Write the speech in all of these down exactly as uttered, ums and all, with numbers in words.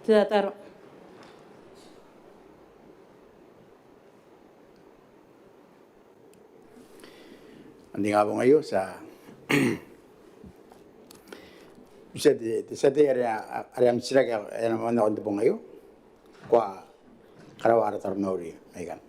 Te tataro. N te ingabong aio ti a butia te tia tei are a, are a titiraki ae e na manga nakon te bong aio. Ko a karaoa ara taromauri mai ikanne.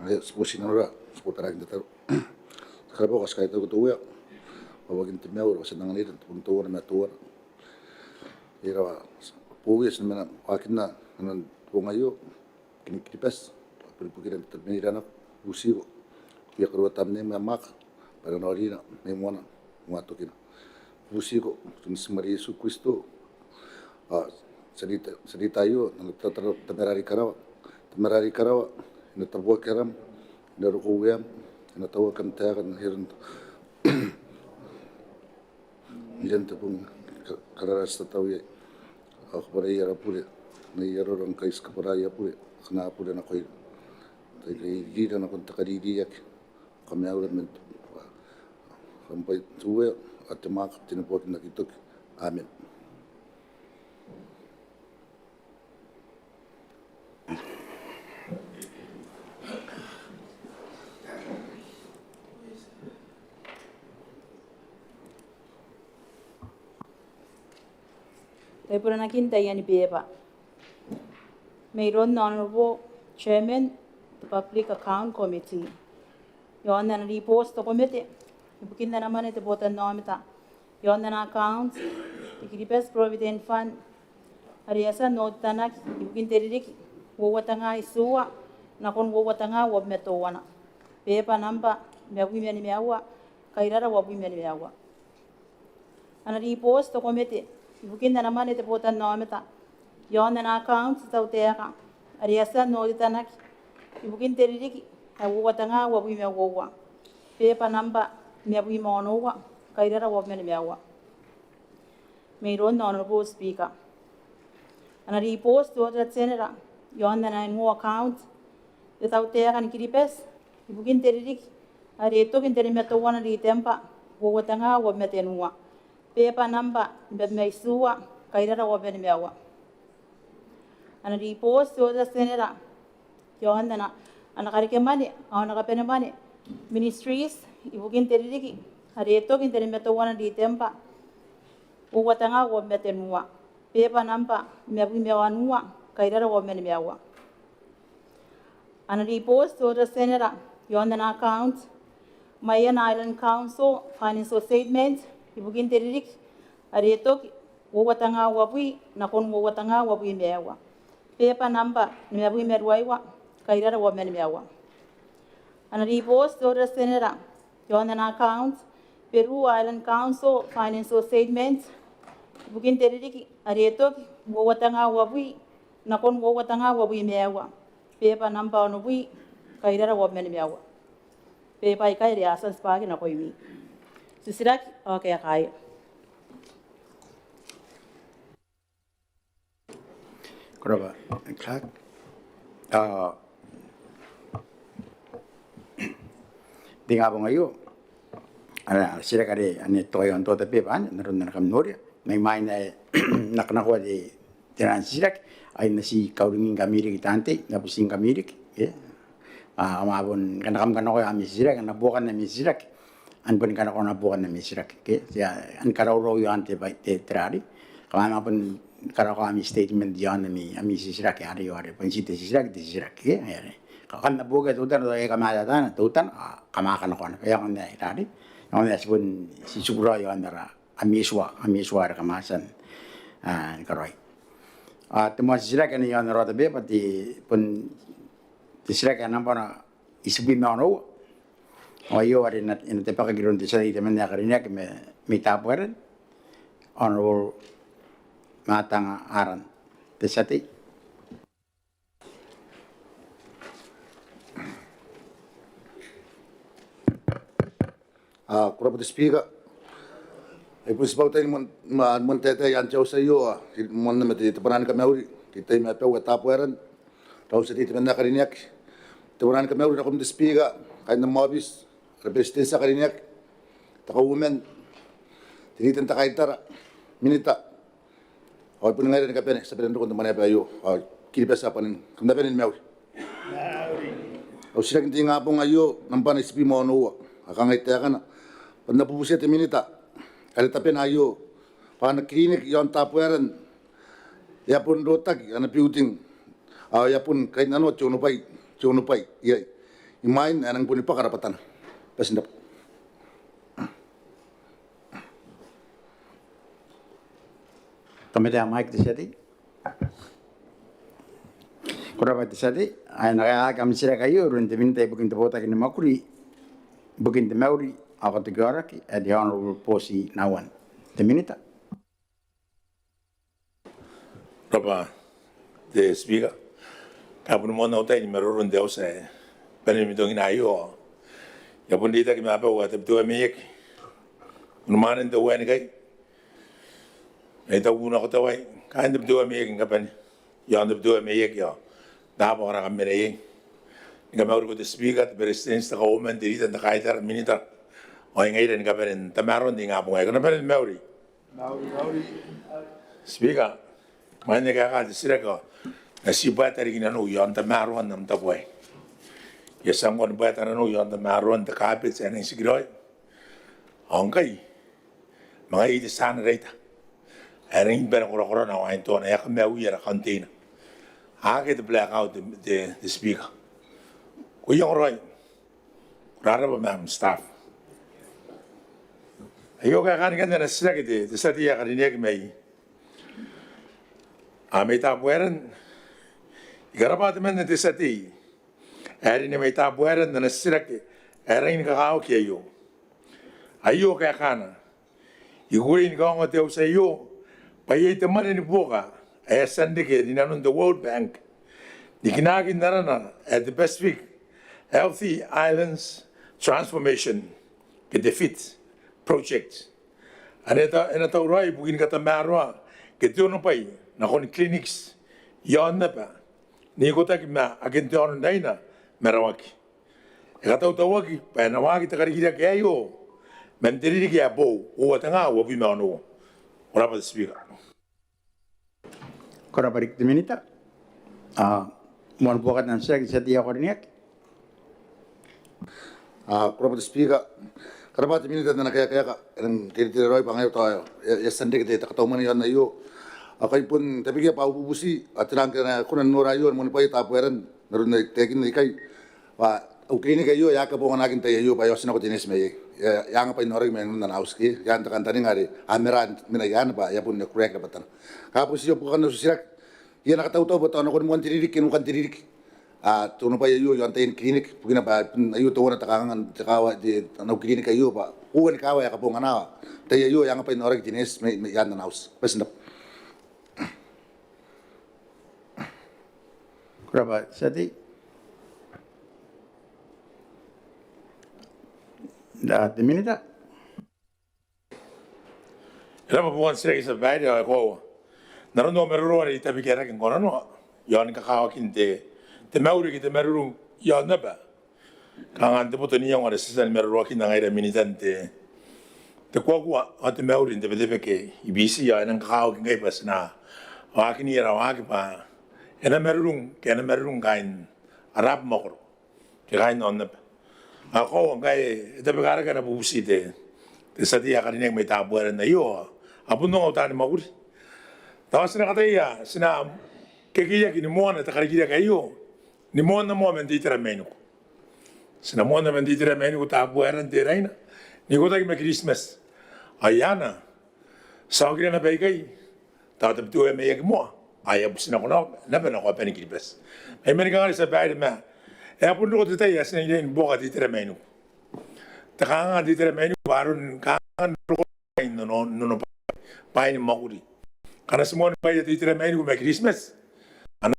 Ae ti boti nanora, ti botarakin te tataro. Te karabwarabwa, ti kaitau te Uea, bwa wakin te maiu are ko a tia n anganira n te bong teuana ma teuana. Ira wa, bwa e a tia ni mena waakinna nanon te bong aio, Kiribati, bwa bon ibukira n te tabemanira nako, butiko. Ko a karaoa tamneim ae mwaaka, bwa e na norira mai moana, moa tokina. Butiko, iroun Natim are Iesu Kristo. Ao ti a reita, ti a reita aio n ana tataro Tamara are i karawa. Tamara are i karawa, e na tabuaki aram, e na roko ueam, e na tauaki am taeka n aron ian te bong ka-, karara ti tatau iai. Ao kabwarai ara bure n ai arora ngkai ti kabwarai aia bure akana bure nakoira. Tai kairira nakon te kaririaki, kamaiuira man te, kam bwai te Uea, ao te mwaaka, te neboaki n aki toki. Amen. Taiburanakin taiani beeba mairoun Honourable Chairman te Public Account Committee. Iaon ana ribooti te komete ibukin ana mwane te botannaomata iaon ana account te Kiribati Provident Fund are e a tia n otitanaki ibukin te ririki uoua tenga itiua nakon uoua tenga uabwi ma teuana. Beeba nambwa nimabwi ma nimaua, kairara uabwi ma nimaua. Ana ribooti te komete ibukin ana mwane te botannaomata iaon ana account te tautaeka are e a tia n otitanaki ibukin te ririki ae uoua tenga uabwi ma uoua. Beeba nambwa nimabwi ma onoua, kairara uabwi ma nimaua. Mairoun Honourable Speaker, ana ribooti te Auditor General iaon ana annual account te tautaeka ni Kiribati ibukin te ririki are e toki n te nimateuana Ritembwa uoua tenga uabwi ma tenua. Beeba nambwa nimabwi ma itiua, kairara uabwi ma nimaua. Ana ribooti te Auditor General iaon ana, ana karekemwane ao ana kabanemwane ministries ibukin te ririki are e toki n te nimateuana Ritembwa uoua tenga uabwi ma tenua. Beeba nambwa nimabwi ma wanua, kairara uabwi ma nimaua. Ana ribooti te Auditor General iaon ana account Maiana Island Council financial statement ibukin te ririki are e toki uoua tenga uabwi nakon uoua tenga uabwi ma aua. Beeba nambwa nimabwi ma ruaiwa, kairara uabwi ma nimaua. Ana ribooti te Auditor General iaon ana account Beru Island Council financial statement ibukin te ririki are e toki uoua tenga uabwi nakon uoua tenga uabwi ma aua. Beeba nambwa onobwi, kairara uabwi ma nimaua. Beeba aikai are a tia n tibwaaki nakoimi. Titiraki ao kaekaia. Ko rabwa, Clerk. Ao n te ingabong aio, ana titiraki are e na toka iaon te order paper anne, n aron ae kam noria. Mai mwain ae N na kanakoa te, te ran titiraki, ao I na ti kauringingkami riki taan tei, N na butingkami riki, e. Ao kam a bon, ngkana kam kanakoa ami titiraki, a na buokan ami titiraki, a na bon kanakoa, a na buokan ami titiraki, ke. Ti a, a na karaurau iaon te bwai, te, te rari. Kam a bon karakoa ami statement iaon ami, ami titiraki, are, are bon ti te titiraki, te titiraki, ke. Are. Kam na buokia teutana, tao e kamatataa teutana, ao kam a kanakoa naba. E aonga n ae rari. E aonga n ae ti bon, ti tikiraoi iaon ara ami tua, ami tua are kam a tia n, a, ni karaoi. A, te moan titiraki anne iaon ara order paper, te, bon te titiraki ae nambwa itibwi ma onoua. Ao aio are e na, e na tabekaki iroun te tia tei temanna ae karineaki mai, mai Tabuaeran, Honourable Matang Aran. Te tia tei. A, ko rabwa te Speaker. I bon tibwa uotai ni moan, ma, moan taetae i aan te auti aio, a, i moanna ma te, te bwanaa ni kamauri, ke tai ma abau ae Tabuaeran. Rau tia tei temanna ae karineaki, te bwanaa ni kamauri nakoim te Speaker, kaain am aobiti, ara Beretitenti ae karineaki, te Kauoman, te Leader n te Kaitara, Minita, ao ai bon ngaira ni kabane tia bane n roko n te mwaneaba aio, ao Kiribati ae bwanin, kam na bane ni mauri. Au titiraki n te ingabong aio, nambwa tebwi ma onoua, a kangai taekana bwa N na bubutia te Minita are tabena aio bwa ana kiriniki iaon Tabuaeran e a bon rotaki ana building ao e a bon kainnanoa te onobwai, te onobwai iai imwain ae e nang boni bwaka rabwatana. Bati n rabwa. Kam na maeka te tia tei. Ko rabwa te tia tei. Ao e na kaekaaki am titiraki aio iroun te Minita ibukin te botaki ni mwakuri ibukin te mauri ao katoki aoraki ae te Honourable Booti Nauan. Te Minita. Ko rabwa te Speaker. Kai bon moan au tai ni maroro n te auti ae bane ni mitongina aio. I a bon reitaki ma abau ae Tabiteuea Maiaki, unimwaanen te uaenikai, mai Tabuunako Tawai, kaain Tabiteuea Maiaki ni kabane, iaon Tabiteuea Maiaki ao taabo akana kam mena iai. Ni kamauriko te Speaker, te Beretitenti, te Kauoman, te Leader n te Kaitara, Minita ao ngaira ni kabane n tamaroan te ingabong aei, kam na bane ni mauri. Speaker, imwain ae I kaeka te titiraki ao N na tibwa ata riki nanou iaon tamaroan am tabo aei. I a tia ngkoa ni bwaeta nanou iaon tamaroan te carpet ae e nang tikiraoi. Ao ngkai ma ngaia te generator ae e rangi ni bane korakorana ao ain toana, e a kamaiuia ara container. Akea te blackout, te, te, te Speaker. Ko iangoraoi. Ko rarabwa ma am staff. Aio kaekaan ikanne ana titiraki te, te tia tei ae karineaki mai, a, mai Tabuaeran. I karabwa temanna te tia tei ae rineaki mai Tabuaeran n ana titiraki ae rangi ni kakawaki aio. Aio kaekaana: I kukurei ni kaongoa te auti aio bwa iai te mwane ni buoka ae a tia n reke rinanon te World Bank ni kinaaki n arana ae te Pacific Healthy Islands Transformation ke te FIT project, are e na tauraoi ibukin katamaroa ke te onobwai nakon clinics iaon aba n ikotaki ma aken te aono n Raina ma Rawaki. E katautauaki bwa e na waaki te karikirake aio man te ririki ae boou, uoua tenga uabwi ma onoua. Ko rabwa te Speaker. Ko rabwa riki te Minita. A, moan buokan am titiraki te tia tei ae karineaki. A, ko rabwa te Speaker. Ko rabwa te Minita n ana kaeka, e rang teretere raoi bwa ngaia tao e a tia n reke te katau mwane iaon aio. Ao kai bon tabekia bwa au bubuti ao tera ngkana e kona n nora aio ni moanibwai Tabuaeran n aron ae I taekinna ikai, bwa au kiriniki aio e a aki kabonganaki n tai aio bwa e a otinako te neeti mai iai. E a, e a anga bwain aoraki mai nanon ana auti ke e a n te kantaninga are a mena, mena iaan bwa e a bon kukurei rabwatana. Ka bon ti au buokan au titiraki, I a na katautau bwa tao nakon moan te ririki ke nukan te ririki, a, te onobwai aio iaon taiani kiriniki, bukina bwa aio teuana te kanganga n te kaawa, te, ana kiriniki aio bwa uoua ni kaawa ae kabongana. Tai aio e a anga bwain aoraki te neeti mai, mai iaan ana auti. Bati n rabwa. Ko rabwa te tia tei. Te Minita. E rabwa buokan titiraki tia babaire ao e koaua n aron au maroro are I tabekiaraki ngkoananoa iaon kakawakin te, te mauri ke te marurung iaon aba. Kanga n te boto n iango are ti a tia ni maroroakinna ngaira Minitan te, te kuakua ao te mauri n te Betebeke i Biti, ao e nang kakawaki ngkai bwa ti na waakini ara waaki bwa e na marurung, ke e na marurung kaain ara abamwakoro ke kaain aonnaba. Ao koaua ngkai e tabekarake ana bubuti te, te tia tei ae karineaki mai Tabuaeran aio, a bon ongo au taani mwakuri. Tao ti na kataia, ti na kekeiaki ni moana te karikirake aio, ni moanna moa man te itera mainiku. Ti na moanna man te itera mainiku Tabuaeran, te Raina, n ikotaki ma Kiritimati. Ao i aana ti a okira naba ikai, tao Tabiteuea Maiaki moa, ao e a buti nako naba nako aban Kiribati. Ai mani kanga tia babaire ma e a bon roko te tai ae ti na riai ni buoka te itera mainiku. Te kanganga n te itera mainiku bwa aron kanganga n roko n onobwai, bwaai ni mwakuri. Ngkana ti moanibwaia te itera mainiku ma Kiritimati, a na,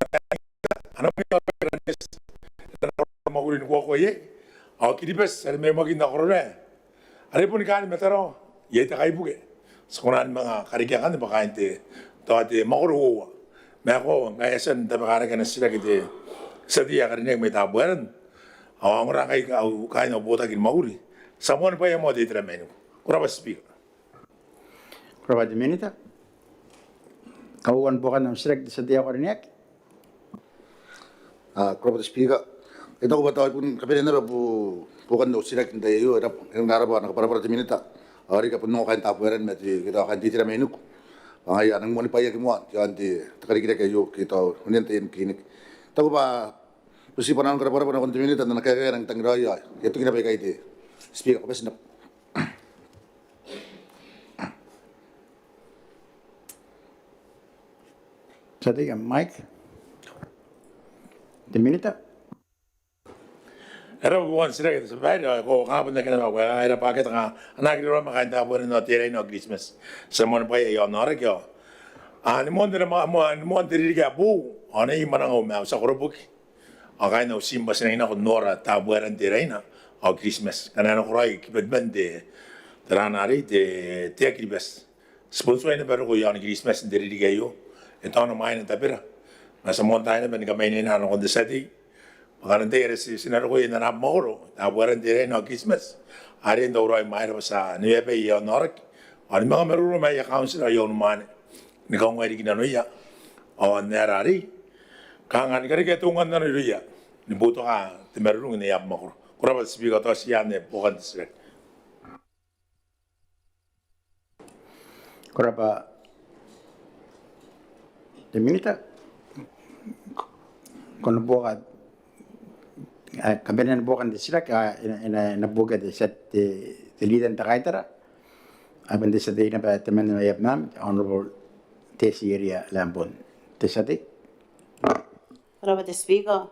a na mwaiti ara neeti, a na mwakuri ni kuakua iai. Ao Kiribati are mai Makin ao Arorae, are boni kaain Mataro, iai te kaibuke. Ti kona ni manga karekea ngkanne bwa kaain te, tao te mwakoro uoua. Ma e koaua ngkai e a tia n tabeka rake ana titiraki te tia tei ae karineaki mai Tabuaeran, ao a ongora ngkai au kaain au botaki ni mwakuri. Ti a moanibwaia moa te itera mainiku. Ko rabwa te Speaker. Ko rabwa te Minita. Kauoua ni buokan am titiraki te tia tei ae karineaki. Ko rabwa te Speaker. I taku bwa tao bon kabanea naba buokan au titiraki n te tai aio. E rabwa, e rabwa ana kabwarabwara te Minita. Ao riki a bon ongo kaain Tabuaeran ma te, ke tao kaain te itera mainiku. Ao ngaia a nang moanibwaiaki moa n te, n te karikirake aio ke tao onean taian kiriniki. I taku bwa bon ti bwanaau ni kabwarabwara nakon te Minita n ana kaeka ae e nang tangiraoi. Ao I a toki naba ikai te Speaker, ko bati naba. Tia tei, am mic. Te Minita. E rabwa buokan titiraki te tia babaire. Ao e koaua kanga bon akea naba au kaeka, e rabwa, akea te kanga, a na aki raraoma kaain Tabuaeran n Teraina ao Kiritimati. Ti a moanibwaia i aon aoraki ao, a, ni moan te, ni moan, ni moan te ririki ae boou ao Nei Mwanangau ma au tia koroboki ao kaain au tiim bwa ti nangi nako n nora Tabuaeran, Teraina ao Kiritimati. Ngkana e nakoraoi kibakiban te, te raa arei, te, te Air Kiribati. Ti bon tuai naba roko i aon Kiritimati n te ririki aio. E taona mwaina tabera. Ma ti a moan tai naba ni kamaineina nakon te tia tei bwa kanga n tai are ti, ti na roko iai n ana abamwakoro Tabuaeran, Teraina ao Kiritimati, are e na tauraoi mwaira bwa ti a neweabai i aon aoraki ao ni manga maroro ma aia kauntira ao aia unimwaane ni kaongoai riki nanoia ao n aera arei kanga ni karekea te unga n nano irouia ni boutoka te marurung n aia abamwakoro. Ko rabwa te Speaker, tao ti anne buokan te titiraki. Ko rabwa te Minita. Ko na buoka, e, kabanean buokan te titiraki, a, e na, e na, e na buokia te tia, te, te Leader n te Kaitara. Ai bon te tia tei naba temanna mai Abemama, Honourable Tessie Eria Lambourne. Te tia tei. Ko rabwa te Speaker.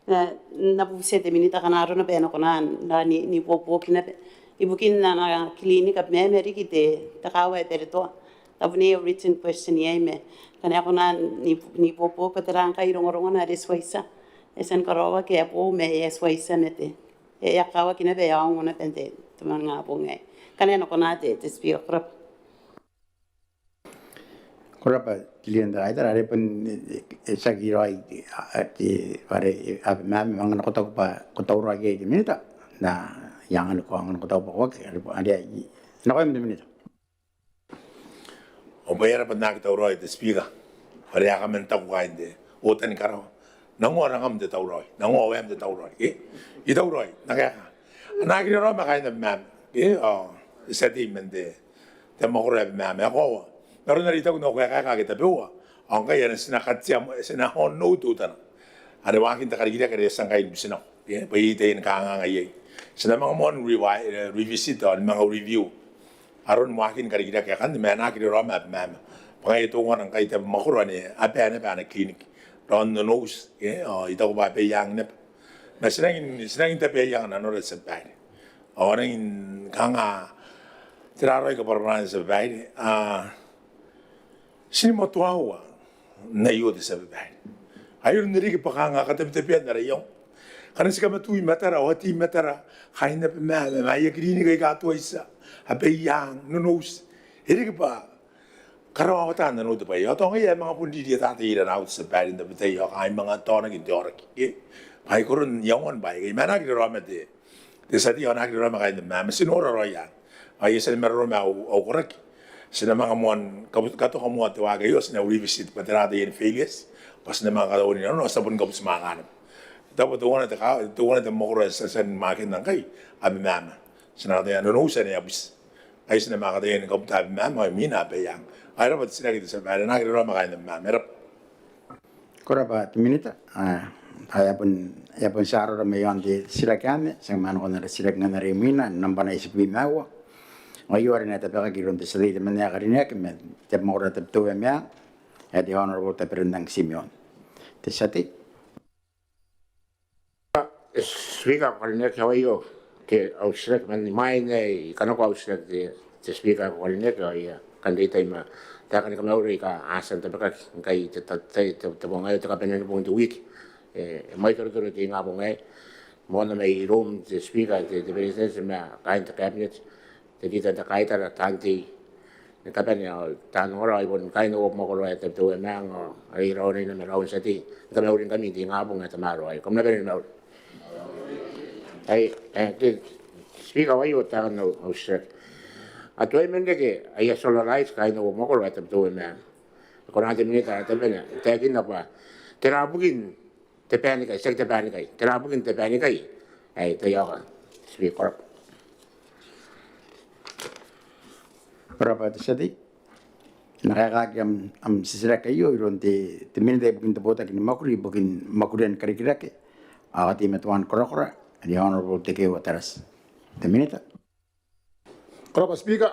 N na, n na bubutia te Minita ngkana arona bwa e na kona n, n, ni, ni buobuoki naba ibukin ana kiriniki Abemama riki te, te kaawa ae Beretoa. Tabun ae written question iai ma ngkana e kona ni, ni buobuoki bwa tera ngkai rongorongona are e tuai tia, e tia ni karaoaki ae boou ma e a tuai tia ma te, e a kakawaki naba, e a ongo naba n te, te mwanangabong aei. Ngkana e na kona te, te Speaker, ko rabwa. Ko rabwa te Leader n te Kaitara, are bon, e, e, e tiaki raoi, a, te, are, e, Abemama, ma ngkana ko taku bwa ko tauraoi iai te Minita, n na, I anganiko, ngkana ko taku bwa ko aki, are, are, e, nakoim te Minita. Ao bwa e rabwa n aki tauraoi te Speaker, are a kaman taku kaain te, otan karawa. Nangoa rangam te tauraoi, nangoa waem te tauraoi, ke? I tauraoi, n na kaeka. A na aki raraoma kaain Abemama, ke? Ao, e tia tei man te, te mwakoro ae Abemama, e koaua. N aron are I taku n au kaeka ake tabeua. Ao ngkai are ti na katia, ti na hon nou teutana. Are waakin te karikirake are e a tia ngkai ni butinako, ke? Bwa iai taian kanganga iai. Ti na manga moan revi-, e, revisit, ao ni manga review aron waakin karikirake akanne, ma e na aki raraoma Abemama. Bwa ngaia teuana ngkai te abamwakoro ane a bae naba ana kiriniki. Raon Nonouti, ke, ao I taku bwa Abaiang naba. Ma ti nangi, ti nangi n Abaiang nanora te tia babaire. Ao nangi kanga, tera raoi kabwarabwarana te tia babaire. A, ti ni motoaua n aio te tia babaire. Aio n riki bwa kanga katabetabean ara iango. Ngkana ti kamatui matara, ao a tei matara kaain Abemama, ma aia kiriniki aika a tuai tia, Abaiang, Nonouti. E riki bwa karawawata nanou te bwai aio. Ao tao ngaia ae manga bon ririetata iai irarau te tia babaire n tabetai, ao kanga I manga taonaki n te aoraki, ke? Bwa ai koron iangoan bwaai aikai, ma a na aki raraoma te, te tia tei, ao a na aki raraoma kaain Abemama. Ti nora raoi anne. Ao I a tia ni maroro ma au, au koraki. Ti na manga moan kabu-, katoka moa te waaki aio, ti na revisit bwa tera taian failures. Bwa ti na manga katauraoi nanona, ao ti a bon kabuti mwaaka naba. Tao bwa teuana te ka-, teuana te mwakoro ae ti a tia ni maakenna ngkai, Abemama. Ti na kataia Nonouti ane a buti. Ai ti na manga kataia ni kabuta Abemama, ao imwina Abaiang. Ao e rabwa te titiraki te tia babaire, a na aki raraoma kaain Abemama. E rabwa. Ko rabwa te Minita. A, a, e a bon, e a bon tia arora mai aon te titiraki anne, ti a manga nakon ara titiraki ngkanne are imwina, nambwa ninety-three ma aua. Ao aio are e na tabekaki iroun te tia tei temanna ae karineaki ma te abamwakoro ae Tabiteuea Meang, ae te Honourable Taberannang Timeon. Te tia tei. Te Speaker ae ko karineaki, ao aio te au titiraki man imwain ae I kanakoa au titiraki te, te Speaker ae ko karineaki, ao I a kan reitai ma taeka ni kamauri aika a tia n tabekaki ngkai te, te, te, te, te bong aio, te kabanea ni bong n te wiki. E, e mwaitoritoro te ingabong aei. Moana mai iroum te Speaker, te, te Beretitenti ma kaain te Cabinet, te Leader n te Kaitara, taan tei, ni kabane ao taan ongora ao ai bon kaain au mwakoro ae Tabiteuea Meang ao ai raoiroi naba ma raou n tia tei. Kam na mauri ngkami n te ingabong ae tamaroa aei. Kam na bane ni mauri. Ai, e, te Speaker, aio taekan au titiraki. A tuai man reke aia solar lights kaain au mwakoro ae Tabiteuea Meang. E kona te Minita are e tabe n taekinna bwa tera bukin te banikai, tiaki te banikai, tera bukin te banikai ae taiaoka? Speaker, ko rabwa. Ko rabwa te tia tei. E na kaekaaki am, am titiraki aio iroun te, te Minita ibukin te botaki ni mwakuri ibukin mwakurian karikirake ao kateimatoan korakora, the Honourable Tekeeua Tarati. Te Minita. Ko rabwa Speaker,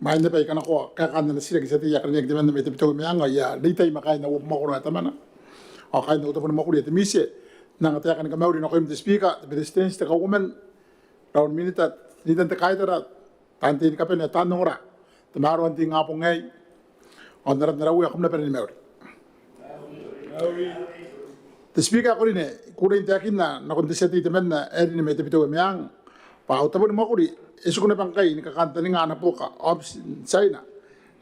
imwain naba ae I kanakoa kaekaan ana titiraki te tia tei ae karineaki temanna mai Tabiteuea Meang ao I a reitai ma kaain au mwakoro ae Tamana ao kaain au tabo ni mwakuri ae Temiti n anga taeka ni kamauri nakoim te Speaker, te Beretitenti, te Kauoman, raou ni Minita, Ritan te Kaitara, taan tei ni kabane, taan ongora, tamaroan te ingabong aei ao n aran ara Uea, kam na bane ni mauri. Te Speaker ae ko rine, I kukurei n taekinna nakon te tia tei temanna ae rine mai Tabiteuea Meang bwa au tabo ni mwakuri e tiku naba ngkai ni kakantaninga ana buoka aobiti n Tiaina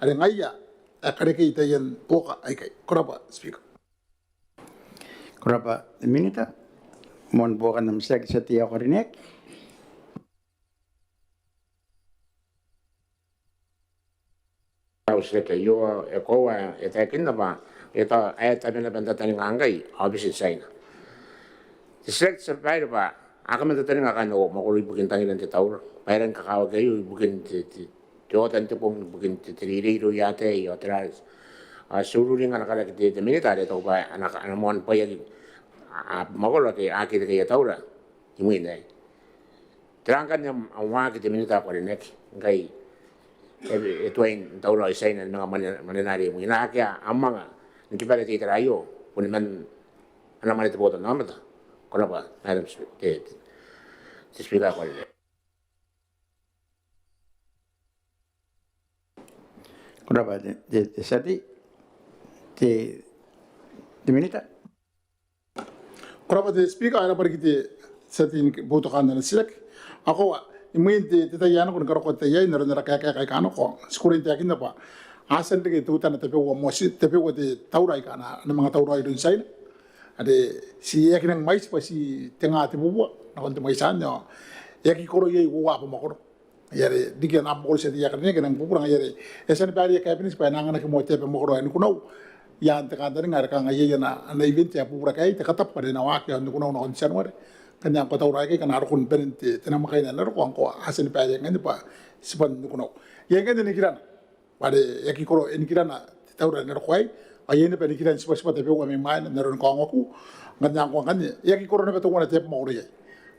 are ngaia ae karekei taian buoka aikai. Ko rabwa Speaker. Ko rabwa te Minita. Moan buokan am titiraki te tia tei ae ko karineaki. Au titiraki aio e koaua e taekinna bwa e tao ae tabe naba n tataninga ngkai aobiti n Tiaina. Te titiraki te tia babaire bwa a kaman tataninga kaain au mwakoro ibukin tangiran te taura bwa e rangi ni kakawaki aio ibukin te, te, te otan te bong ibukin te, te reirei irouia ataei ao tera. Ao ti ururinga ana karaki te, te Minita are e taku bwa ana, ana moan bwaiaki abamwakoro ake a aki reke aia taura imwin aei. Tera ngkanne am, am waaki te Minita ae ko karineaki ngkai e, e tuai n tauraoi Tiaina ni manga mwane, mwanena are imwina? Akea am anga ni kibara te itera aio boni man ana mwane te botannaomata? Ko rabwa Madam Spe-, te, te, te Speaker ae ko karineaki. Ko rabwa te, te, te tia tei. Te, te Minita. Ko rabwa te Speaker, e rabwa riki te tia tei ni boutokaan ana titiraki. Ao koaua, imwin te, te tai ae nako ni karokoa te tai aei n aron ara kaekaeka aika nako, ti kukurei n taekinna bwa a tia n reke teutana tabeua, moa ti, tabeua te taura aika a na, a na manga tauraoi iroun Tiaina. Are ti, e aki rangi mwaiti bwa ti tenga tebubua nakon te mwaiti anne ao e aki koro iai uoua abamwakoro. Ngaia are riki ana abamwakoro te tia tei ae karineaki e nang bubura, ngaia are e a tia ni bae irouia kabineti bwa e na anganaki moa te abamwakoro ae Nikunau i aan te kantaninga are kanga iai ana, ana event ae bubura aikai, te katabu are e na waaki i aon Nikunau nakon Tianuare. Ngkanne ngkoa taura aikai akana a roko ni banen te, te namwakaina ae na roko, ngkoa a tia ni bae iai ngkanne bwa tibwan Nikunau. Iai ngkanne nikirana bwa are e aki koro, e nikirana te taura ae na roko aei, ao iai naba nikiran tibwatibwa tabeua mai mwaina n aron kaongoaku. Ngkanne ngkoa ngkanne e aki koro naba teuana te abamwakoro iai.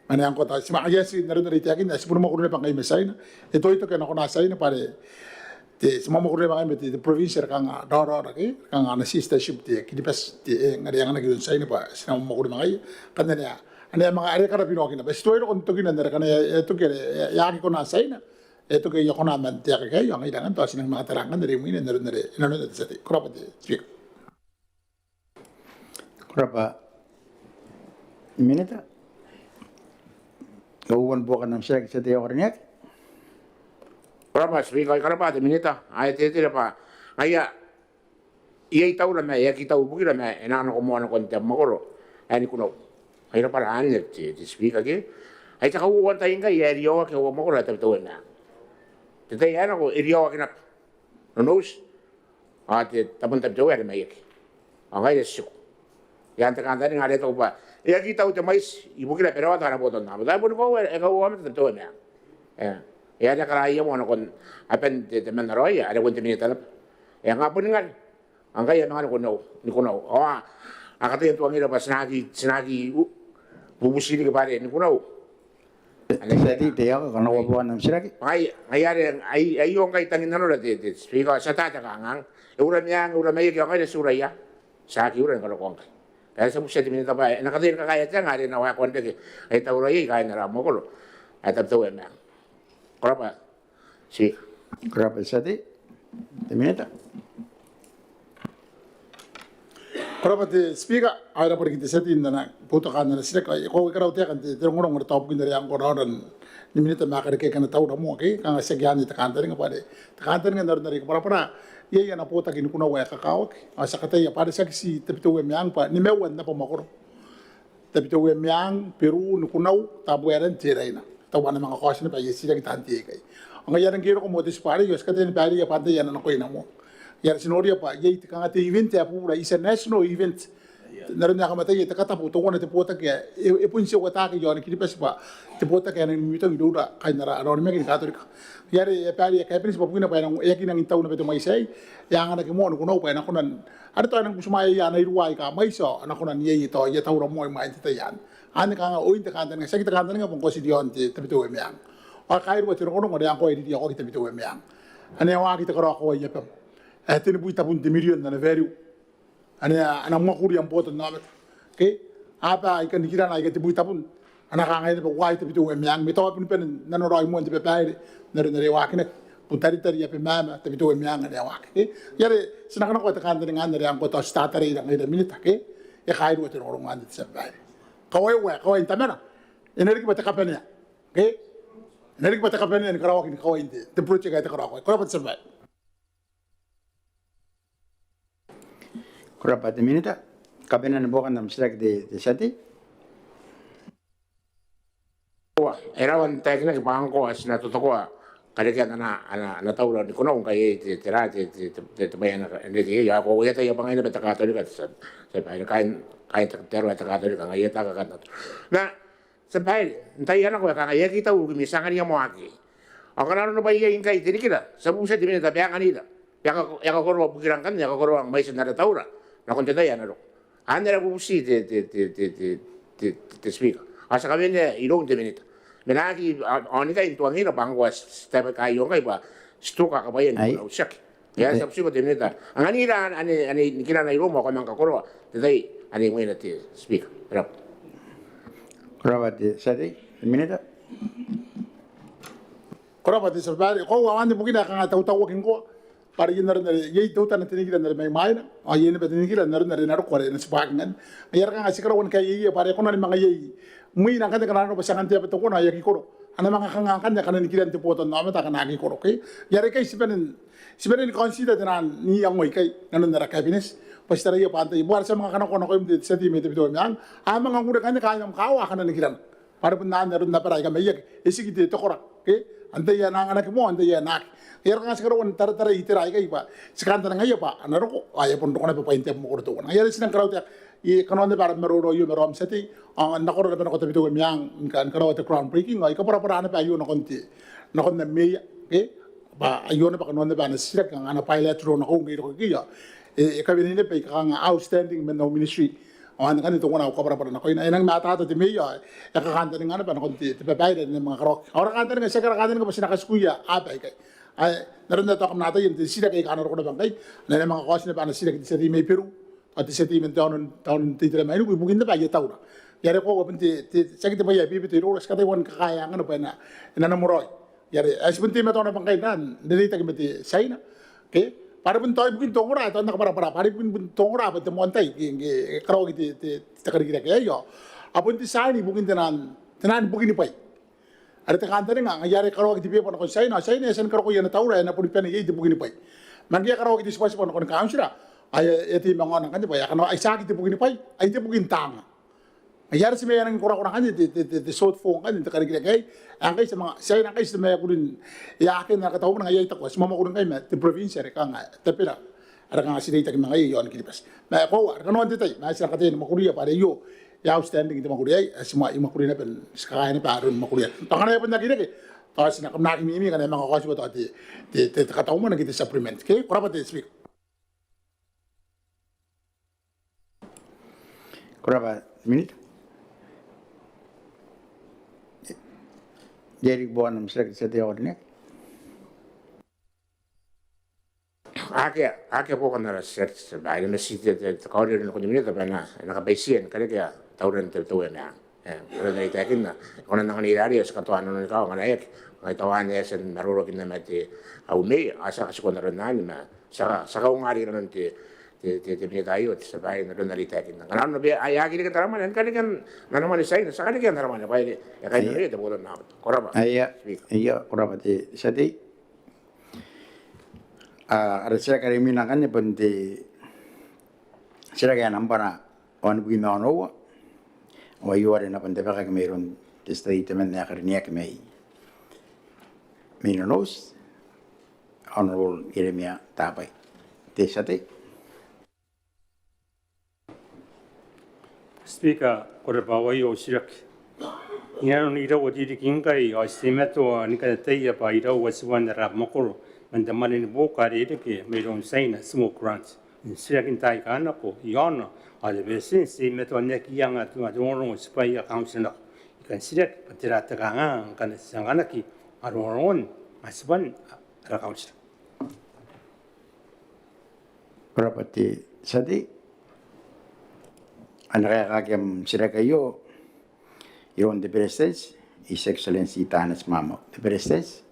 Ma ngkoa tao ti ma, ngaia ti n aron are I taekinna, ti boni mwakuri naba ngai ma Tiaina. E toitoki ana kona Tiaina bwa are te, ti mwamwakuri naba ngai ma te, te province are kanga raoraora ke, kanga ana sister ship te Kiribati, te, e, are anganaki iroun Tiaina bwa ti na mwamwakuri ma ngaia. Ngkanne ane a, ane a manga, are karabinoakina bwa ti tuai roko n tokina n are ngkana e, e toki are e, e aki kona Tiaina, e toki aia kona man te aeka aei, ao ngaira ngkanne tao ti nang manga tara ngkanne are imwina n aron are, n aron are te tia tei. Ko rabwa te Speaker. Ko rabwa Minita. Kauoua ni buokan am titiraki te tia tei ae ko karineaki. Ko rabwa Speaker, ko rabwa te Minita. Ae e teretere bwa ngaia iai taura ma e aki tau ibukira ma e na nako moa nakon te abamwakoro ae Nikunau. Ai rabwara anne te, te Speaker ke. Ai te kauoua n tai ngkai ae e riaoaki au abamwakoro ae Tabiteuea Meang. Te tai ae nako e riaoaki naba Nonouti ao te tabo n Tabiteuea are maiaki. Ao ngaira ti tiku i aan te kantaninga are e taku bwa e aki tau te mwaiti ibukira bwa e rawata ana botannaomata. Ao e boni koaua e kauoua aomata Tabiteuea Meang. E, e a tia ni karaoia moa nakon aban te, temanna raoia are bon te Minita naba. E, nga boni ngare. Ao ngkai e a manga nako Nikunau, Nikunau. Ao a, a kataia n tuangira bwa ti na aki, ti na aki, u, bubuti riki bwa are Nikunau. Te tia tei, te tia tei ae ko karineaki, ko na buoka am titiraki. Ngaia, ngaia are, ai, aio ngkai tangin nanora te, te Speaker, ti ata te kangaanga. E ura Meang, e ura maiaki, ao ngaira ti uraia. Ti aki ura ni karokoa ngkai. Bwa are ti a butiia te Minita bwa e na kataia ni kakaea te anga are e na waekoa n reke aia taura iai kaain ara abamwakoro ae Tabiteuea Meang. Ko rabwa. Ti. Ko rabwa te tia tei. Te Minita. Ko rabwa te Speaker, ao e rabwa riki te tia tei n ana boutokaan ana titiraki. Ao I karautaeka n te rongorongo are tao bukin are e a ngkoa raora ni minita ma a karekea ana taura moa ke kanga tiaki anne te kantaninga bwa are te kantaninga n aron are I kabwarabwara iai ana botaki ni kunau ae kakawaki ao ti a kataia bwa are tiaki ti Tabiteuea Meang bwa nimaua naba mwakoro. Tabiteuea Meang, Beru, Nikunau, Tabuaeran, Teraina. Tao a na manga kaoti naba aia titiraki taan tei aikai. Ao ngaia are ngke e roko moa te tibwa arei ao ti kataia ni baireia bwa antai ae na nakoina moa. Ngaia are ti noria bwa iai te kanga te event ae bubura, it's a national event. N aron ae kam ataia te katabo teuana te botaki ae e bon tia uataki iaoni Kiribati bwa te botaki ae nangi mimitong iroura kaain ara onimakin Katorika. Ngaia are e a baireia Cabinet bwa bukina bwa e aki nangi tau naba te mwaiti aei, e anganaki moa Nikunau bwa e na kona n are tao e nang butimwaeia ana iruwa aika mwaiti ao a na kona n iai tao aia taura moa imwain te tai anne. Anne kanga oin te kantaninga, tiaki te kantaninga bwa ngkoa ti riaon te Tabiteuea Meang. Ao e kairua te rongorongo are ngkoa e ririaoaki Tabiteuea Meang. Ane e waaki te karaoa koaua i abam ae tenibwi tabun te mirion ana value. Ane a na mwakuri am botannaomata ke aba aika nikirana aika tebwi tabun a na kangai naba uaai Tabiteuea Meang, ma tao a boni bane n nanoraoi moa n te babaire n aron are e waakinaki. Butaritari, Abemama, Tabiteuea Meang ane a waaki ke. Ngaia are ti na kanakoa te kantaninga anne are ngkoa tao ti tatareira ngaira minita ke. E kairua te rongorongo anne te tia babaire. Kawai uae, kawai n tamana e na riki bwa te kabanea ke. E na riki bwa te kabanea ni karaoaki ni kawai n te project ae te karaoa koaua. Ko rabwa te tia babaire. Ko rabwa te minita. Kabanean buokan am titiraki te tia tei. E rawa n taekinaki bwa ngkoa ti na totokoa karekean ana ana taura Nikunau ngkai iai te te ra te te te te mwaia ana reke iai ao ko uaia taia bwa ngaia naba te Katorika te tia babaire, kaain kaain te aro ae te Katorika ngaia taeka kaain te aro. Ma Tia babaire, n taia nako e kangai e aki tau rukimi, ti angania moa akekei. Ao ngkana arona bwa iai ngkai te nikira, ti a butia te minita bwa e anganira bwa e a kakoroa bukira ngkanne, e a kakoroa mwaitin ara taura nakon te tai ae na roko. Anne ara bubuti te te te te te te Speaker. Ao ti a kawenea iroun te minita ma e na aki aonikai n tuangira bwa ngkoa ti tabe kaaio ngkai bwa ti tuka kabwaia ni au tiaki. Ia, ti a butiko te minita. Anganira ane ane nikirana iroum ao ko a manga kakoroa n te tai ane imwina te Speaker. E rabwa. Ko rabwa te tia tei. Te minita. Ko rabwa te tia babaire. Koaua anne bukina ae kanga tautauaki ngkoa bwa are iai n aron are iai teutana te nikira n are mai mwaina ao iai naba te nikira n aron are e na roko are e na tibwaaki ngkanne. Ngaia are kanga ti karaua ni kaeieia bwa are e kona ni manga iai mwina ngkanne ngkana arona bwa ti angan te aba teuana ao e aki koro. A na manga kanga ngkanne akana nikiran te botannaomata akana aki koro ke. Ngaia are ikai ti bane n ti bane ni consider te naan iango aikai inanon ara Cabinet bwa ti taraia bwa antai, bwa are ti a manga kanakoa nakoim te tia tei mai Tabiteuea Meang, a manga ngure ngkanne kaain am kaawa akana nikirana. Bwa are bon anne aron abara aika maiaki, e tiki te tokora ke, antai ae na anganaki moa, antai ae na aki. Ngaia are kanga ti karaua n taratarai itera aikai bwa ti kantaningaia bwa a na roko ao e a bon roko naba bwain te abamwakoro teuana. Ngaia are ti nang karautaeka i kanoan naba ara maroro aio ma raom tia tei, ao n na koro naba nako Tabiteuea Meang ni karaoa te ground breaking ao I kabwarabwara naba aio nakon te nakon am meea ke, bwa aio naba kanoan naba ana titiraki kanga ana bilateral nakoiu ngke I roko ikekei ao e kawenei naba aika kanga outstanding man au ministry. Ao anne ngkanne teuana au kabwarabwara nakoina. E nang mataata te meea ao e kakantaninga naba nakon te babaire ae e na manga karaoaki. Ao ara kantaninga tiaki ara kantaninga bwa ti na katikuia aaba aikai. Ae n aron ae tao kam na ataia n te titiraki aika a na roko naba ngkai, a na manga kaoti naba ana titiraki te tia tei mai Beru ao te tia tei man te aono n te itera mainiku ibukin naba aia taura. Ngaia are koaua bon te tiaki te bwai ae bebete iroura, ti kataia ni kakaea angana bwa e na namoraoi. Ngaia are ae ti bon teimatoa naba ngkai n reitaki ma te Tiaina ke, bwa are bon tao ibukin te ongora ae tao n na kabwarabwara bwa are ibukin bon te ongora bwa te moan tai ngke e karaoaki te karikirake aei ao a bon te tiaini ibukin te naan te naan bukini bwai. Are te kantaninga ngaia are e karaoaki te beba nakon Tiaina ao Tiaina e a tia ni karokoa ana taura ae e na boni bane iai te bukini bwai. Ma ngke e a karaoaki te tibwatibwa nakon kauntira ao e a tei manga ona ngkanne bwa e a kanakoa ai tiaki te bukini bwai, ai te bukin taanga. Ngaia are ti mena n korakora ngkanne te te te shortfall ngkanne n te karikirake aei. Ae ngkai ti a manga Tiaina ngkai ti a mena kurin e a aki na kataumana. Ngaia I taku ti mwamwakuri ngkai ma te province are kanga tabera are kanga ti reitaki ma ngaia iaon Kiribati. Ma koaua are kanoan te tai ma ti na kataia ni mwakuria bwa are aio e outstanding te mwakuri aei, ae ti mwa I mwakuri naba n ti kakaea naba aron mwakuria. Tao ngkana e a bon aki reke tao ti na kam na aki mimi ngkana e manga kaotiua tao te te te kataumana ke te supplement ke. Ko rabwa te Speaker. Ko rabwa minita. Iai riki buokan am titiraki te tia tei ae karineaki? Akea, akea buokan ara titiraki te tia babaire, ma ti te te kaorio nakon te minita bwa e na kabaitia ni karekea tauran Tabiteuea Meang. E, e na itaekinna e kona n anganira arei ao ti katoa nanon kawa ngkana e aki, ngkai tao anne e a tia n maroroakinna ma te au meea ao ti a katikua n aron anne ma ti a kaunga riki nanon te te, te, te minita aio, te tia babaire, n aron are I taekinna. Ngkana nanona bwa e aki reke tara mwane, a na karekea n ana mwane Tiaina, ti a karekea n ara mwane bwa e, e kainnanoia te botannaomata. Ko rabwa. Aia, Speaker. Aia, ko rabwa te tia tei. A, ara titiraki are imwina ngkanne bon te titiraki ae nambwa wanibwi ma onoua. Ao aio are e na bon tabekaki mairoun te tia tei temanna ae karineaki mai, mai Nonouti, Honourable Ieremia Tabai. Te tia tei. Speaker, ko rabwa, ao aio au titiraki. Inanon iraua te ririki ngkai, ao ti teimatoa ni kan ataia bwa iraua teuana ara mwakoro man te mwane ni buoka are e reke mairoun Tiaina, small grants. N titiraki n taai aika nako, iaona, ao te Beretitenti, ti teimatoa n aki anga te, te rongorongo tibwaia kauntira nako. I kan titiraki bwa tera te kanganga ngkana ti anganaki aron rongorongon tibwan ara kauntira. Ko rabwa te tia tei. E na kaekaaki am titiraki aio iroun te Beretitenti, His Excellency Taneti Maamau. Te Beretitenti.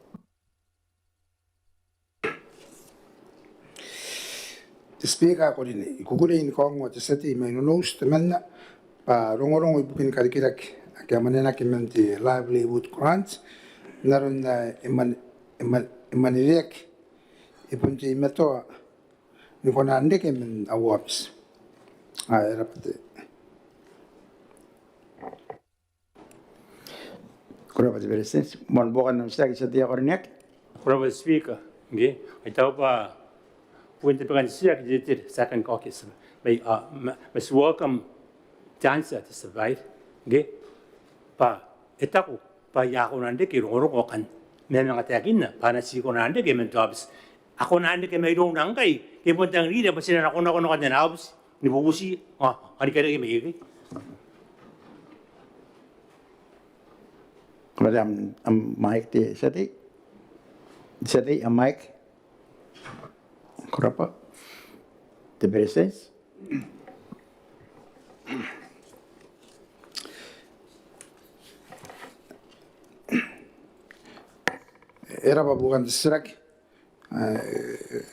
Te Speaker ae karineaki, I kukurei ni kaongoa te tia tei mai Nonouti temanna bwa rongorongo ibukin karikirake ake a mwanenaki man te livelihood grant n aron ae e mwane, e mwane, e mwaneweaki, e bon teimatoa ni kona n reke man au aobiti. Ae e rabwa te Ko rabwa te Beretitenti. Moan buokan am titiraki te tia tei ae karineaki. Ko rabwa te Speaker. Ngke I taku bwa bukin tabekan titiraki te, te, te tia kan kaokia. Ma, a, ma, ma ti welcome te answer te tia babaire. Ngke bwa e taku bwa e a kona n reke rongorongo akanne. Ma e manga taekinna bwa a na ti kona n reke man te aobiti. A kona n reke mairouna ngkai, ke bon tangiria bwa ti na nakonako nakon ana aobiti ni bubuti, a, a rikirake mai ikai. Ko rabwa am, am mic te tia tei. Tia tei, am mic. Ko rabwa. Te Beretitenti. E rabwa buokan te titiraki. E,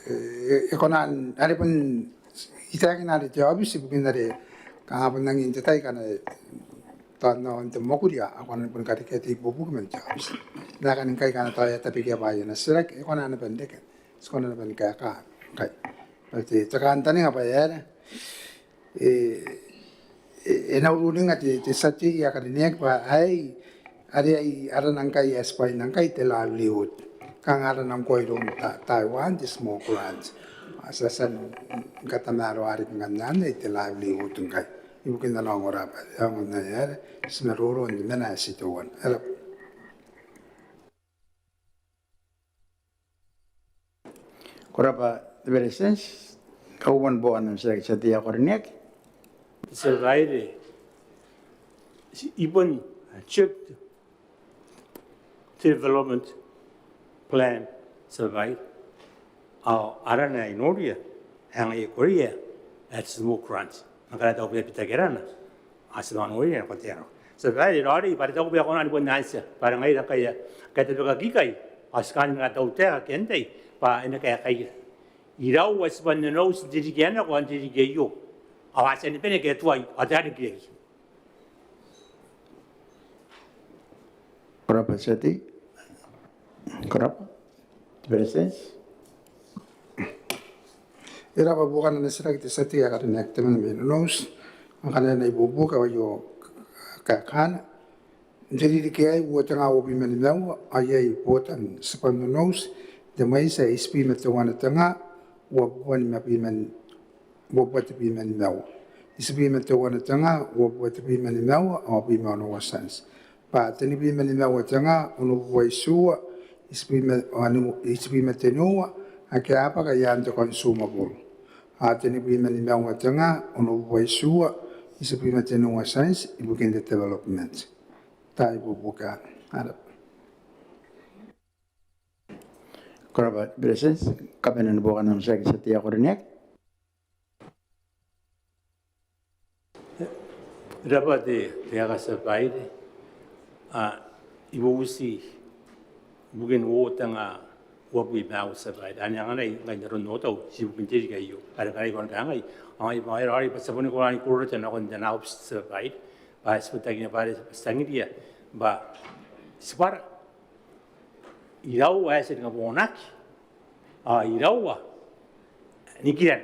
e, e kona n, are bon I taekina are te aobiti ibukin are kanga bon angin te tai ngkana tao n aon te mwakuri a kona ni bon karekea te ibuobuoki man te aobiti. N aekan ngkai ngkana tao e a tabekia bwaai ana titiraki, e kona naba n reke, ti kona naba ni kaeka ngkai. Bwa te, te kantaninga bwa e aera e, e, e na ururinga te, te tia tei ae karineaki bwa aei, are ai arana ngkai ae tibwaina ngkai te livelihood. Kanga arana ngkoa iroun ta, Taiwan te small grants. A tia, tia ni katamaroa riki ngkanne te livelihood ngkai. Ibukin ana ongora bwa e aonga n aera ti na roro n te mena ae ti teuana. E rabwa. Ko rabwa te Beretitenti. Kauoman buokan am titiraki te tia tei ae karineaki. Te tia babaire, I bon check te development plan te tia babaire. Ao arana ae I noria ae ngaia e koreaki ae te small grant. Ma ngkana tao ko bia bitaki arana, a ti manga noria nako te aro. Tia babaire, raoiroi bwa are tao ko bia kona ni bon answer bwa are ngaira ngkai ae tabekaki ikai, ao ti kan manga tautaeka ke n tai bwa e na kaekaia. Iraua tibwan Nonouti n te ririki ae nako ao n te ririki aio. Ao a tia ni bane ke a tuai, ao tera rikirake? Ko rabwa te tia tei. Ko rabwa. Te Beretitenti. E rabwa buokan ana titiraki te tia tei ae karineaki temanna mai Nonouti. Ngkana e na ibuobuoki ao aio kaekaana. N te ririki aei uoa tenga uabwi ma nimaua, ao iai botan tibwan Nonouti n te mwaiti ae itibwi ma teuana tenga uabubua nimabwi ma ni uabubua tebwi ma nimaua. Itibwi ma teuana tenga uabubua tebwi ma nimaua, uabwi ma onoua tianti. Bwa tenibwi ma nimaua tenga onobubua itiua, itibwi ma, a, ni, itibwi ma teniua ake a bwaka i aan te consumable. Ao tenibwi ma nimaua tenga onobubua itiua, itibwi ma teniua tianti ibukin te development. Tai bubuka. Ko rabwa. Ko rabwa te Beretitenti. Kabanean buokan am titiraki te tia tei ae karineaki. E rabwa te, te tia babaire. A, I bubuti ibukin uoa tenga uabwi ma uoua, te tia babaire. Anne anganai ngai n aron au tau ibukin te ririki aio are ngkai I kan kangai, ao I bwa e raoiroi bwa ti a boni kona ni kororota nakon te nau, te tia babaire, bwa ti butakin bwa are ti tangiria bwa tibwara iraua ae ti a ringa bonaki, ao iraua nikiran.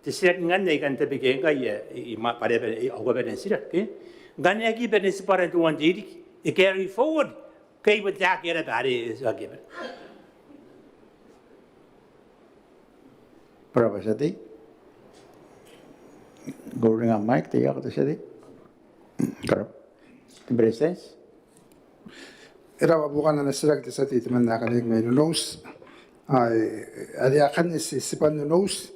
Te titiraki ngkanne ae I kan tabekia ngkai, e, I, I ma, bwa are e bane, e, au kabane n titiraki, ke? Ngkana e aki bane tibwara n teuana te ririki, e carry forward ke e bwa te aki era bwa are e aki bane? Ko rabwa te tia tei. Ko uringa mic, te iako te tia tei. Ko rabwa. Te Beretitenti. E rabwa buokan ana titiraki te tia tei temanna ae karineaki mai Nonouti. Ai, are akanne ti, tibwan Nonouti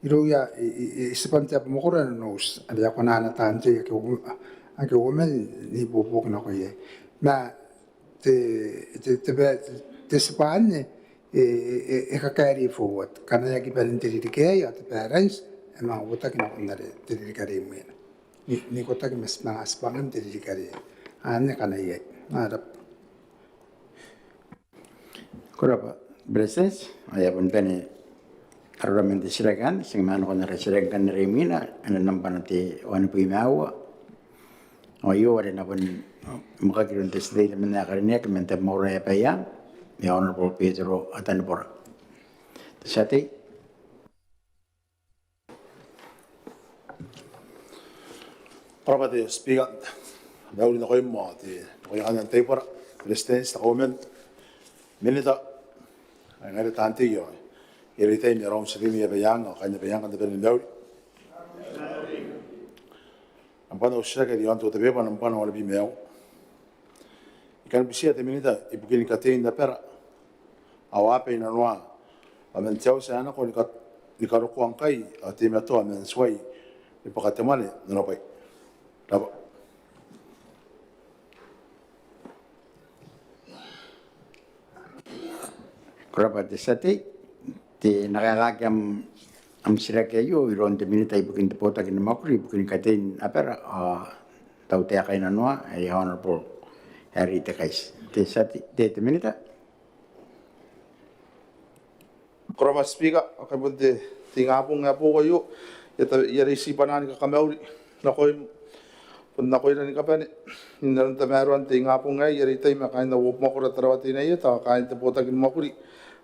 irouia, i, i, i, tibwan te abamwakoro ae Nonouti are a kona ana taan tei ake uoman, ake uoman n ibuobuoki nako iai. Ma te, te, te, te, te tibwa anne e, e, e, e ka-carry forward. Ngkana e aki bane n te ririki aei, ao te balance e manga uotaki nakon are te ririki are imwina. N, n ikotaki ma ti, manga tibwangan te ririki are anne ngkana iai. Ko rabwa. Ko rabwa Beretitenti. Ao e a bon bane arora man te titiraki anne, ti a manga nakon ara titiraki ngkanne are imwina, ae nambwana te wanibwi ma aua. Ao aio are e na bon mwakaki iroun te tia tei temanna ae karineaki man te abamwakoro ae Abaiang, the Honourable Betero Atanibora. Te tia tei. Ko rabwa te Speaker, mauri nakoim ao te, nakoia kaain te taibora, Beretitenti, te Kauoman, Minita, ao ngaira taan tei ae e a reitaia mai around te ririki ae Abaiang, ao kaain Abaiang kam na bane ni mauri. Nambwana au titiraki are iaon te order paper nambwana wanibwi ma aua. I kan butia te Minita ibukin katein abara ao aaba inanoa bwa man te auti ae nako ni ka-, ni karokoa ngkai ao teimatoa man tuai ni bwaka te mwane n onobwai. Rabwa. Ko rabwa te tia tei. Te, e na kaekaaki am, am titiraki aio iroun te Minita ibukin te botaki ni mwakuri ibukin katein abara ao tautaeka inanoa, ae Honourable Harry Tekaiti. Te tia tei, te, te Minita. Ko rabwa Speaker, ao ngkai bon te, te ingabong ae boou aio, I a ta-, I a reitia bwanaan kakamauri nakoim, bon nakoira ni kabane, n aron tamaroan te ingabong aei, I a reitaia ma kaain au abamwakoro Tarawa Teinainano, ao kaain te botaki ni mwakuri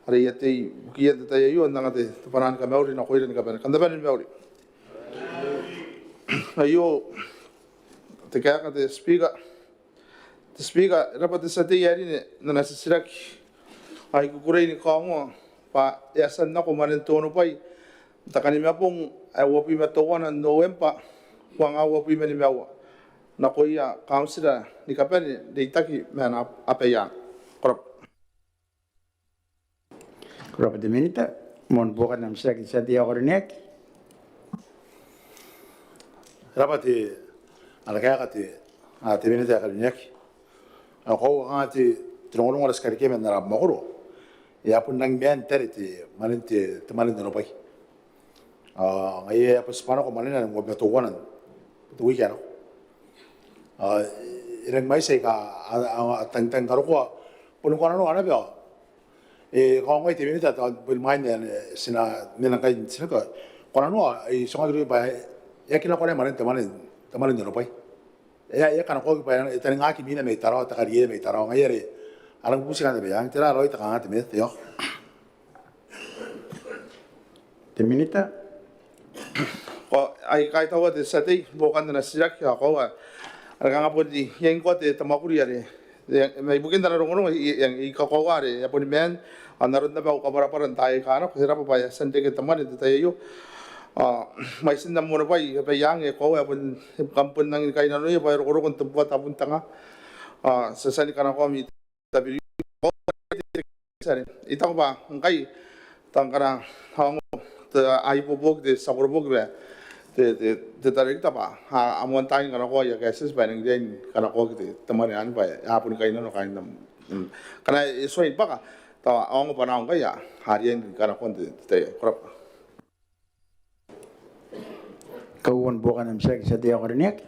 are I a tei ibukiia n te tai aio, n anga te, te bwanaan kakamauri nakoira ni kabane. Kam na bane ni mauri. Aio te kaeka te Speaker. Te Speaker, e rabwa te tia tei ae rine n ana titiraki. Ao I kukurei ni kaongoa bwa e a tia n nako mwanen te onobwai n te Kanimabong ae uabwi ma teuana n Nobembwa, uangaa uabwi ma nimaua, nakoia kauntira ni kabane n reitaki ma ana Abaiang. Ko rabwa. Ko rabwa te Minita. Moan buokan am titiraki te tia tei ae karineaki. E rabwa te, ana kaeka te, a, te Minita ae karineaki. Ao koaua kanga te, te rongorongo are ti karekea man ara abamwakoro e a bon rangi maan n tare te mwanen te, te mwane n onobwai. Ao ngaia e a bon tibwa nako mwanena n uabwi ma teuana n te wiki ae nako. Ao e rangi mwaiti aika a, a, a tangitang karokoa boni kona noa naba. E kaongoai te Minita tao boni mwain ae ti na mena ngkai n titiraki. Kona noa, I tuangaki irouia bwa e aki nako naba mwanen te mwane, te mwane n onobwai. E a, e a kanakoaki bwa e taningaki imwina mai Tarawa, te kariaia mai Tarawa. Ngaia are a rangi bubuti kaain Abaiang, tera raoi te kanganga te Minita? Te, ao te Minita. Ko, I kaitaua te tia tei buokan ana titiraki, ao koaua are kanga bon iai ngkoa te, te mwakuri are, e, mai bukin ana rongorongo, I, I, I kakoaua are e a boni maan, ao n aron naba au kabwarabwara n taai aika nako, e rabwa bwa e a tia n reke te mwane n te tai aio. Ao mwaitin am onobwai Abaiang, e koaua e a bon, kam bon rangi ni kainnanoia bwa e rokoroko n tebubua tabun te nga. Ao ti a tia ni kanakoa ami I taku bwa ngkai tao ngkana a ongo te, a ibuobuoki te tia koroboki bwa te, te, te tarekita bwa a, a moan tai ni kanakoa aia cases bwa e nang riai ni kanakoaki te, te mwane anne bwa a boni kainnano kaain am, mm. Ngkana e tuai ni bwaka, tao a ongo bwa nao ngkai a, a riai ni kanakoa n te, te tai. Ko rabwa. Kauoua ni buokan am titiraki te tia tei ae karineaki.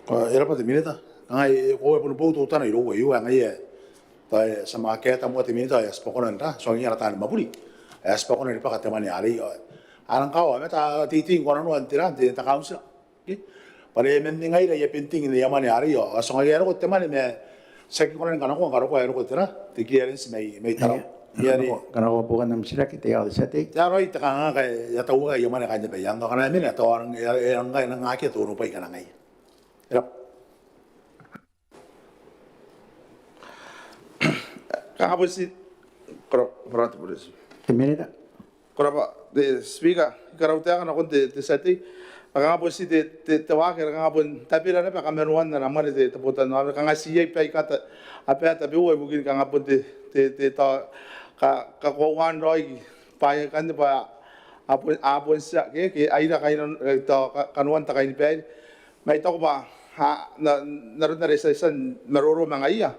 Ko, e rabwa te Minita. Kangai, e, ko, e boni bou teutana irou aio, ae ngaia tao e a tia ma kaeta moa te Minita ao e a tibwa kona n tibwa tuangiia ara taani mwakuri ae a tibwa kona ni bwaka te mwane arei. Ao a nang kaoa ma tao te iti ngkoananoan te ra n te kauntira bwa are e a mena ngaira aia pending n aia mwane arei ao a tia n anganaki nako te mwane ma ti aki kona ni kanakoa ni karokoa ae roko te ra te clearance mai Tarawa. Kanakoa buokan am titiraki te tia tei. Te aro ae te kanganga ae e a tauaki aia mwane kaain Abaiang ao ngkana e mena tao e a nang akea te onobwai ngkana ngaia. E rab'a. Kanga bon ti, ko rab'a, ko rab'a te Speaker, I karautaeka nakon te tia tei. Kanga bon ti te waaki are kanga bon tabera naba kamanoan ana mwane te botannaomata, kanga ti iai baika a bae tabeua ibukin kanga bon te tao kakoauan raoi bwaai aikanne bwa a bon tia ke a ira kanoan te kainibaire. Ma I taku bwa n aron are ti a tia n maroro ma ngaiia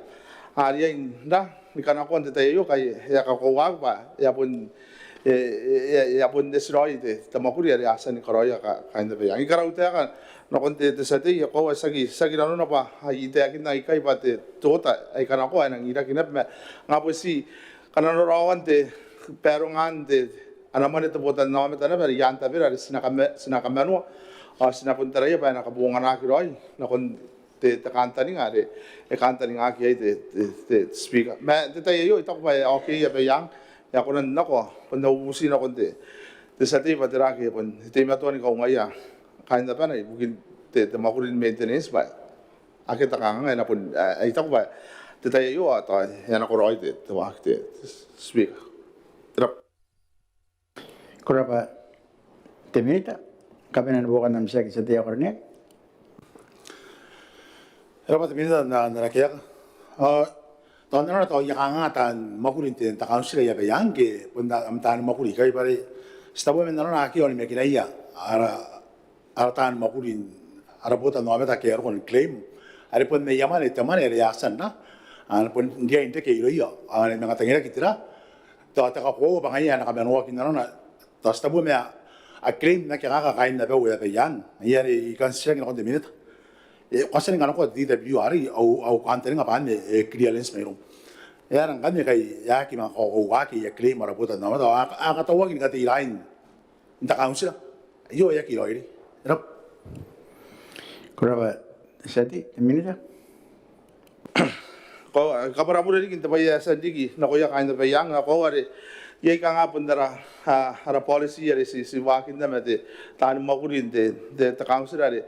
a riai n ra ni kanakoa n te tai aio ngkai e a kakoauaki bwa e a bon e a bon eti raoi te mwakuri are a tia ni karaoia kaain Abaiang. I karautaeka nakon te tia tei, e koaua tiaki nanona bwa I taekinna ikai bwa te oota ae I kanakoa e nang iraki naba ma kanga bon ti kananoraoan te barongan te ana mwane te botannaomata naba are i aan tabera are ti na kamanoa ao ti na bon taraia bwa e na kabonganaki raoi nakon te kantaninga are e kantaningaki iai te Speaker. Ma n te tai aio I taku bwa e a okei Abaiang, e a kona n nako bon au bubuti nakon te tia tei bwa tera ake e bon teimatoa ni kaungaia kaain abana ibukin te mwakuri ni maintenance bwa akea te kanganga e na bon, I taku bwa n te tai aio ao tao e a nakoraoi te waaki te Speaker. Te rab'a. Ko rab'a te Minita. Kabanean buokan am titiraki te tia tei ae karineaki. E rab'a te Minita n ana kaeka. Tao n arona tao iai kanganga taan mwakuri n te kauntira i Abaiang ke bon am taani mwakuri ikai bwa are ti taboa man arona akea onimakinaia ara ara taani mwakuri n ara botannaomata ake a roko ni claim are bon aia mwane te mwane are a tia n ra a na bon riai n reke irouia ao a na manga tangiraki te ra tao te kakoaua bwa ngaia ae na kamanoaki n arona. Tao ti taboa ma a claim n aki kaka kaain abau ae Abaiang. Ngaia are I kan titiraki nakon te Minita, e ko a tia ni kanakoa te DWR arei? Au kantaninga bwa anne e clearance mairoum. E aera ngkanne ngkai e aki manga kaokauaki aia claim ara botannaomata ao a katauaki ni katei raoi n te kauntira? Io, e aki raoiroi. E rab'a. Ko rab'a te tia tei. Te Minita. Ko kabwarabure riki n te bwai ae e a tia n riki nakoia kaain Abaiang ao koaua are iai kanga bon ara ara policy are ti waakinna ma te taani mwakuri n te kauntira are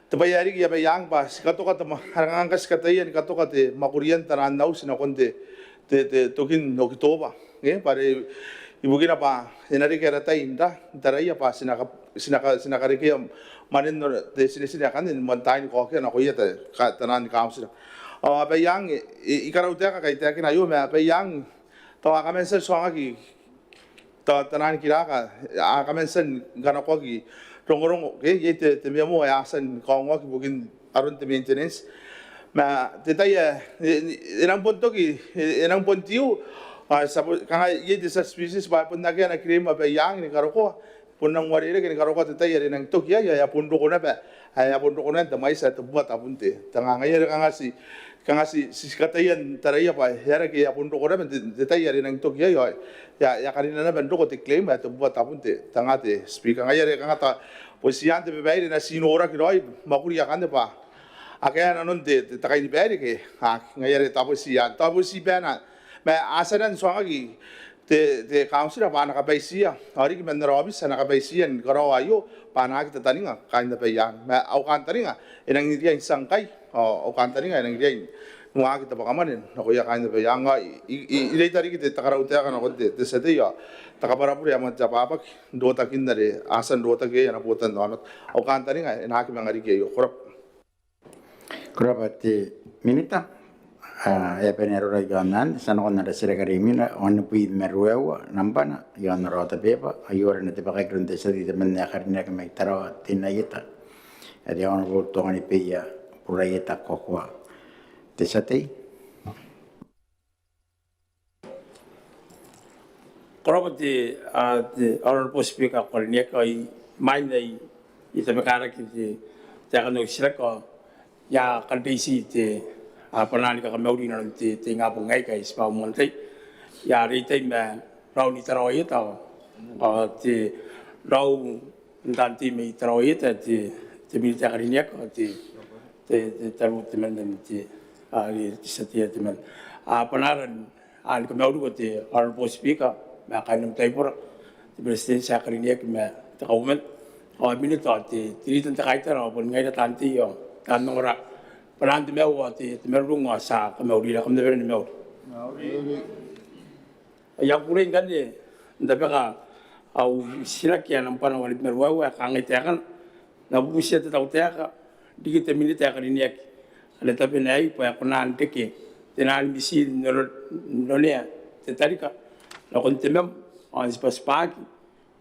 te bwai ae riki i Abaiang bwa ti katoka te mwa are kanga ngkai ti kataia ni katoka te mwakurian taian auti nakon te tokin Okitoba. Bwa are ibukina bwa e na reke ara tai n ra n taraia bwa ti na karekea mwanen te tinetine akanne ni moan tai ni kaokoro nakoia taian kauntira. Ao Abaiang, I karautaeka ngkai I taekina aio ma Abaiang tao a kaman tia n tuangaki tao taian kiraka a kaman tia ni kanakoaki rongorongo ke iai te memo ae a tia ni kaongoaki ibukin aron te maintenance. Ma te tai ae e nang bon toki, e nang bon tiu ao kanga iai te tia species bwa e bon akea ana claim Abaiang ni karokoa, bon nang uarereke ni karokoa te tai are e nang toki iai ao e a bon roko naba ae e a bon roko naba n te mwaiti ae tebubua tabun te tenga. Ngaia are kanga ti kanga ti kataia n taraia bwa e aera ngke e a bon roko naba n te tai are e nang toki iai ao e a karina naba n roko te claim ae tebubua tabun te tenga te Speaker. Ngaia are kanga tao bon ti aan te babaire e na ti noraki raoi mwakuri akanne bwa akea nanon te kainibaire ke ngaia are tao bon ti aan tao bon ti baena ma a tia naba n tuangaki te kauntira bwa a na kabaitiia ao riki man ara aobiti a na kabaitiia ni karaoa aio bwa a na aki tataninga kaain Abaiang. Ma au kantaninga e nang riai n tia ngkai ao au kantaninga e nang riai n waaki te bwakamwane nakoia kaain Abaiang. Ao I reita riki te karautaeka nakon te tia tei ao te kabwarabure ae moan te abwabwaki n rotakin are a tia n rotaki iai ana botannaomata. Au kantaninga e na aki manga riki aio. Ko rabwa. Ko rabwa te Minita. E a bane arora iaon anne, ti a nakon ara titiraki are imwina, wanibwi ma ruaiwa nambana iaon ara order paper, aio are e na tabekaki iroun te tia tei temanna ae karineaki mai Tarawa Teinainano Ieta, ae te Honourable Tonganibeia Buraieta Kokoa. Te tia tei. Ko rabwa te Honourable Speaker ae ko karineaki, ao imwain ae I tabekaraki te taeka n au titiraki ao I a kan reiti te a bane ni kakamauri inanon te, te ingabong aei ngkai ti bwa moan tai. Ia, reitai ma raou ni Tarawa Ieta ao, ao te raou n taan tei mai Tarawa Ieta, te, te Minita ae karineaki ao te, te, te tariu temanna n te, a, te tia tei temanna. A bane ara ni kamauriko te Honourable Speaker ma kaain am taibora, te Beretitenti ae karineaki ma te Kauoman ao Minita ao te, te Leader n te kaitara ao boni ngaira taan tei ao taan ongora. Bwanaan te maiu ao te, te marurung ao ti a kamaurira. Kam na bane ni mauri. Mauri. I a kukurei ngkanne n tabeka au titiraki ae nambwa uabwi ma ruaiwa ae kangai taekana: N na bubutia te tautaeka riki te Minita ae karineaki are tabena aei bwa e kona n reke te naan mitiin n onea te tarika nakon te mam ao n tibwatibwaki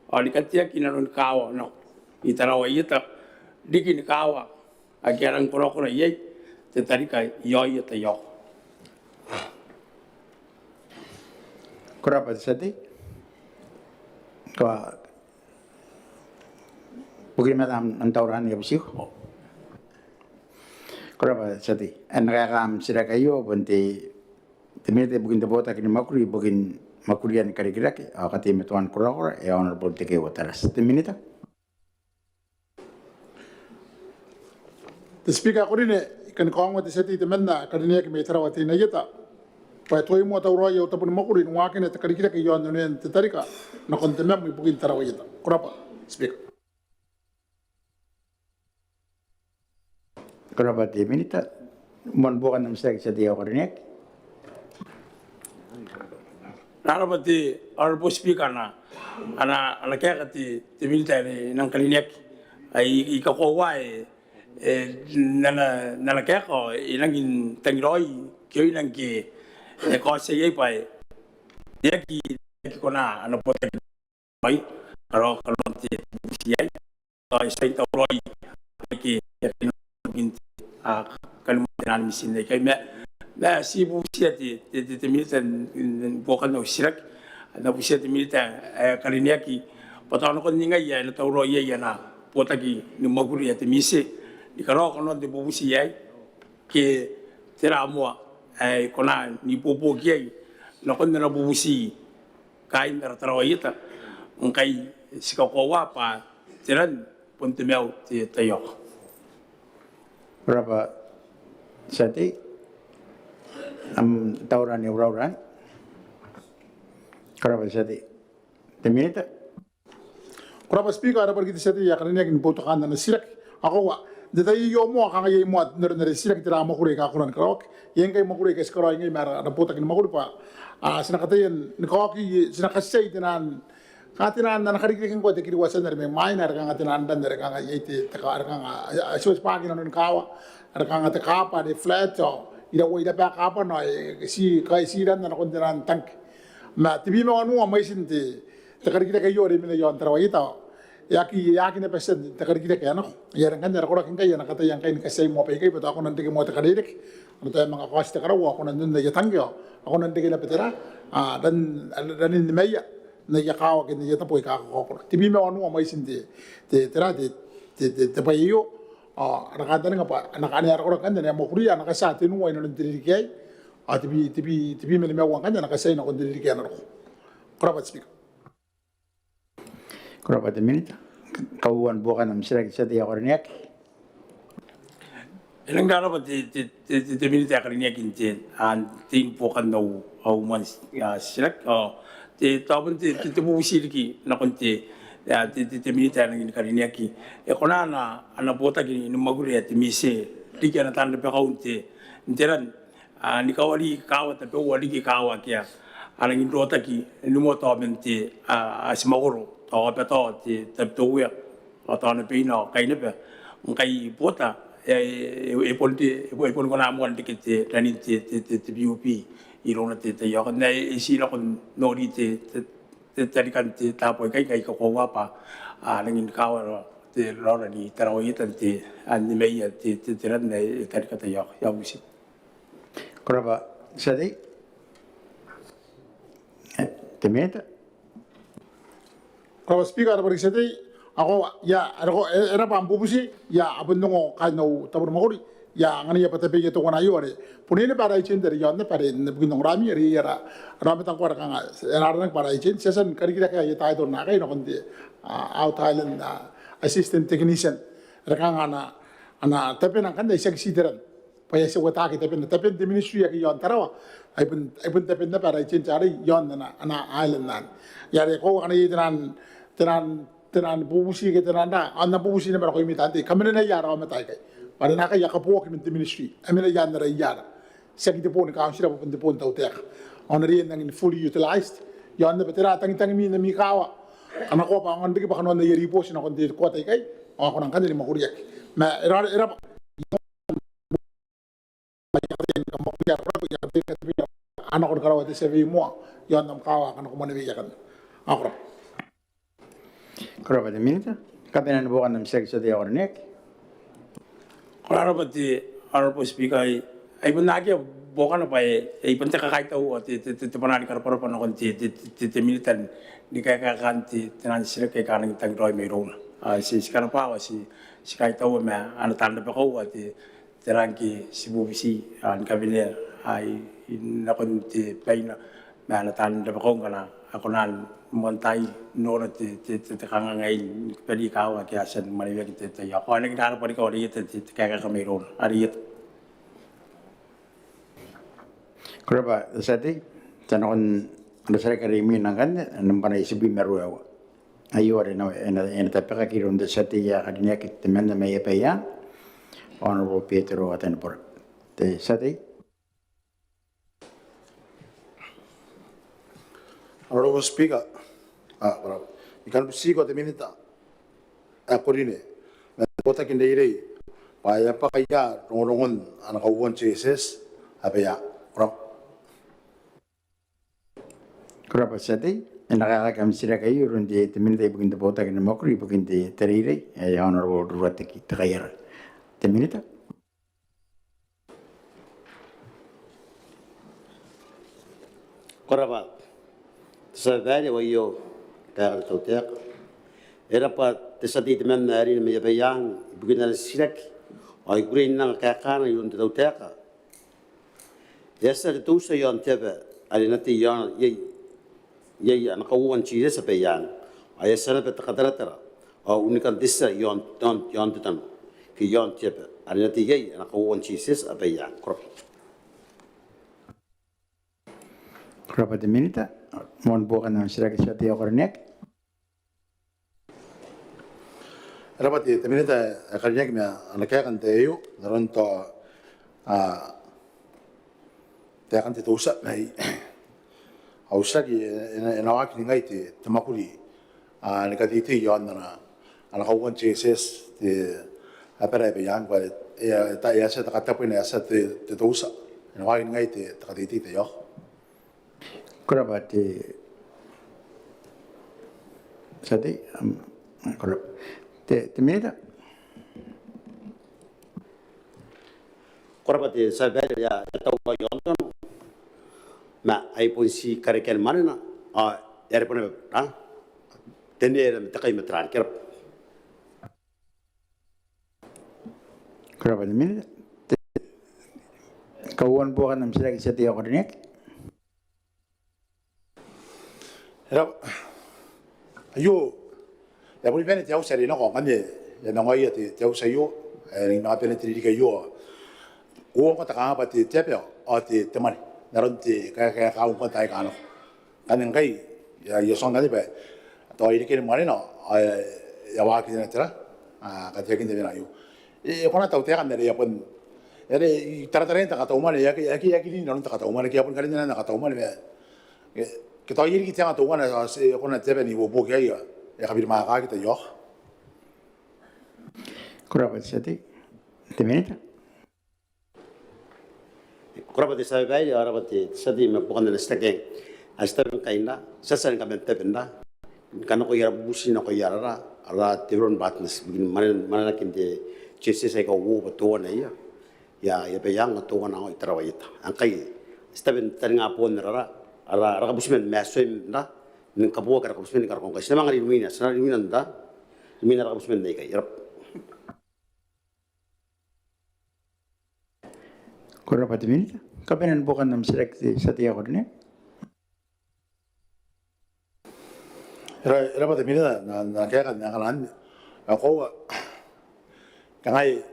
ao ni kateaki inanoni kaawa nako i Tarawa Ieta riki ni kaawa ake a rang korakora iai te tarika i aoia taiaoka. Ko rabwa te tia tei. Ko a bukina ma am taura anne, I a butiiko. Ko rabwa te tia tei. E na kaeka am titiraki aio bon te, te Minita ibukin te botaki ni mwakuri ibukin mwakuriia ni karikirake ao kateimatoan korakora, e Honourable Tekeeua Tarati. Te Minita. Te Speaker ae ko rine, I kan kaongoa te tia tei temanna ae karineaki mai Tarawa Teinainano Ieta bwa e tuai moa tauraoi au tabo ni mwakuri ni waakina te karikirake iaon onean te tarika nakon te mam ibukin Tarawa Ieta. Ko rabwa Speaker. Ko rabwa te Minita. Moan buokan am titiraki te tia tei ae karineaki. Ko rabwa te Honourable Speaker, ana, ana, ana kaeka te, te Minita ae e nang karineaki. Ai I kakoaua e, e, n ana, n ana kaeka ao e nangi n tangiraoi kioina ngke e kaotia iai bwa e aki, aki kona ana botaki mai karaoa kanoan te bubuti aei. Ao e tia n tauraoi aike a kainnanoa ibukin te, a, kanimwan te naan mitiin aikai. Ma, ma ti bubutia te, te, te, te Minita n, n, n buokan au titiraki. N na bubutia te Minita ae karineaki bwa tao nakon ningai ae e na tauraoi iai ana botaki ni mwakuri ae te MISE ni karaoa kanoan te bubuti aei, ke tera moa ae e kona n ibuobuoki iai nakon ana bubuti kaain ara Tarawa Ieta, ngkai ti kakoaua bwa te ran bon te maiu te taiaoka. Ko rabwa te tia tei. Am taura anne, uraura anne. Ko rabwa te tia tei. Te Minita. Ko rabwa Speaker, e rabwa riki te tia tei ae karineaki ni boutokaan ana titiraki. Ao koaua, n te tai aio moa kanga iai moa n aron are titiraki tera mwakuri aika a kona ni karaoaki. Iai ngkai mwakuri aika ti karaoi ngai ma ara, ara botaki ni mwakuri bwa, a, ti na kataia ni kaoki, ti na katiai te naan, kanga te naan ana karikirake ngkoa te kiriwatin are mai mwaina are kanga te naan ran are kanga iai te, te ka, are kanga, a, a, tibwatibwaaki inanoni kaawa are kanga te kaaba are flat ao iraua, iraba kaabana ao e, ti, kai ti ran nakon te naan tangke. Ma tebwi ma wanua mwaitin te, te karikirake aio are e mena iaon Tarawa Ieta ao e aki, e aki naba tia te karikirake ae nako. Ai are ngkanne ara koraki ngkai a na kataia ngkai ni katiai moa baikai bwa tao a kona n reke moa te karikirake. Ao tao e manga kaoti te karau ao a kona n on aia tangke ao a kona n reke naba tera, a, ran, ranin nimaia n aia kaawa ke n aia tabo aika a kakaokoro. Tebwi ma wanua mwaitin te, te, tera, te, te, te, te bwai aio. Ao ara kantaninga bwa a na, ane ara koraki ngkanne ane a mwakuria a na katia tenua inanon te ririki aei. Ao tebwi, tebwi, tebwi ma nimaua ngkanne a na katiai nakon te ririki ae na roko. Ko rabwa Speaker. Ko rabwa te Minita. Kauoua ni buokan am titiraki te tia tei ae karineaki. E nang rarabwa te, te, te, te, te Minita ae karineaki n te, a, n te, n buokan au, au moan, a, titiraki. Ao te, tao bon te, te, te bubuti riki nakon te, a, te, te, te Minita ae nangi ni karineaki. E kona ana, ana botaki ni mwakuri ae te MISE riki ana taan rabakau n te, n te ran, a, ni kawari kaawa tabeua riki kaawa ake a rangi n rotaki ni moto man te, a, atimwakoro, tao Abatao, te Tabiteuea ao tao Nabeina ao kai naba ngkai Buota, e, e, e bon te, e bon, e bon kona moa n reke te ranin te, te, te, te PUB irouna te taiaoka. N na, e, e ti nako n nori te, te, te tarikan te taabo aikai ngkai I kakoaua bwa a rangi ni kawara te raora ni Tarawa Ieta n te, a, nimaia te, te, te ran ae e tarika taiaoka. I a bubuti. Ko rabwa te tia tei. E, te Minita. Ko rabwa Speaker, e rabwa riki te tia tei. Ao koaua, ia, e roko, e, e rabwa am bubuti, ia, a bon ongo kaain au tabo ni mwakuri. I a anganai bwa tabeia teuana aio are bon iai naba ara agent are i aon naba are n bukin ongorami are iai ara aomata ngkoa are kanga e na aranaki bwa ara agent. Ti a tia ni karikirakea aia title naakai nakon te Outer Island Assistant Technician are kanga ana tabena ngkanne ae tiaki ti te ran bwa e a tia n uotaki tabeia, taben te ministry ake i aon Tarawa. Ai bon taben naba ara agent arei i aon ana island anne. Ai are koaua ngkana iai te nano, te nano bubuti ke te nano ra, ao N na bubuti naba nakoimi taan tei, kamanenaia ara aomata aikai bwa are naakai a kabooaki man te ministry, a mena i aan ara iara, tiaki te boo ni kauntira bwa bon te boo n tautaeka. Ao n na riai n rangi ni fully utilized i aon naba tera tangitangimi n ami kaawa. Kanakoa bwa aonga n riki bwa kanoan aia ribooti nakon te headquarter ikai ao a kona ngkanne ni mwakuriaki. Ma e raba, e raba. A nako ni karaoa te survey moa i aon am kaawa ake a nako mwaneweia akanne. Ko rabwa. Ko rabwa te Minita. Kabanean buokan am titiraki te tia tei ae karineaki. Ko rabwa te Honourable Speaker, ai bon akea buokana bwa e bon te kakaitau ao te bwanaa ni karabwarabwa nakon te Minita ni kaekaekaan te nano n titiraki aika a rangi n tangiraoi mairouna. Ti karabwa ao ti kaitaua ma ana taan rabakau ao te te rang ke ti bubuti ni kabanea nakon te baina ma ana taan rabakau ngkana a kona n moan tai n nora te kangaanga ni kabane ni kaawa ake a tia ni mwaneweaki n te tai aio. Ko a rangi n rabwa riki ao are i eta te kaekaeka mairouna, are i eta. Ko rabwa te tia tei. Ti a nakon ara titiraki are imwina ngkanne, nambwa tebwi ma ruaiwa. Aio are e na, e na, e na tabekaki iroun te tia tei ae karineaki temanna mai Abaiang, Honourable Betero Atanibora. Te tia tei. Honourable Speaker, a, ko rabwa. I kan butiko te Minita ae karineaki ma te botaki n reirei bwa e a bwaka ia rongorongon ana kauoua n JSS Abaiang. Ko rabwa. Ko rabwa te tia tei. E na kaekaaki am titiraki aio iroun te Minita ibukin te botaki ni mwakuri ibukin te reirei, e, Honourable Ruateki Tekaiara. Te Minita. Ko rabwa te tia babaire ao aio kaekaan te tautaeka. E rabwa te tia tei temanna ae rine mai Abaiang ibukin ana titiraki ao I kukurei n anga kaekaana iroun te tautaeka. E a tia te tousua i aon te aba are e na tei iai, iai ana kauoua n JSS Abaiang ao e a tia naba te kataratara ao unikan te tia i aon, i aon, i aon te tano ke i aon te aba are e na tei iai ana kauoua n JSS Abaiang. Ko rabwa. Ko rabwa te Minita. Moan buokan am titiraki te tia tei ae karineaki. E rabwa te Minita ae karineaki ma ana kaeka n te tai aio n aron tao, a, taekan te tousua mai au titiraki. E na, e na waaki ningai te mwakuri, a, ni kateitei i aon ana, ana kauoua n JSS te abara ae Abaiang bwa e a, e a tia te katabwena, e a tia te tousua. E na waaki ningai te kateitei te aio. Ko rabwa te tia tei. Ko rabwa te Minita. Ko rabwa te tia babaire. E a tau i aon tano ma ai bon ti karekean mwanena ao e a rebwe naba, a, te nera ma te kai ma te ran. Ko rabwa. Ko rabwa te Minita. Kauoua ni buokan am titiraki te tia tei ae karineaki. E rabwa. Aio e a boni bane te auti are nako ngkanne, e a mangaoia te auti aio, e a nangi manga bane te ririki aio. Ko uoua ngkoa te kanga bwa te aba ao te mwane n aron te kaekaeka ngkoa n taai aika nako. Ngkanne ngkai I a tia n anganai bwa tao e reke ni mwanena ao e a waaki naba tera, a, kateakin te mwane aio. E kona te tautaeka n are e a bon, are I tarataraia n te katau mwane, e aki, e aki rin nanon te katau mwane ke e a bon karinan te katau mwane ma ke tao e riki te anga teuana ao e kona te aba n ibuobuoki ae e kabirimwaakaaki te aio. Ko rabwa te tia tei. Te Minita. Ko rabwa te tia babaire, ko rabwa te tia tei ma buokan ana titiraki. Ai ti tabe ngkai n ra, ti a tia ni kaman tabe n ra, ni kanakoa ara bubuti nakoia ara, ara development partners ibukin mwanena, mwanenakin te JSS aika uoua bwa teuana ia i Abaiang ao teuana i Tarawa Ieta. Ngkai ti tabe n taninga boon ara, ara, ara kabutimwaea ma ti a tia n ra, ni kabooaki ara kabutimwaea ni karokoa ngkai ti na manga rin mwina, ti na rin mwina n ra, rin mwina ara kabutimwaea aikai. E rabwa. Ko rabwa te Minita. Kabanean buokan am titiraki te tia tei ae karineaki. E rabwa te Minita n ana kaeka n aekan anne. Ao koaua ngkanne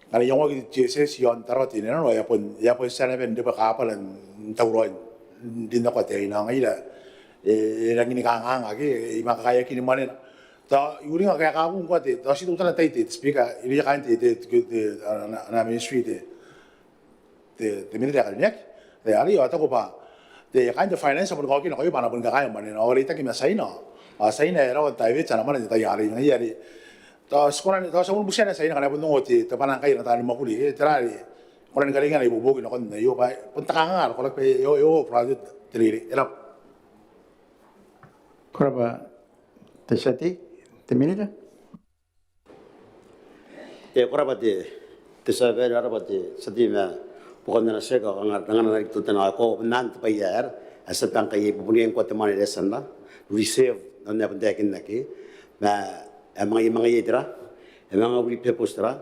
ngkana e ongoaki te G S S iaon Tarawa Teinainano ao e a bon, e a bon tia naba n rebwe kaabwara n tauraoi n rin nako ataei. Ao ngaira e rangi ni kanganga ke e manga kakaeaki ni mwanena. Tao I uringa kaekakun ngkoa te, tao ti teutana tai te Speaker irouia kaain te, te, te, te, ana, ana ministry te, te, te Minita ae karineaki. Are ao I taku bwa te kaain te finance a boni kaoki nakoia bwa a na boni kakaea mwanena ao a reitaki ma Tiaina. Ao Tiaina e rawa n taewetia ana mwane n te tai arei. Ngaia are tao ti kona ni, tao ti a boni butiia naba Tiaina ngkana e bon ongo te, te bwanaa ngkai ana taani mwakuri, e, tera are e kona ni karinga ana ibuobuoki nakon aio bwa bon te kanganga ara koraki bwa e, e, e overcrowded te reirei. E rabwa. Ko rabwa te tia tei. Te Minita. E, ko rabwa te, te tia babaire, ko rabwa te tia tei ma buokan ana titiraki. Ao kanga, kanga n na riki teutana ao e koaua bon anne te bwai ae aera ae ti a tia ngkai e bubunei ngkoa te mwane are e a tia n reserve n aron ae bon taekinna ke ma e a manga, e a manga iai tera, e a manga repurpose tera,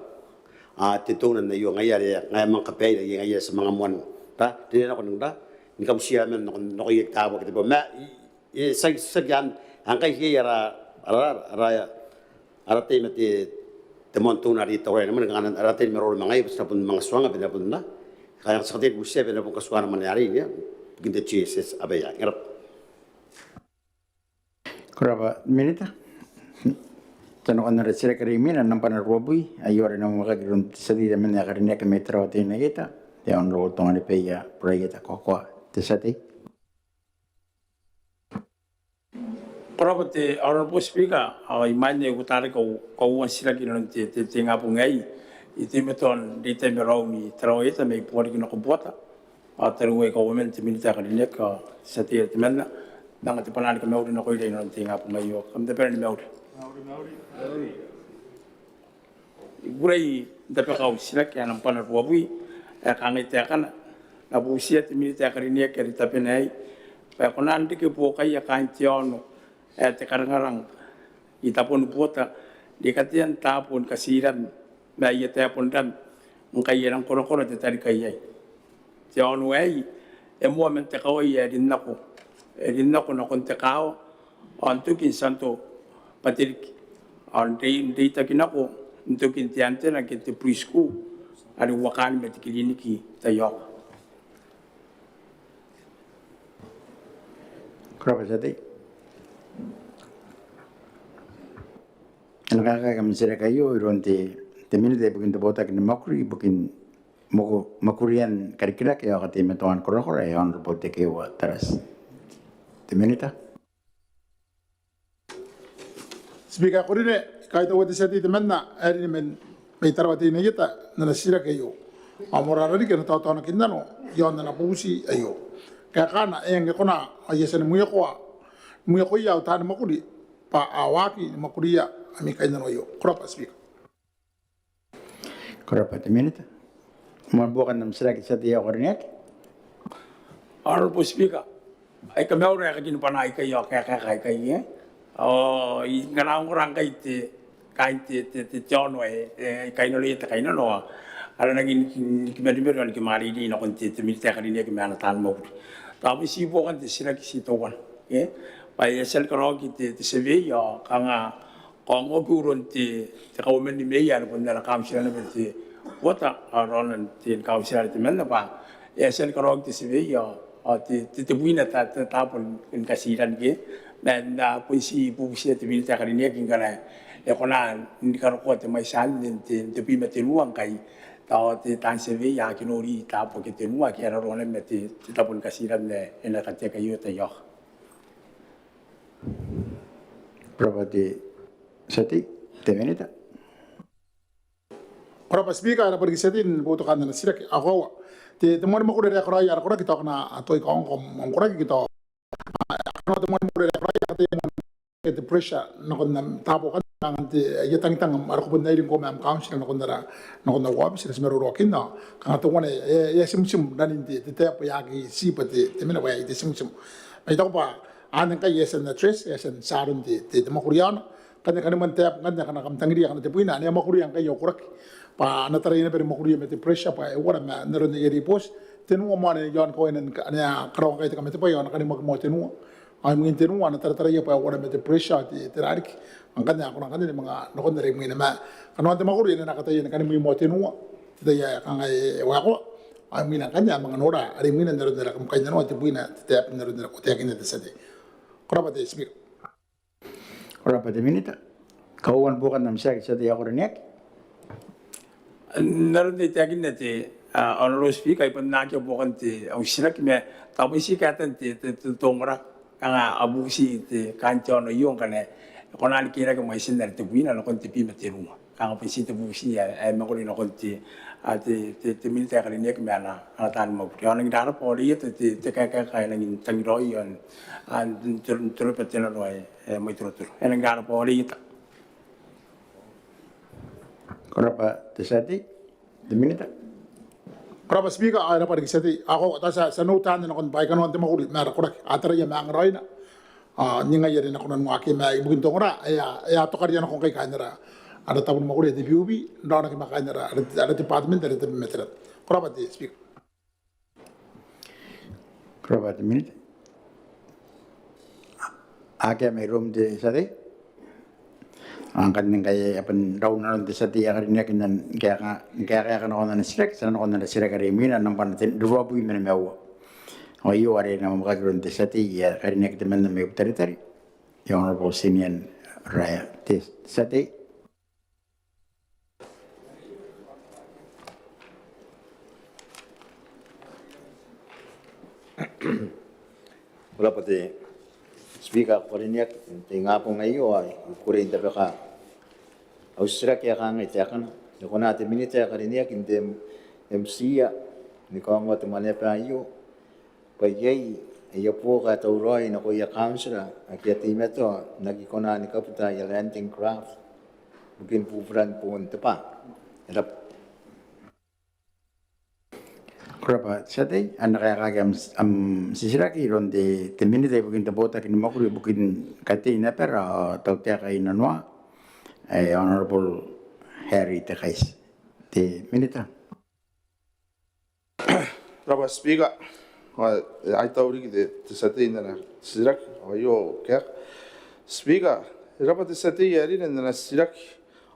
a, te donor n aio. Ngaia are ngaia e a manga kabaeira iai, ngaia ti a manga moan ra, te, nako n ra ni kabutia man nako, nakoia taabo ake te bwai ma I, e, tiaki, tiaki anne, ngkai iai ara, ara, ara, ara tai ma te, te moan donor are e tauraoi n mwane, kanga ara tai ni maroro ma ngaia bwa ti na bon manga tuanga bwa e na bon na, kanga ti a kataia ni butiia bwa e na bon katuana mwane arei ibukin te G S S. Abaia. Ko rabwa. Ko rabwa Minita. Ti a nakon ara titiraki are imwina, nambwa ruabwi, aio are e na mwamwakaki iroun te tia tei temanna ae karineaki mai Tarawa Teinainano, te Honourable Tonganibeia Buraieta Koakoa. Te tia tei. Ko rabwa te Honourable Speaker, ao imwain ae I uotarake au kauoua n titiraki inanon te, te, te ingabong aei, I teimatoa n reitaki ma raou ni Tarawa Ieta mai Buariki nako Buota, ao tariu ae Kauoman, te Minita ae karineaki ao te tia tei temanna, n anga te bwanaa ni kamauri nakoira inanon te ingabong aei. Kam na bane ni mauri. I kukurei n tabeka au titiraki ae nambwa ruabwi ae kangai taekana: N na butiia te Minita ae karineaki are tabena aei bwa e kona n reke buokaia kaain te aono ae Tekarangarang i Tabonibuota ni katean taabo ni katiiran ma aia taabo n ram ngkai e rang korakora te tarika iai. Te aono aei e moa man te kawai ae rin nako, e rin nako nakon te kaawa ao n toki n Tianto Bateriki ao n rei, n reitaki nako n toki n te antena ke te preschool are uakaan ma te kiriniki Taiaoka. Ko rabwa te tia tei. E na kaekaaki am titiraki aio iroun te, te Minita ibukin te botaki ni mwakuri ibukin mwakurian karikirake ao kateimatoan korakora, ae Honourable Tekeeua Tarati. Te Minita. Speaker ae karineaki, I kaitaua te tia tei temanna ae karineaki mai Tarawa Teinainano n ana titiraki aio. Ao moarara riki ana taotaonakinnano iaon ana bubuti aio. Kaekaana, eng, e kona, ao I a tia ni mwiakoa, mwiakoia au taani mwakuri bwa a waaki ni mwakuria ami kainnano aio. Ko rabwa Speaker. Ko rabwa te Minita. Moan buokan am titiraki te tia tei ae karineaki. Honourable Speaker, ai kamauri ae kakinibwanaa ikai ao kaekaeka ikai, e. Ao I ngkana ongora ngkai te, kaain te, te, te, te aono ae, e, kainnanoia te kainnano ao a na nangi ni, ni kimarimari ao ni kimwareirei nakon te, te Minita ae karineaki ma ana taani mwakuri. Tao bon ti buokan te titiraki ti teuana, e. Bwa e a tia ni karaoaki te, te survey ao kanga kaongoaki uron te, te kauoman ni meea are bon ana kauntira naba te Buota, ao raona n te kauntira are temanna bwa e a tia ni karaoaki te survey ao, ao te, te, tebwina ta, ta, taabo ni katiiran ke. Ma N na bon ti bubutiia te Minita ae karineaki ngkana e kona ni karokoa te mwaiti anne n te, n tebwi ma tenua ngkai tao te taan survey a aki nori taabo ake tenua ake a raroa naba ma te, te tabo ni katiiran ae e na kateaki aio Taiaoka. Ko rabwa te tia tei. Te Minita. Ko rabwa Speaker, e rabwa riki te tia tei n boutokaan ana titiraki. Ao koaua te, te moani mwakuri are e karaoia ara koraki tao akana a tuai kaongoka am koraki ke tao akana te moani mwakuri are e karaoia, a kataia moa n te pressure nakon am taabo akanne, kanga te, aia tangitang, ara kubo n airi ngkoa ma am kauntira nakon ara, nakon au aobiti are ti maroroakinna. Kanga teuana e, e a timtim ranin te, te taabo ae aki ti bwa te, te mena bwa e a timtim. Ma I taku bwa anne ngkai e a tia n address, e a tia n tia aron te, te, te mwakuri aona. Ngkanne kaniman taabo ngkanne akana kam tangiria akana tebwina ane a mwakuria ngkai au koraki. bwa a na taraia naba ni mwakuria ma te pressure bwa e uara ma n aron aia ribooti. Tenua moa ane i aon kawaina ane a karaoa ngkai te kamatebwai i aon kanimwaki moa tenua. Ao imwin tenua a na tarataraia bwa e uara ma te pressure, te, te rariki. Ao ngkanne a kona ngkanne ni manga nakon are imwina ma kanoan te mwakuri ane a na kataia ni kanimwi moa tenua. Te tai ae kanga e waekoa. Ao imwina ngkanne a manga nora are imwina n aron are kam kainnanoa tebwina te taebu n aron are ko taekinna te tia tei. Ko rabwa te Speaker. Ko rabwa te Minita. Kauoua ni buokan am titiraki te tia tei ae karineaki. N aron ae I taekinna te, a, Honourable Speaker, I bon akea buokan te, au titiraki ma tao bwa I tii kaetan te, te, te, te ongora. Kanga a bubuti te kaain te aono aio ngkana e kona ni kerake mwaitin are tebwina nakon te bwi ma tenua. Kanga bon tii te bubuti ae, ae mangori nakon te, a, te, te, te Minita ae karineaki ma ana, ana taan mwakuri. Ao I nangi rabwa ao reieta te, te kaekaeka ae nangi tangiraoi ao n, a, n te, n te roba te nano ae, ae mai torotoro. I nangi rabwa ao reieta. Ko rabwa te tia tei. Te Minita. Ko rabwa Speaker, ao e rabwa riki te tia tei. Ao ko, tao ti a, ti a noota anne nakon bwa kanoan te mwakuri ma ara koraki a taraia ma angaraoina. Ao n ningai are N na kona n waaki ma ibukin te ongora ae a, ae a tokaria nako ngkai kaain ara, ara tabo ni mwakuri ae te PUB, n raonaki ma kaain ara, ara, ara department are tabematera. Ko rabwa te Speaker. Ko rabwa te Minita. Akea mairoum te tia tei. Ao ngkanne ngkai e a bon rau nanon te tia tei ae karineaki n na kaeka, kaekaeka nakon ana titiraki, ti a nakon ana titiraki are imwina, nambwa ruabwi ma nimaua. Ao aio are e na mwamwakaki iroun te tia tei ae karineaki temanna mai Butaritari, te Honourable Tinian Raea. Te tia tei. Ko rabwa te Speaker ae karineaki. N te ingabong aio ao I kukurei n tabeka au titiraki ae kangai taekana: E kona te Minita ae karineaki n te MIA ni kaongoa te Mwaneaba aio bwa iai aia buoka ae tauraoi nakoia kauntira ake a teimatoa n aki kona ni kabuta aia landing craft ibukin buburan boon te bwaa? E rabwa. Ko rabwa te tia tei. Ao N na kaekaaki am, am titiraki iroun te, te Minita ibukin te botaki ni mwakuri ibukin katei n abara ao tautaeka inanoa, e, Honourable Harry Tekaiti. Te Minita. Ko rabwa Speaker. Ao e a tau riki te, te tia tei n ana titiraki. Ao aio kaeka. Speaker, e rabwa te tia tei ae rine n ana titiraki.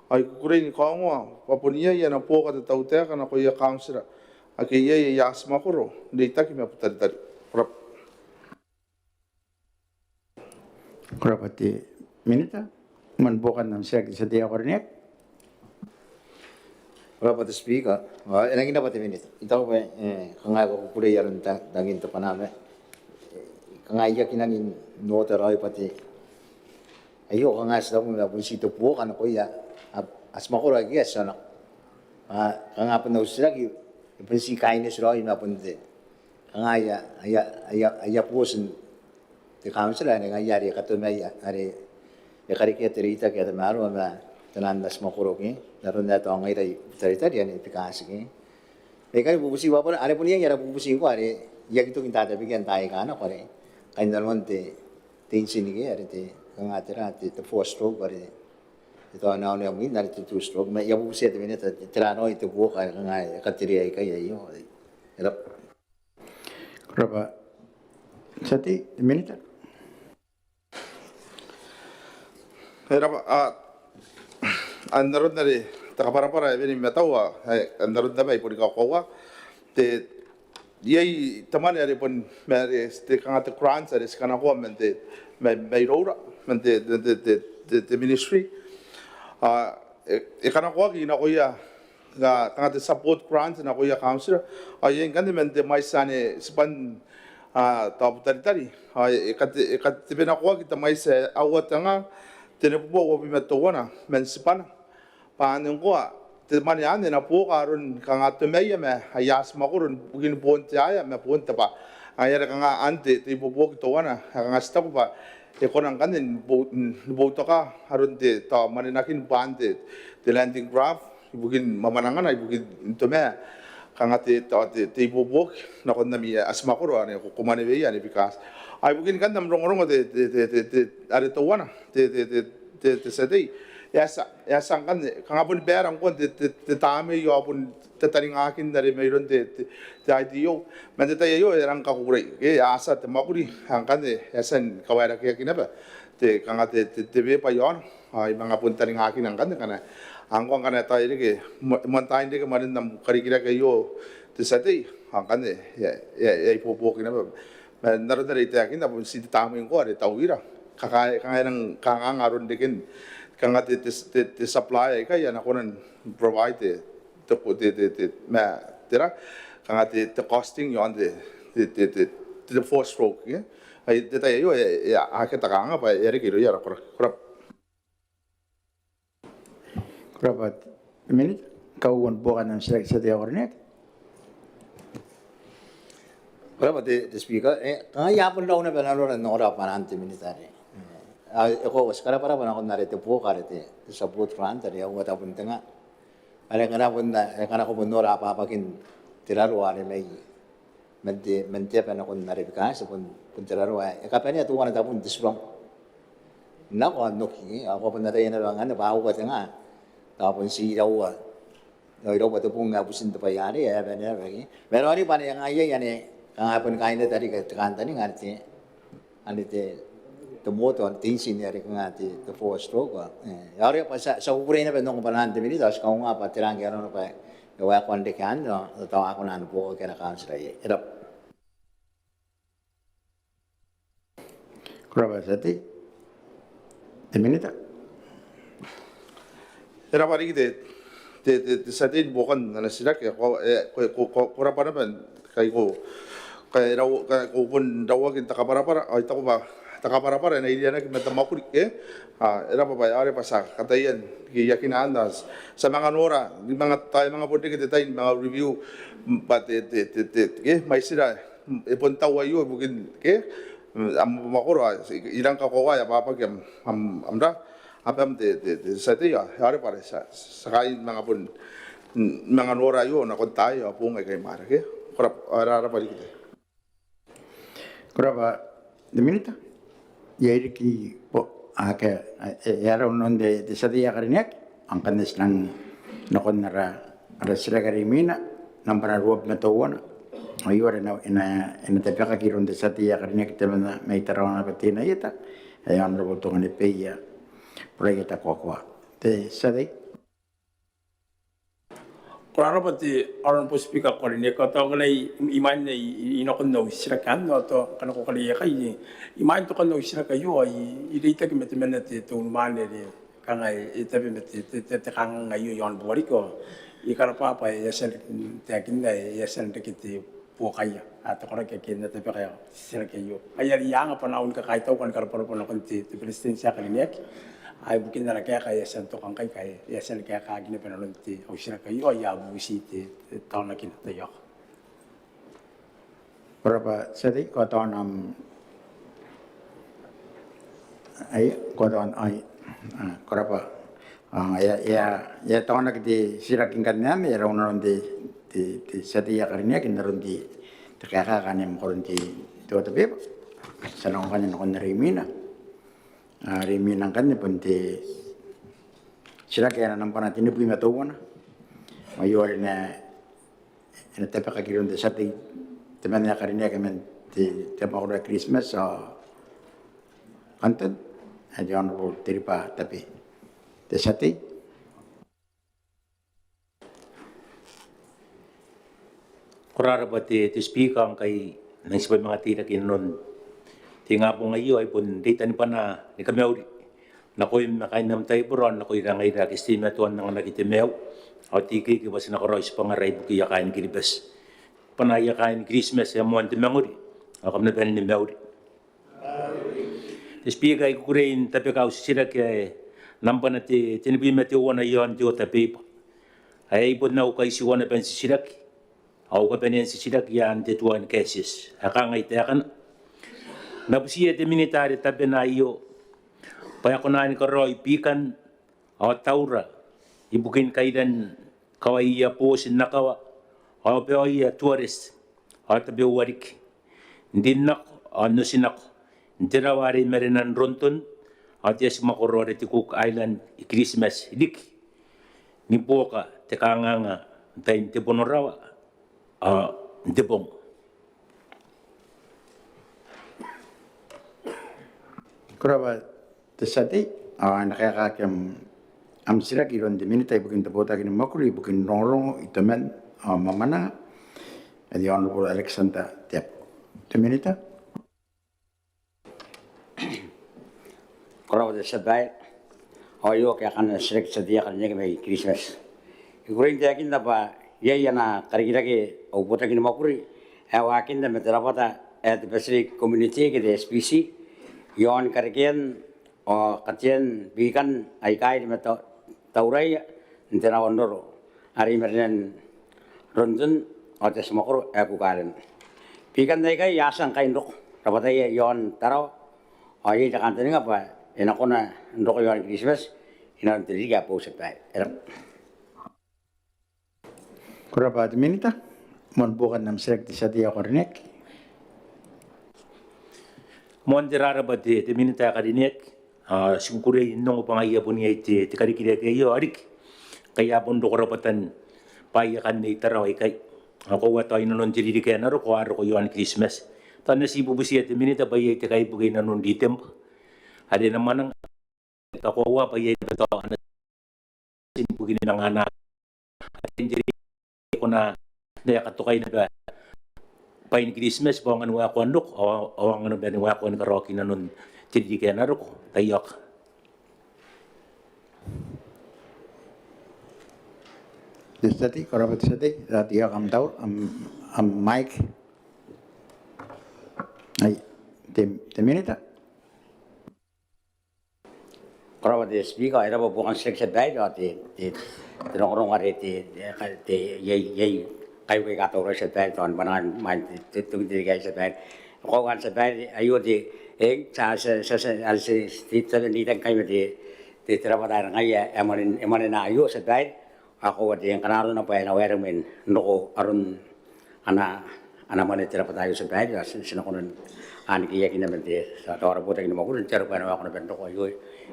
Ao I kukurei ni kaongoa bwa bon iai ana buoka te tautaeka nakoia kauntira ake iai aia atimwakoro n reitaki ma Butaritari. Ko rabwa. Ko rabwa te Minita. Imwain buokan am titiraki te tia tei ae karineaki. Ko rabwa te Speaker. Ao e nangi rabwa te Minita. I taku bwa, e, kanga e kakukurei aron ta, tangin te bwanaa ma, e, kanga I aki nangi n oota raoi bwa te, aio kanga ti taku ma bon tii te buoka nakoia a, atimwakoro ake a tia nako. Ao kanga bon au titiraki e bon tii kaineti raoi ma bon te, kanga aia, aia, aia, aia booti n te kauntira are ngaia are e katamaroa, are e karekea te reitaki ae tamaroa ma taian atimwakoro ke n aron ae tao ngaira i Butaritari anne, bikati ke. Ma I kan bubuti bwa bon, are bon iai ara bubuti ngkoa are I aki toki n tatabekea n taai aika nako are kainnanoan te, te intin ke, are te, kanga tera, te, te four stroke, are te, tao e na onea mwin are te two stroke. Ma I a bubutia te Minita, tera raoi te buoka ae kanga e katerea ikai aio? E rabwa. Ko rabwa te tia tei. Te Minita. E rabwa, a, n aron are te kabwarabwara ae wene ni mataua, e, n aron naba I boni kakoaua te, iai te mwane are bon, ma are te, kanga te grants are ti kanakoa man te, ma, mairoura, man te, te, te ministry. A, e, e kanakoaki nakoia, kanga te support grant nakoia kauntira. Ao iai ngkanne man te mwaiti ane tibwan, a, tao Butaritari. Ao e kate, e katebenakoaki te mwaiti ae aua tenga tenibubua uabwi ma teuana man tibwana. Bwa anne ngkoa te mwane anne e na buoka aron kanga tomaia ma aia atimwakoro ibukin boon te aea ma boon te bwaa. Ngaia are kanga anne te, te ibuobuoki teuana ae kanga ti taku bwa e kona ngkanne ni bo, ni boutoka aron te, tao mwanenakin bwaan te, te landing craft ibukin mwamwanangana ibukin toma kanga te, tao te, te ibuobuoki nakon ami atimwakoro ane ko, ko mwaneweia ane, bikati. Ao ibukin ngkanne am rongorongo te, te, te, te, te, are teuana te, te, te, te, te tia tei, E a tia, e a tia ngkanne, kanga bon baera ngkoa te, te, te tamnei ao bon te taningakin are mairoun te, te, te I T O. Man te tai aio e rang kakukurei, e a tia te mwakuri, ngkanne e a tia ni kawaerakeaki naba te, kanga te, te, te beba iaona. Ao I manga bon taningakin ngkanne ngkana, ngkoa ngkana e tairiki, moan tain riki mwanen am karikirake aio te tia tei, ao ngkanne e a, e a, e a ibuobuoki naba. Ma n aron are I taekinna, bon ti te tamnei ngkoa are tauira. Kanga, kanga e nang kanganga aron reken, kanga te, te, te, te supply aikai a na kona n provide te, te, te, te, te, ma, tera, kanga te, te costing iaon te, te, te, te, te four stroke, e. Ai te tai aio, e, e, akea te kanganga bwa e a reke irouia ara koraki. Ko rabwa. Ko rabwa te Minita. Kauoua ni buokan am titiraki te tia tei ae karineaki. Ko rabwa te, te Speaker. E, kanga I a bon rau naba nanora n ongora bwanaan te Minita are. E, a, e koaua ti karabwarabwa nakon are te buoka are te, te support grant are aua tabun te nga. Are ngkana bon, e, ngkana ko bon nora abwabwakin te raroa are mai man te, man te aba nakon are bikati, bon, bon te raroa ae e kabanea teuana tabun te tuangnga nako n oki, ao ko a bon ataia naba ngkanne bwa aua te nga, tao bon ti iraua, iraua te bong ae butin te bwai arei ae e a bane naba. Ma e raoiroi bwa ane e nga iai ane kanga bon kaain te, te kantaninga are te, ane te, te motor, te engine are kanga te, te four stroke, e. Ao are bwa ti a, ti a kukurei naba n ongo bwanaan te Minita, ao ti kaunga bwa tera ngke arona bwa e waekoa n reke anne, ao tao a kona ni buokaki ana kauntira iai. E rabwa. Ko rabwa te tia tei. Te Minita. E rabwa riki te, te, te, te tia tei ni buokan ana titiraki, e, ko, e, ko, ko, ko, ko rabwa naba ngkai ko, ngkai rau, ngkai ko bon rauaki n te kabwarabwara, ao I taku bwa te kabwarabwara e na irianaki man te mwakuri, e. A, e rabwa bwa, are bwa ti a kataia n, ke I aki nang, ti a manga nora, ni manga, tao e manga bon reke te tai ni manga review, bwa te, te, te, te, ke, mwaitira, e bon tau aio ibukin, ke, am mwakoro, a, I rang kakoaua ae abwabwaki am, am, am ra, abam te, te, te tia tei, a, are bwa are ti a, ti a kaai ni manga bon, manga nora aio nakon taai ao boong aika imwaira, ke. Ko rabwa, a, ra, rabwa riki te. Ko rabwa te Minita. Iai riki bo, ake, e, e a rau nanon te, te tia tei ae karineaki, ao ngkanne ti nang nakon ara, ara titiraki are imwina, nambwa ruabwi ma teuana. Ao aio are e na, e na, e na tabekaki iroun te tia tei ae karineaki temanna mai Tarawa Nabatei Ieta, ae Honourable Tongane Beia Boraieta Koakoa. Te tia tei. Ko rabwa te Honourable Speaker ae ko karineaki, ao tao ngkana I, I, imwain ae I, I nakon au titiraki anne, ao tao ngkana ko kariaiakaki, imwain tokan au titiraki aio, I, I reitaki ma temanna te, te unimwaane are kanga e, e tabe ma te, te, te, te kanganga aio iaon Buariki, ao I karabwa bwa e a tia n reke, taekinna, e a tia n reke te buokaia, a, te koraki ake e na tabeka te titiraki aio. Ai are I anga bwanaau ni kakaitau ao ni karabwarabwa nakon te, te Beretitenti ae karineaki, a, ibukin ana kaeka ae e a tia n toka ngkai, kae e a tia ni kaekaaki naba nanon te, au titiraki aio, ao I a bubuti te, te taonakina. Taiaoka. Ko rabwa te tia tei, ko a taona am, ai, ko a taona, ai, a, ko rabwa. A, e a, e a, e a taonaki te titiraki ngkanne anne, e a rau nanon te, te, te tia tei ae karineaki n aron te, te kaeka ae kaain mwakoron te, te water paper. Ti a nako ngkanne nakon are imwina. A, are imwina ngkanne bon te titiraki ae nambwana tenibwi ma teuana. Aio are e na, e na tabekaki iroun te tia tei temanna ae karineaki man te, te mwakoro ae Kiritimati ao Kanton, ae te Honourable Teriba Tabe. Te tia tei. Ko rabwa te, te Speaker, ngkai N nang tibwa manga teirake inanon te ingabong aio, ai bon reitan bwanaa ni kamauri nakoim ma kaain am taibora ao nakoira ngaira ake ti teimatoa n anganaki te maiu ao te ikeike bwa ti na karaoi tibwangara ibukiia kaain Kiribati. Bwanaaia kaain Kiritimati ae moan te mangori, ao kam na bane ni mauri. Te Speaker, I kukurei n tabeka au titiraki ae nambwana te, tenibwi ma teuana iaon te order paper. Ae I bon na ukaitiua naba n titiraki, ao kabanean titiraki i aan te tua ni kaetieti ae kangai taekana. N na butiia te Minita are tabena aio bwa e kona ni karaoi biikan ao taura ibukin kairan kawaiia booti n akawa ao baoia tuareti ao tabeua riki n rin nako ao n oti nako n te rawa are i marenan Ronton ao te atimwakoro are te Cook Island i Kiritimati riki ni buoka te kanganga n tain te bono rawa ao n te bong. Ko rabwa te tia tei, ao e na kaekaaki am titiraki iroun te minita ibukin te botaki ni mwakuri ibukin rongorongo, itoman ao mwamwananga, the Honourable Alexander Teabo. Te minita. Ko rabwa te tia babaire, ao aio kaekaan ana titiraki te tia tei ae karineaki mai Kiritimati. I kukurei n taekinna bwa iai ana karikirake au botaki ni mwakuri ae waakinna ma te rabwata ae te Pacific Community ke te S P C iaon karekean ao katean biikan aika iri ma tauraia n te nawanroro are i marenan Ronton ao te atimwakoro ae Cook Island. Biikan aikai a tia ngkai n roko rabwataia iaon Tarawa, ao iai te kantaninga bwa e na kona n roko iaon Kiritimati inanon te ririki ae boou, tia babaire. E rabwa. Ko rabwa te minita. Moan buokan am titiraki te tia tei ae karineaki. Moan te rarabwa te minita ae karineaki. Ao ti kukurei n ongo bwa ngaia bon iai te karikirake aio ao riki ngkai a bon roko rabwatan bwaai akanne i Tarawa ikai. Ao koaua tao inanon te ririki ae na roko a roko iaon Kiritimati. Tao N na ti bubutia te minita bwa iai te kaibuke inanon Ritemba are e na mwananga. Tao koaua bwa iai naba tao ana ibukin manga ana kona n ae katokai naba bwain Kiritimati bwa aonga ni waekoa n roko ao aonga naba ni waekoa ni karaoaki inanon te ririki ae na roko. Taiaoka. Te tia tei, ko rabwa te tia tei, taiaoka am taura, am mic. Ai te minita. Ko rabwa te Speaker, e rabwa buokan titiraki tia babaire, ao te rongorongo are te iai kaibuke aika tauraoi tia babaire, tao ni mwananga mai n te tokin te ririki aei tia babaire. Koaua tia babaire, aio te, e, tia, tia, tia, tia, are ti tabe n reitaki ngkai ma te, te rabwata are ngaia e mwanena aio tia babaire. Ao koaua te ngkana arona bwa e na waeremwe n roko aron ana, ana mwane te rabwata aio tia babaire, ao ti na kona n anekeiakina man te, tao ara botaki ni mwakuri n te aro bwa e na waeremwe n roko aio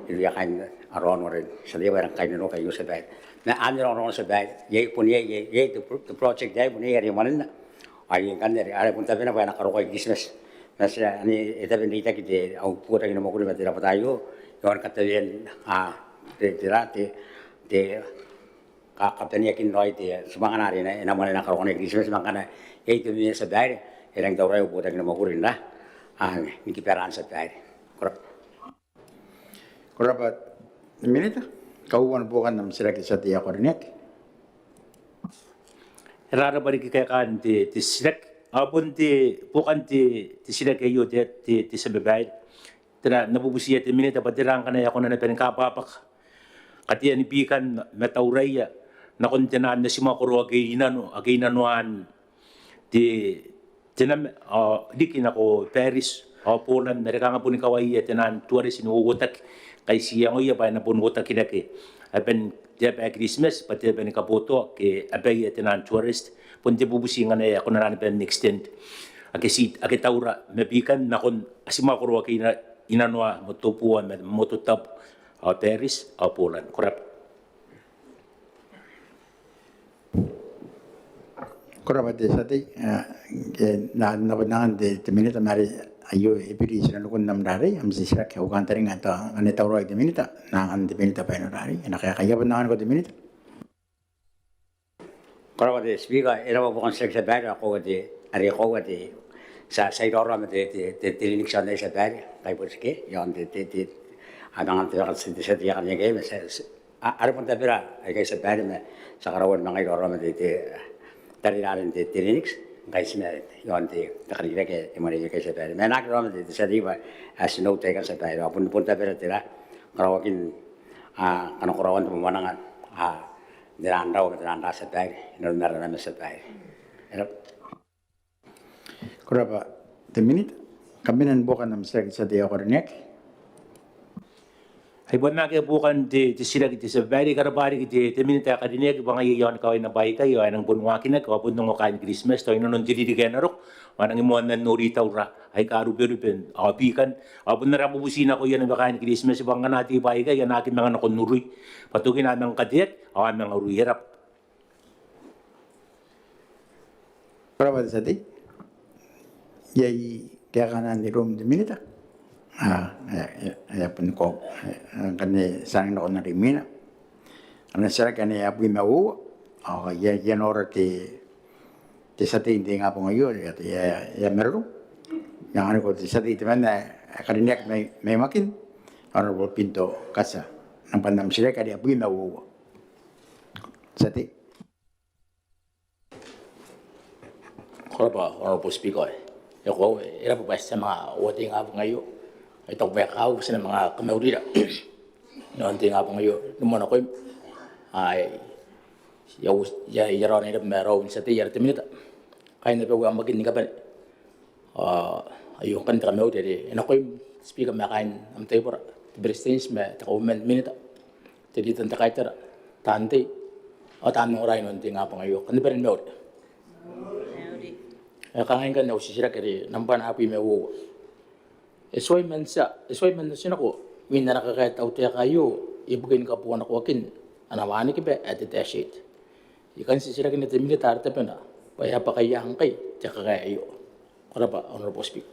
irouia kaain ara aono are ti ataia bwa e rang kainnanoaki aio tia babaire. Ma anne rongorongo tia babaire, iai bon iai, iai te project aei bon iai are e mwanena. Ao iai ngkanne are bon tabena bwa e na karokoa i Kiritimati. Ma ti a, anne e tabe n reitaki te, au botaki ni mwakuri ma te rabwata aio iaon katawean, a, te, te, te kabaneakin raoi te, ti manga anaa are e na mwanena karokoana i Kiritimati, ma ngkana iai te mwane tia babaire, e rangi n tauraoi au botaki ni mwakuri n ra, a, ni kibaraan tia babaire. Ko rabwa. Ko rabwa te minita. Kauoua ni buokan am titiraki te tia tei ae karineaki. E rarabwa riki kaekaan te titiraki. Ao bon te buokan te titiraki aio te tia babaire. Tera, N na bubutia te minita bwa tera ngkana e a kona naba ni kabwabwaka katean biikan ma tauraia nakon tenaan atimwakoro ake i nano, ake i nanoan te, te nama, ao riki nako Paris ao Poland, are kanga boni kawaia tenaan tuareti ni uouotaki, ngkai ti iangoia bwa e na bon uotaki rake aban te aba ae Kiritimati bwa te aba ni kabotoa ke abaia tenaan tuareti. Bon te bubuti ngkana e a kona naba n extend ake ti, ake taura ma biikan nakon atimwakoro ake i nanoa, Motubua ma Mototabu ao Paris ao Poland. Ko rabwa. Ko rabwa te tia tei, e, N na, N na bon angan te minita ma are aio e biri tinanikun am rarei, am titiraki, au kantaninga tao ngkana e tauraoi te minita, N na angan te minita bwa e na rarei, e na kaekaaki. Ao bon anganiko te minita. Ko rabwa te Speaker, e rabwa buokan titiraki tia babaire, ao koaua te, are koaua te, ti a, ti a iraorao ma te, te, te, te Linnix iaon aei tia babaire, ngkai bon ti ke, iaon te, te, te, a manga te baka te, te, te, te, te, te, te, te, te, a, are bon tabera aikai tia babaire, ma ti a karaua ni manga iraorao ma te, te, tarira aren te, te Linnix, ngkai ti na, iaon te, te karikirake e mwaneweia aikai tia babaire. Ma e na aki rawa ma te, te tia tei bwa, a, ti na uota aikai tia babaire, ao bon, bon tabera tera, karaoakin, a, kanakoraoan te mwamwananga, a, n te raan rawa ma te raan ra tia babaire, inanon ara nama tia babaire. E rabwa. Ko rabwa te minita. Kam bane ni buokan am titiraki te tia tei ae karineaki. Ai bon akea buokan te, te titiraki te tia babaire, I karabwa riki te, te minita ae karineaki bwa ngaia iaon kawaina baikai, ao e nang bon waakinaki, ao bon ongo kaain Kiritimati, tao inanon te ririki ae na roko, bwa a nangi moa man nori taura aika ruberuben ao bikan, ao bon ara bubuti nakoia naba kaain Kiritimati bwa ngkana te bwai aikai a na aki manga nako n urui, bwa tokina a manga kateaki ao a manga urui. E rabwa. Ko rabwa te tia tei. Iai kaekaana iroun te Minita? A, e, e, e a bon ko, e, ngkanne ti a nako n are imwina. Ana titiraki anne ae abwi ma uoua. Ao iai, iai nora te, te tia tei n te ingabong aio, e a, e a, e a maroro. Iai ngkanne ko te tia tei temanna ae karineaki mai, mai Makin, Honourable Pinto Katia. Nambwan am titiraki are abwi ma uoua. Tia tei. Ko rabwa Honourable Speaker. E koaua, e rabwa bwa ti a manga uoua te ingabong aio. I taku bwa e kakawaki bwa ti na manga kamaurira inanon te ingabong aio ni moa nakoim. Ai, ia, ia, ia raona, e rabwa ma raou n tia tei, ara te Minita, kaain abau ae Makin ni kabane. Ao aio ngkanne te kamauri are e nakoim Speaker ma kaain am taibora, te Beretitenti ma te Kauoman, Minita, te Leader n te Kaitara, taan tei ao taan ongora inanon te ingabong aio. Kam na bane ni mauri. E kangai ngkanne au titiraki are nambwana abwi ma uoua. E tuai man tia, e tuai man otinako mwin ana kakae te tautaeka aio ibukin kabuanakoakin ana wanikiba ae te Dash eight. I kan titirakinna te Minita are tabena bwa e a bwaka ia ngkai te kakae aio. Ko rabwa Honourable Speaker.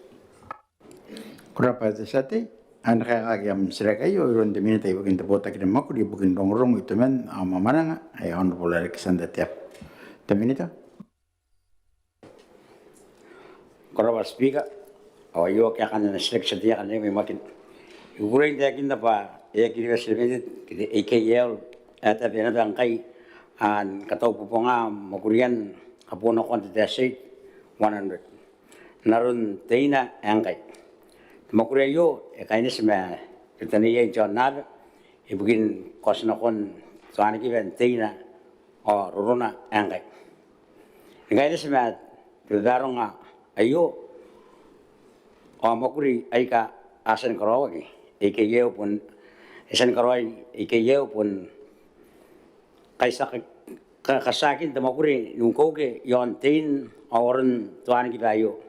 Ko rabwa te tia tei. E na kaekaaki am titiraki aio iroun te Minita ibukin te Botaki ni Mwakuri ibukin Rongorongo, Itoman ao Mwamwananga, ae Honourable Alexander Teabo. Te Minita. Ko rabwa Speaker. Ao aio kaekaan ana titiraki te tia tei ae karineaki mai Makin. I kukurei n taekinna bwa Air Kiribati Limited ke te A K L e a tabe naba ngkai ni kataubobonga mwakurian kabuanakoan te Dash eight one hundred n aron teina ae ngkai. Te mwakuri aio e kaineti ma ritaneiai n te aonnaba ibukin kaotinakoan te wanikiba n teina ao rorona ae ngkai. E kaineti ma te babaronga aio ao mwakuri aika a tia ni karaoaki, A K L bon, e tia ni karaoi, A K L bon kaitiaki, ka, katiakin te mwakuri n ukeuke iaon tein ao aron te wanikiba aio.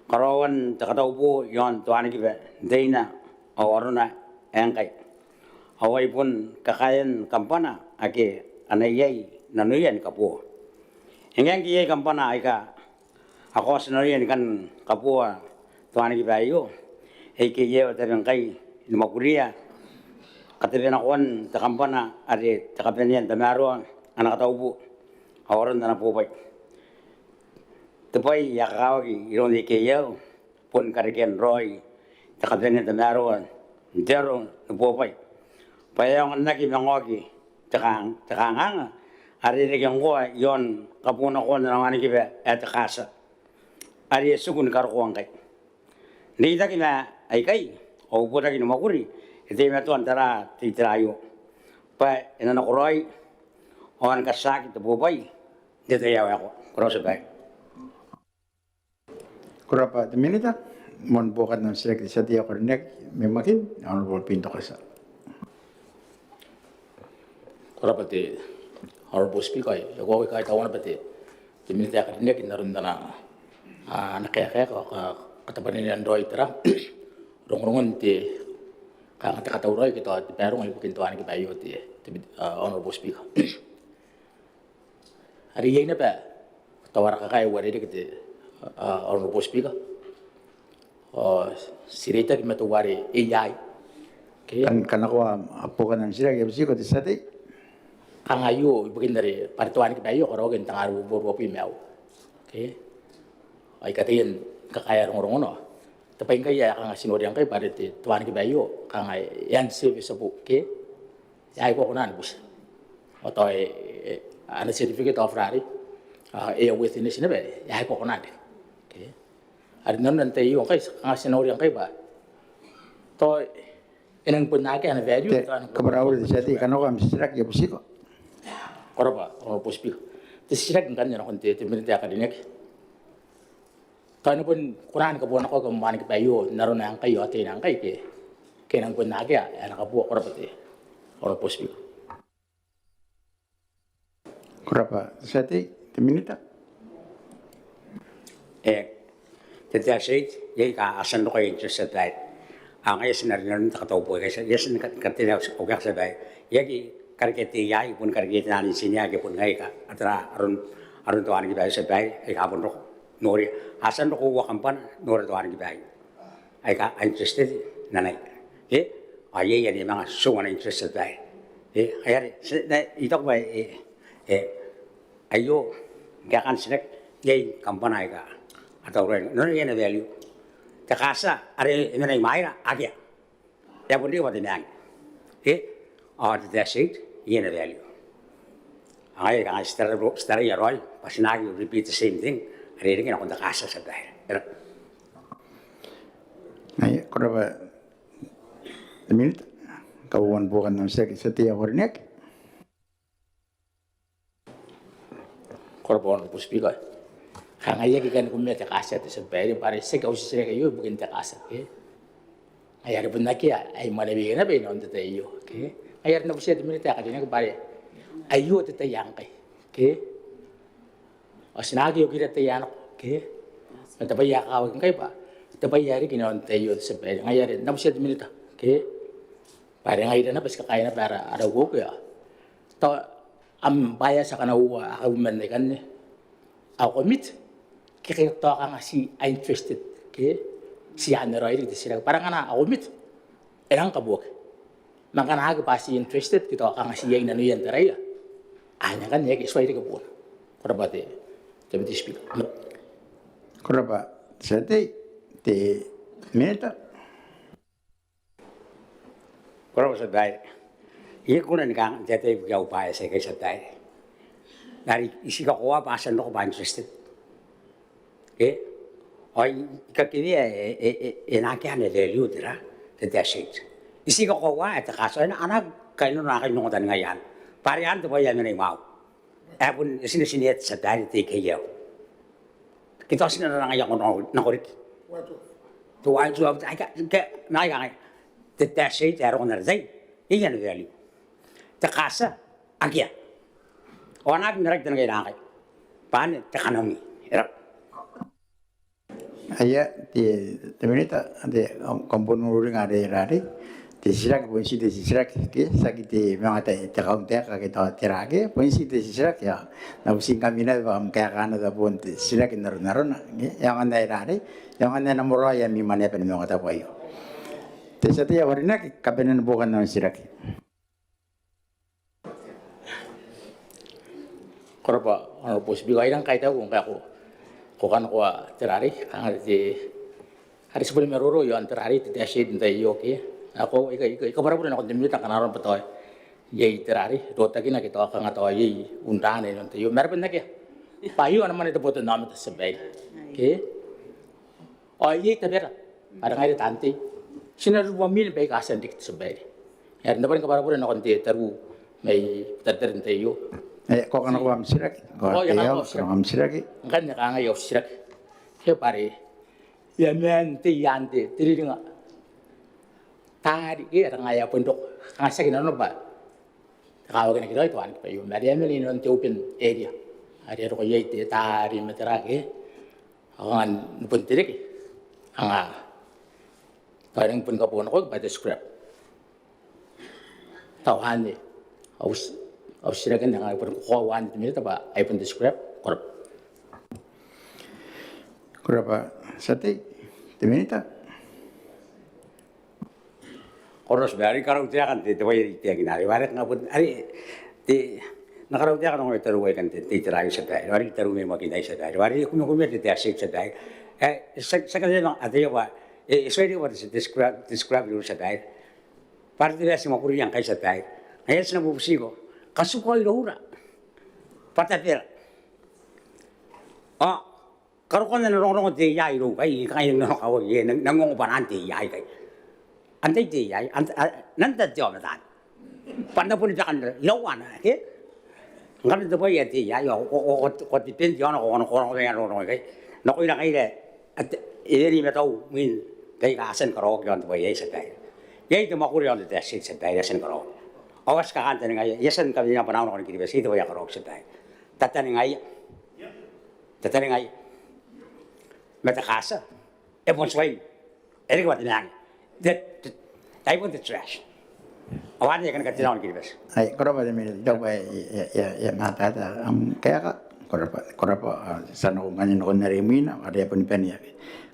Karaoan te kataubo iaon te wanikiba n teina ao arona ae ngkai. Ao ai bon kakaean kambana ake a na iai nanoia ni kaboa. E ngae ngke iai kambana aika a kaoti nanoia ni kan kaboa te wanikiba aio, A K L e tabe ngkai ni mwakuria katabenakoan te kambana are te kabanean tamaroa ana kataubo ao aron ana bobwai. Te bwai ae kakawaki iroun A K L bon karekean raoi te kabanean tamaroa n te aro ni bobwai bwa e aonga n aki manga oki te kang, te kanganga are e reke ngkoa iaon kabuanakoan ana wanikiba ae te katia are e tiku ni karokoa ngkai. N reitaki ma aikai ao botaki ni mwakuri e teimatoa n tara te itera aio bwa e na nakoraoi ao ni katiaki te bobwai n te tai ae waekoa. Ko rabwa te tia babaire. Ko rabwa te Minita. Moan buokan am titiraki te tia tei ae karineaki mai Makin, Honourable Pinto Katia. Ko rabwa te Honourable Speaker. E koaua I kaitaua naba te, te Minita ae karineaki n aron ana, a, ana kaeka, ka, katabwanin raoi tera rongorongon te kanga te katauraoi ke tao te baronga ibukin te wanikiba aio te, te, a, Honourable Speaker. Are iai naba tao ara kakae ae uarereke te, a, Honourable Speaker. Ao ti reitaki ma teuare A I. Ke? Kan, kanakoa buokan am titiraki, I a butiko te tia tei. Kanga aio ibukin are bwa are te wanikiba aio e karaoaki n tengaun ruabubua ruabwi ma aua. Ke? Ai kataia ni kakaea rongorongona. Te bwai ngkai ae kanga ti noria ngkai bwa are te, te wanikiba aio kanga e unserviceable, ke? E aki kona ni buti. Ao tao e, e, ana certificate of rari, a, airworthiness naba e aki kona n reke. Ke? Are n aron anne ngkai ti kanga ti noria ngkai bwa tao e nang bon akea ana value. Te, tao e nang bon kabwara au titiraki, kanakoa am titiraki, I a butiko. Ko rabwa Honourable Speaker. Te titiraki ngkanne nakon te, te Minita ae karineaki. Tao e na bon kona ni kabuanakoaki am wanikiba aio n arona ngkai ao teina ngkai ke, ke e nang bon akea ae e na kaboa? Ko rabwa te Honourable Speaker. Ko rabwa te tia tei. Te Minita. E, te debt side, iai aika a tia n roko aia interest, Tia Babaire. Ao ngaia ti na rinanon te kataubwai, iai ti na katerea au kaeka, Tia Babaire. Iai aika a karekea te A I, bon karekea te nano n tinia ake bon ngaia aika a tara aron, aron te wanikiba aio, Tia Babaire, aika a bon roko. Noria, a tia n roko uoua kambana, noria te wanikiba aio. Aika a interested n anai. Ke? Ao iai aika a manga show ana interest, Tia Babaire. Ke? Ai are, ti na, I taku bwa, e, e, aio, kaekaan titiraki, iai kambana aika a tauraoi. Nanona iai ana value. Te katia are e mena i mwaira, akea. E a bon riki bwa te meang. Ke? Ao te debt side, iai ana value. Ao ngaia ae ti tara, ti taraia raoi bwa ti na aki repeat the same thing are e reke nakon te katia, Tia Babaire. Ko rabwa. Ai, ko rabwa te Minita. Kauoua ni buokan am titiraki, tia tei ae karineaki. Ko rabwa Honourable Speaker. Kanga I aki kan kumea te katia, Tia Babaire, bwa are tiaki au titiraki aio ibukin te katia, ke? Ngaia are bon akea ae I mwanewea naba inanon te tai aio, ke? Ngaia are N na butiia te Minita ae karineaki bwa are aio te tai ae ngkai, ke? Ao ti na aki okira te tai ae nako, ke? Ma te bwai ae kakawaki ngkai bwa te bwai ae riki inanon te tai aio, Tia Babaire. Ngaia are N na butiia te Minita, ke? Bwa are ngaira naba ti kakaea naba ara, ara ukeuke ao tao am bwai ae ti a kanakoa, a kauoman ikanne, ao commit ke, ke tao kanga ti a interested, ke ti anne raoi riki te titiraki. Bwa are ngkana a commit, e rang kabuoki. Ma ngkana aki bwa ti interested ke tao kanga ti iai nanoia n taraia, anne ngkanne e aki tuai reke buuna. Ko rabwa te, te Deputy Speaker. Ko rabwa, tia tei, te Minita. Ko rabwa, Tia Babaire. I aki kona ni kangai n taetae ibukia au bwai aikai, Tia Babaire. Are I tii kakoaua bwa a tia n roko bwa interested, ke? Ao I kakewea e, e, e, e na akea ana value te ra, te debt side. I tii kakoaua ae te katia ae a na kainnano n akai n ongotaningaia. Bwa are anne te bwai ae mena imwaiu. Ae bon e tinetine, Tia Babaire, te I K L. Ke tao ti na rangi n nako riki. Te why to have, aika, ke, ma aika ngai. Te debt side ae roko n ara tai, iai ana value. Te katia, akea. Ao a na aki maraki te nano ngkai. Bwa anne te kananoanga. E raba. Aia, te, te Minita, te, kam bon uringa are, are, are te titiraki bon ti te titiraki, ke, tiaki te manga te, te kauntaeka ke tao tera, ke, bon ti te titiraki, ao N na buti ngkami naba bwa kam kaeka naba bon te titiraki n aron arona, ke, e aonga n ae are, are, e aonga n ae na moraoi ami mwaneaba ni maungatabu aio. Te tia tei ae karineaki, kabanean buokan am titiraki. Ko rabwa Honourable Speaker, I rang kaitau ngkai ko, ko kanakoa te ra arei, kanga te, are ti boni maroro iaon te ra arei, te debt side n te tai aio, ke. Ao ko, I ka, I ka, I kabwarabure nakon te Minita ngkana arona bwa tao iai te ra arei, rotakina ke tao kanga tao iai unrana inanon te tai aio. Ma e raba n akea. Bwa aio ana mwane te botannaomata, Tia Babaire, ke. Ao iai tabera are ngaira taan tei ti na ruruamin baika a tia n riki, Tia Babaire. Are N na bane ni kabwarabure nakon te tariu mai Butaritari n te tai aio. E, ko kanakoa am titiraki. Ko kanakoa am titiraki. Ngkanne kangai au titiraki. Ke bwa are e a maan te iaan te, te riringa taari, ke, are ngaia bon roko. Kanga tiaki nanona bwa te kawakinaki raoi te wanikiba aio, ma are e a mena inanon te open area are e roko iai te taari ma te ra, ke. Ao kanga ni bon te reke, kanga tao e rangi ni bon kabonakoaki bwa te scrap. Tao anne au ti, au titiraki anne, kanga e bon kakoaua anne te Minita bwa ai bon te scrap. Ko rabwa. Ko rabwa, tia tei, te Minita. Ko rabwa, Tia Babaire, I karautaeka n te, te bwai ae I taekinna are, are, are, te, N na karautaeka n ongo tariu aikai n te, te itera aio, Tia Babaire, are I tariu mai Makin aei, Tia Babaire, are I kumekume te, te asset, Tia Babaire. E, ti, ti, ti, Tia Babaire, e, e, sorry, what is it, te scrap, te scrap iroura, Tia Babaire. Bwa are te bwai ae ti mwakuria ngkai, Tia Babaire, ngaia ti na bubutiko, katukua iroura bwa tabera. Ao karokoan ana rongorongo te A I irou ngkai, ngkai e nanokawaki, e nang, nang ongo bwanaan te A I ngkai. Antai te A I, an, a, nang tao te aomata. Bwa N na boni bakan iraua, ke? Ngkana te bwai ae te A I, ao ko, ko, ko, ko depend iaona, ko, ko, ko, ko, ko, ko, ko, ko, nakoira ngaira, at, e wene i matau mwin baika a tia ni karaoaki iaon te bwai aei, Tia Babaire. Iai te mwakuri iaon te tax rate, Tia Babaire, e a tia ni karaoaki. Ao a tia kakantaningaia, e a tia ni kaweneia bwanaau nakon Kiribati te bwai ae karaoaki, Tia Babaire. Tataningaia. Tataningaia. Ma te katia, E bon tuai. E riki bwa te nang. Te, te, ai bon te trash. Ao anne e kan kateaki n Kiribati. Ai, ko rabwa te Minita, I taku bwa e, e, e, e matata am kaeka. Ko rabwa, ko rabwa, a, ti a nakon ngkanne nakon are imwina, are e a boni bane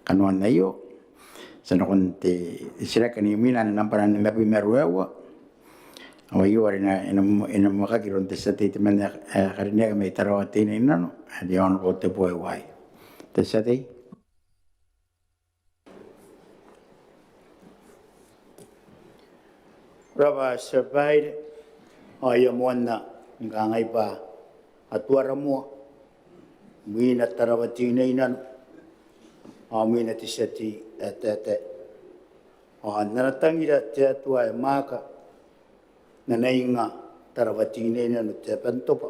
kanoan aio. Ti a nakon te titiraki are imwina, ae nambwa nimabwi ma ruaiwa. Ao aio are e na, e na, e na mwakaki iroun te tia tei temanna ae karineaki mai Tarawa Teinainano, ae te Honourable Teboa Iwai. Te tia tei. Ko rabwa tia babaire, ao I a moanna ni kangai bwa Atuara Moa, mwina Tarawa Teinainano, ao mwina te tia tei ae taetae. Ao n ana tangira te Atua ae mwaaka, n ana inga Tarawa Teinainano te Aba n Tobwa.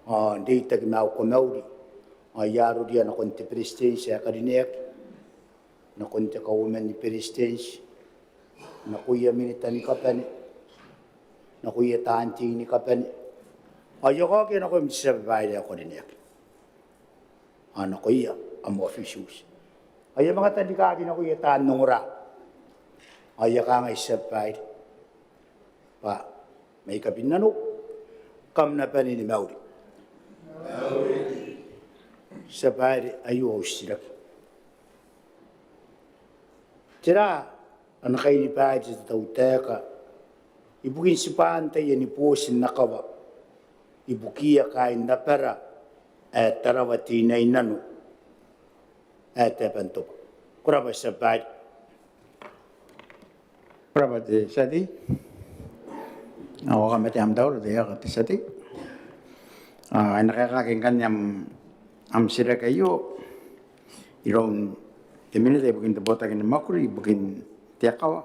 Ao n reitaki ma au kamauri, ao I a aroria nakon te Beretitenti ae karineaki, nakon te Kauoman ni Beretitenti, nakoia Minita ni kabane, nakoia taan tei ni kabane. Ao I a kaokia nakoim tia babaire ae ko karineaki. Ao nakoia am officials. Ao I a manga tanrikaki nakoia taan ongora. Ao I a kangai tia babaire bwa mai kabin nanou, kam na bane ni mauri. Tia babaire, aio au titiraki. Tera ana kainibaire te tautaeka ibukin tibwaan taiani booti n akawa ibukiia kaain abara ae Tarawa Teinainano ae te Aba n Tobwa? Ko rabwa tia babaire. Ko rabwa te tia tei. Ao kam bati am taura te tia tei. Ao e na kaekaki ngkanne am, am titiraki aio iroun te Minita ibukin te botaki ni mwakuri ibukin te akawa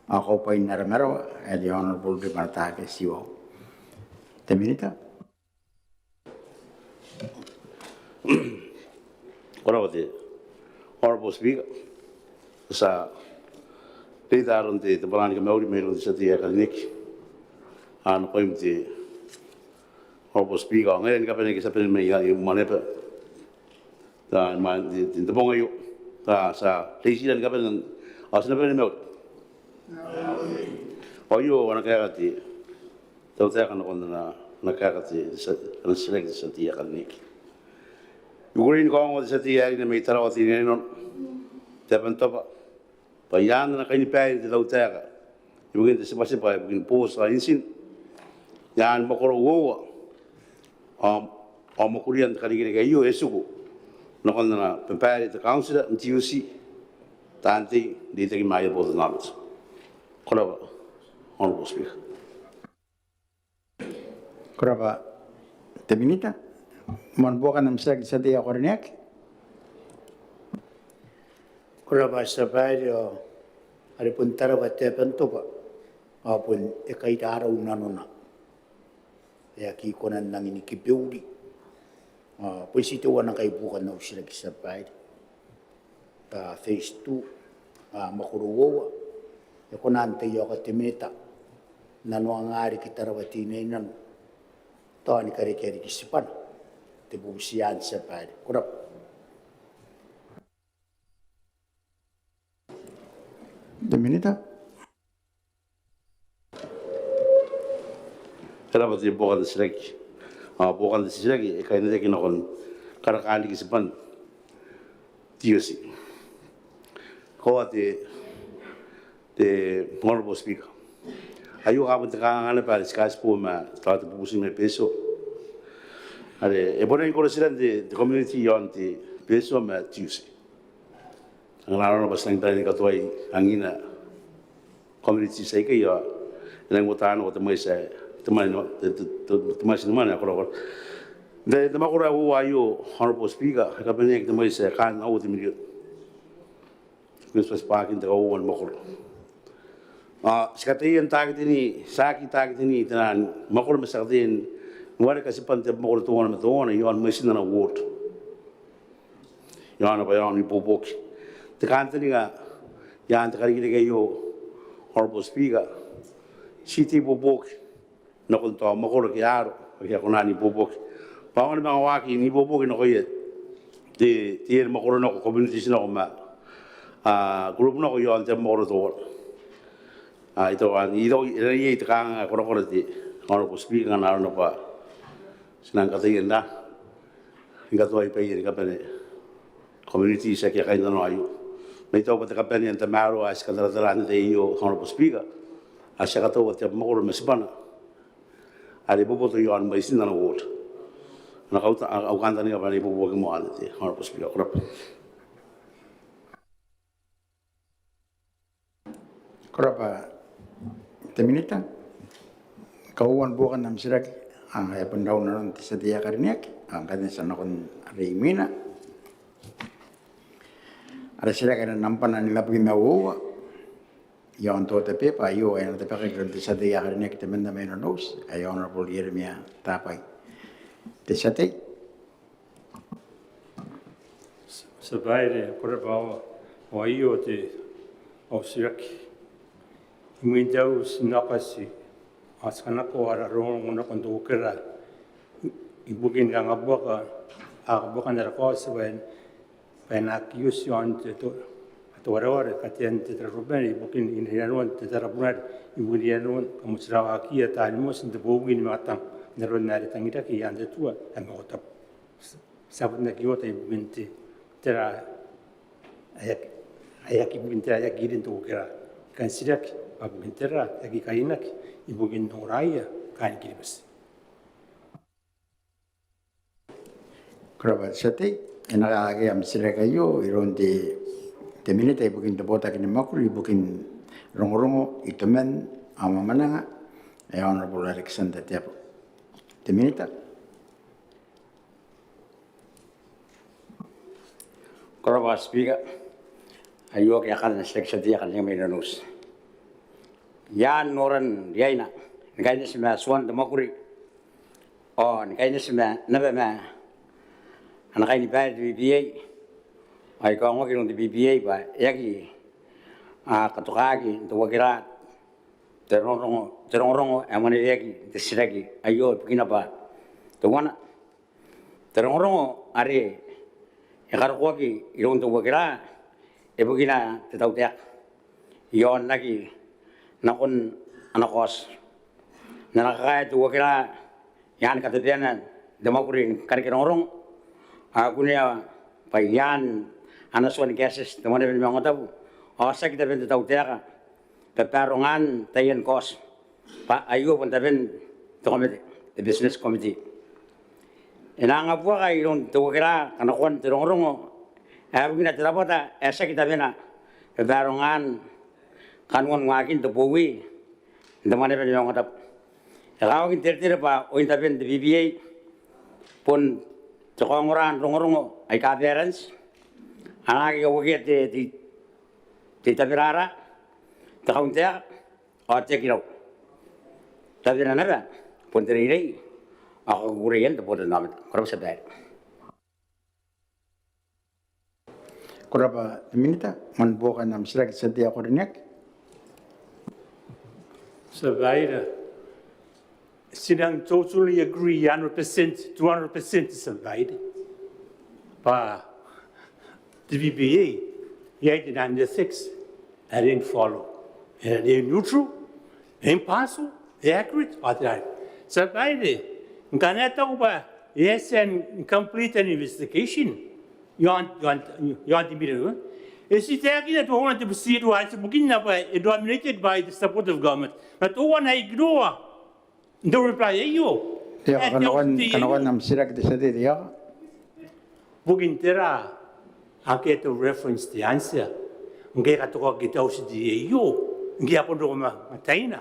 ao kaubwain ara marawa, ae te Honourable Ribanataake Tiwau. Te Minita. Ko rabwa te Honourable Speaker. Ti a reita aron te, te bwanaa ni kamauri mairoun te tia tei ae karineaki. Ao nakoim te Honourable Speaker, ao ngaira ni kabane ake ti a bane mai, i Maneaba. Ti a, ma, te, te, te bong aio. Ti a, ti a reitira ni kabane, ao ti na bane ni mauri. Ao aio ana kaeka te tautaeka nakon ana, ana kaeka te, te, ana titiraki te tia tei ae karineaki. I kukurei ni kaongoa te tia tei ae karineaki mai Tarawa Teinainano, te Aba n Tobwa, bwa i aan ana kainibaire te tautaeka ibukin te tibwatibwa ibukin booti ao intin i aan mwakoro uoua ao, ao mwakurian te karikirake aio e tiku nakon ana babaire te council n T U C, taan tei n reitaki ma aia botannaomata. Ko rabwa, Honourable Speaker. Ko rabwa te Minita. Moan buokan am titiraki te tia tei ae karineaki. Ko rabwa tia babaire, ao are bon Tarawa te Aba n Tobwa ao bon e kairarau nanona. E aki kona n nangi ni kibeuri. Ao bon ti teuana ngkai buokan au titiraki tia babaire. Phase two, mwakoro uoua, e kona n taiaoka te Minita n nanoanga riki Tarawa Teinainano tao ni karekea riki tibwana? Te bubuti anne tia babaire. Ko rabwa. Te Minita. E rabwa te buokan te titiraki. Ao buokan te titiraki e kainnanoaki nakon karakaan riki tibwan T U C. Ko rabwa te, te Honourable Speaker. Aio bon te kanganga naba are ti kaitibo ma tao te bubuti mai Betio. Are e bon rangi ni koro tiran te, te community iaon te Betio ma T U C. Ngkana arona bwa ti nangi bane ni katoai angina communities aikai ao e nangi uota nako te mwaiti ae, te mwane, te, te, te, te mwaiti ni mwane ae korakora. N te, te mwakoro ae uoua aio, Honourable Speaker, e kabaneaki te mwaiti ae kaan aua te mirion. Ibukin tibwatibwaakin te kauoua ni mwakoro. Ao ti kataia n target-ni, ti aki target-ni taian mwakoro ma ti kataia ni wareka tibwan te abamwakoro teuana ma teuana iaon mwaitin ana ward. Iaona bwa iaon ibuobuoki. Te kantaninga i aan te karikirake aio, Honourable Speaker, ti te ibuobuoki nakon tao mwakoro ake a aro ake a kona n ibuobuoki. Bwa aonga ni manga waaki n ibuobuoki nakoia te, te iri mwakoro nako, communities nako ma a group nako iaon te mwakoro teuana. A, I taku anne, I taku e na riai te kanga ae korakora te Honourable Speaker ngkana arona bwa ti nang kataia n rin katoa baia ni kabane communities ake a kainnanoa aio. Ma I taku bwa te kabanea n tamaroa ae ti kataratara n te tai aio, Honourable Speaker, a tia kataua te mwakoro ma tibwana are boboto iaon mwaitin ana ward. N na kauta, au kantaninga bwa e na ibuobuoki moa anne te Honourable Speaker. Ko rabwa. Ko rabwa te Minita. Kauoua ni buokan am titiraki, a, e a bon rau nanon te tia tei ae karineaki, ao ngkanne ti a nakon are imwina. Are titiraki ae nambwana nimabwi ma uoua iaon te order paper aio, e na tabekaki iroun te tia tei ae karineaki temanna mai Nonouti, ae Honourable Ieremia Tabai. Te tia tei. Tia Babaire, ko rabwa. Ao aio te, au titiraki. Imwin te Auti n Aokati ao ti kanakoa ara rongorongo nakon te Uekera ibukin kangaanga, a, kangaanga n ara kaoti bwa e na aki oti iaon te, te, te wareware katean te tara rubena ibukin inanoan te tara bunari ibukin inanoan kamotirawakiia taani moti n te bowi ni mwaitang n aron are tangiraki i aan te tua ae Maungatabu. Ti a bon aki oota ibukin te, tera ae aki, ae aki ibukin tera ae aki irin te Uekera. Kan titiraki bwa ibukin tera ae aki kainnaki ibukin ongoraia kaain Kiribati. Ko rabwa te tia tei. E na kaekaaki am titiraki aio iroun te, te Minita ibukin te botaki ni mwakuri ibukin rongorongo, itoman ao mwamwananga, ae Honourable Alexander Teabo. Te Minita. Ko rabwa Speaker. Aio kaekaan ana titiraki te tia tei ae karineaki mai Nonouti. I aan noran riaina ni kaineti ma tuan te mwakuri ao ni kaineti ma, naba ma ana kainibaire te BPA, ao I kaongoaki iroun te BPA bwa e aki, a, katokaki n te Uekera te rongorongo, te rongorongo ae mwaneweaki n te titiraki aio ibukina bwa teuana, te rongorongo are e karokoaki iroun te Uekera ibukina te tautaeka iaon aki nakon ana kaoti. N ana kakae te Uekera i aan katabeana n te mwakuri ni kareke rongorongo, ao e kunea bwa i aan ana tua ni kaetieti te Mwaneaba ni Maungatabu ao tiaki taben te tautaeka babarongaan taian kaoti bwa aio bon taben te komete, te business committee. E na angabuaka iroun te Uekera kanakoan te rongorongo ae ibukina te rabwata ae tiaki tabena babarongaan kanoan waakin te bowi n te Mwaneaba ni Maungatabu. E kakawaki n teretere bwa oin taben te BPA bon te kaongora n rongorongo aika baranti, a na aki kauakia te, te, te itaberara, te kauntaeka ao te aki rau. Tabena naba bon te reirei ao kakukureian te botannaomata. Ko rabwa Tia Babaire. Ko rabwa te Minita. Manga buokan am titiraki te tia tei ae karineaki. Tia Babaire, ti nang totally agree, hundred percent, two hundred percent, Tia Babaire, bwa te BPA iai te naan ethics ae e riai n follow. E riai n neutral, impartial, accurate, authorized. Tia Babaire, ngkana e taku bwa e a tia n complete an investigation iaon, iaon, iaon te mirion, e ti taekina teuana te procedure ae ti bukinna bwa e dominated by the support of government. Ma teuana ae ignore n te reply aio. Eng, kanakoan, kanakoan am titiraki te tia tei. Bukin tera akea te reference te answer ngke e katokaki te auti aio, ngke a bon roko ma, ma taina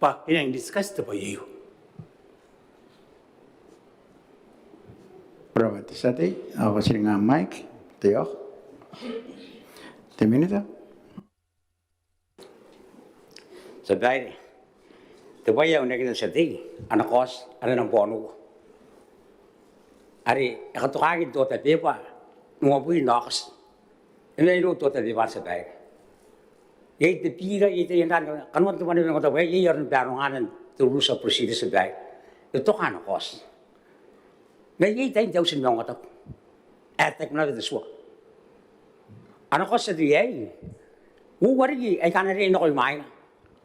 bwa e nang discuss te bwai aio? Ko rabwa te tia tei. Ao ko tiringa mic. Te, te Minita. Tia Babaire, te bwai ae unakin te tia tei, ana kaoti are nambwa onoua are e katokaki n te order paper n uabwi n Aokati. E mena irou te order paper, Tia Babaire. Iai te bira, iai te ianran, kanoan te Mwaneaba ni Maungatabu, iai aron barongaana n te rules of procedure, Tia Babaire. E toka ana kaoti. Ma iai tain te auti ni maungatabu ae taekinaki n te tua. Ana kaoti te tia tei aei, uoua riki aika a na riai n nako imwaina,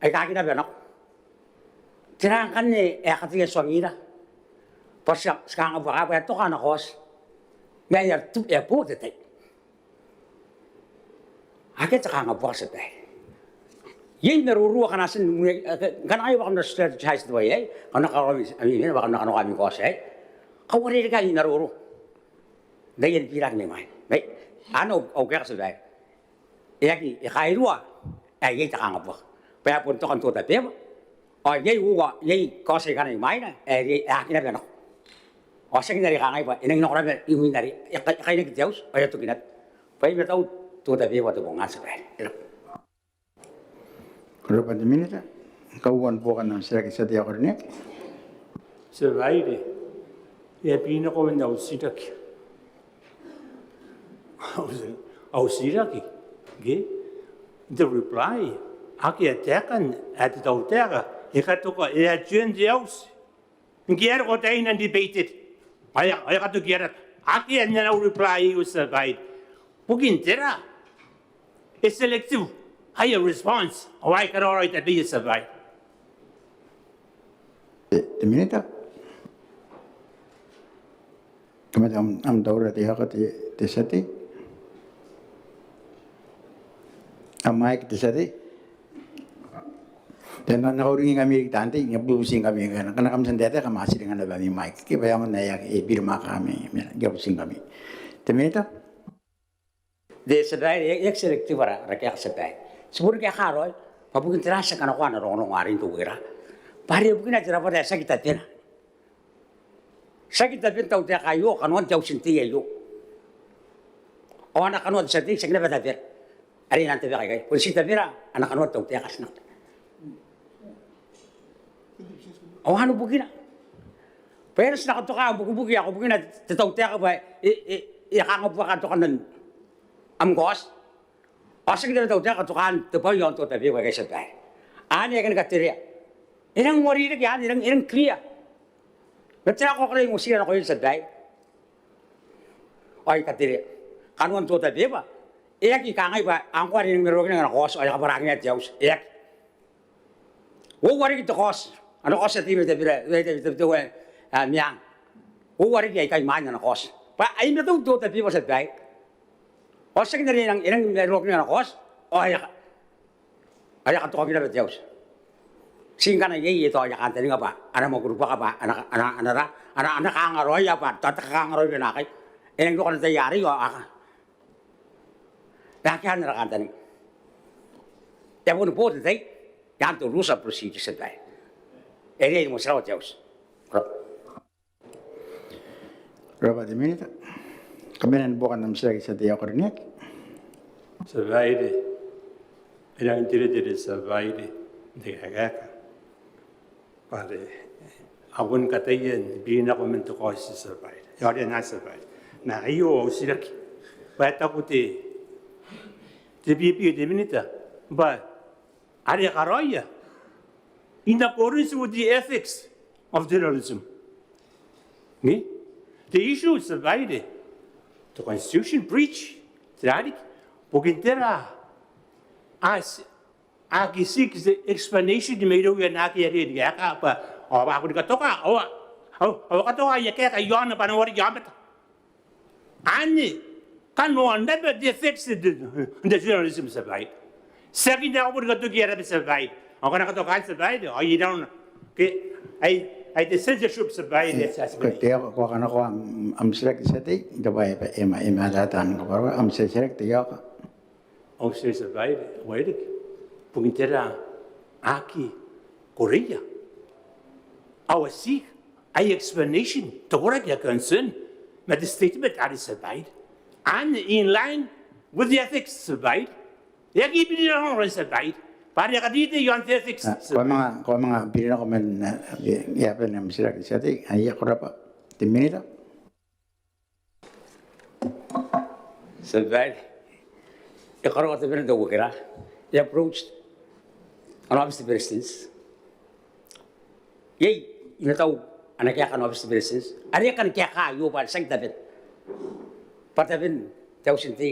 aika aki naba nako. Tera ngkanne ae e kataia n tuangira bwa ti a, ti a kanga buaka bwa e a toka ana kaoti? Ma e a tu, e a bo te tai. Akea te kanga buaka, tia babaire. Iai maroro akana ti na, ngkana ngaia bwa kam na strategize te bwai aei, kam na karaoa ami, ami, bwa kam na kanakoa ami kaoti aei, kauarerekea ami maroro. Ngaia ni biraki mai mwaina. Mai, anne au, au kaeka, tia babaire. E aki, e kairua ae iai te kanga buaka bwa e a bon toka n tota beba. Ao iai uoua, iai kaoti aika a na imwaina ae riai, ae aki naba nako. Ao tiaki n are kangai bwa e nangi nako naba imwin are e ka, e kainaki te auti ao e a toki naba. Bwa e matau tota beba te bong anne, tia babaire. E raba. Ko rabwa te minita. Kauoua ni buokan am titiraki, tia tei ae ko rineaki. Tia babaire, e a biri nako man au titiraki. Au, au titiraki ke n te reply, akea taekan ae te tautaeka e katoka, e a join te auti. Ngke e a roko taina n debate-i ao e a, ao e a katoki arata. Akea n ana reply aio, tia babaire. Bukin tera? E selective aia response ao ai karaoa raoi tabeia, tia babaire. Te, te minita. Kam ata am, am taura te, te, te tia tei. Am mic, te tia tei. Ti na, na kauringingkami riki taan tei, I a bubutingkami ngkana, ngkana kam tia n taetae kam a tiringana naba ami mic ke bwa e aonga n ae e a, e birimwaaka ami, ami, I a bubutingkami. Te minita. Te tia babaire, e, e aki selective ara, ara kaeka, tia babaire. Ti boni kaeka raoi bwa bukin tera ti aki kanakoa ana rongorongo arei n te wiki aei. Bwa are bukina te rabwata ae tiaki tabena. Tiaki taben tautaeka aio kanoan te auti n tei aio. Ao ana kanoa te tia tei tiaki naba tabera. Are e nang tabeka ikai, bon ti tabera ana kanoa te tautaeka, ti nang tabeka. Ao anne bukina bwa e na ti na katoka buki, buki ae ko bukina te tautaeka bwa e, e, e a kanga buaka tokan am, am kaoti. Ao tiaki naba te tautaeka katokan te bwai ae n tota beba aikai, tia babaire. Anne ae I kan katerea. E nang uarereke anne, e nang, e nang clear. Ma tera ae ko kona n ongotira nakoia, tia babaire? Ao I katerea, kanoan tota beba e aki kangai bwa ngkoa are e nang maroroakina ana kaoti ao e kabwaraki te auti. E aki. Uoua riki te kaoti, ana kaoti tia tei mai tabera, mai tabera, tabera, tabera, a, meang. Uoua riki aika imwain ana kaoti. Bwa ai matau tota beba, tia babaire. Ao tiaki n are e nang, e nang maroroakina ana kaoti ao e a ka, are e a katoka naba te auti. Ti ngkana iai, iai tao aia kantaninga bwa a na mwakuri buaka bwa a na, a na, a na ra, a na, a na kanga raoi, bwa tao te kanga raoi bwa e na akai. E nang roko ana tai arei ao a ka, e aki ana kantaninga. E a boni bo te tai i aan te rules of procedure, tia babaire. E riai ni motirawa te auti. Ko rabwa te minita. Kam na buokan am titiraki, tia tei ae ko rineaki. Tia babaire, e rangi n teretere, tia babaire, n te kaekaeka bwa are a boni kataia ni biri nako man te kaoti, tia babaire. E a oti anne, tia babaire. Ma aio au titiraki bwa e taku te, te P P, te minita, bwa are a karaoia in accordance with the ethics of journalism. Nge te issue, tia babaire, te constitution breach, tera riki, bukin tera a aki seek explanation mairouia naake are e kaeka bwa ao a boni katoka, ao a, ao a katoka aia kaeka i aona bwa a na wareki aomata. Anne kanoan naba te ethics n te, n te journalism, tia babaire. Tiaki n ae ko boni katoki ara bwai, tia babaire. Ao ngkana e katoka, tia babaire, ao I noria ke ai, ai te censorship, tia babaire. Ko a tia, tia babaire. Te, ko a kanakoa am, am titiraki, tia tei, te bwai e, e, e, e matata ni kabwarabwara am titiraki, te, ao ka. Ao tia, tia babaire, waerake. Bukin tera a aki koreia ao a seek aia explanation te koraki ae concern ma te statement are, tia babaire, anne in line with the ethics, tia babaire. E aki biri nako, tia babaire, bwa are e katitei i aon te ethics, tia babaire. Ko a manga, ko a manga biri nako man, e, e a bane am titiraki, tia tei. Aia, ko rabwa. Te minita. Tia babaire, e karaoa tabeman te wiki aei, e approach ana office te Beretitenti. Iai, I matau ana kaeka ana office te Beretitenti are e kan kaeka aio bwa tiaki taben, bwa taben te auti n tei.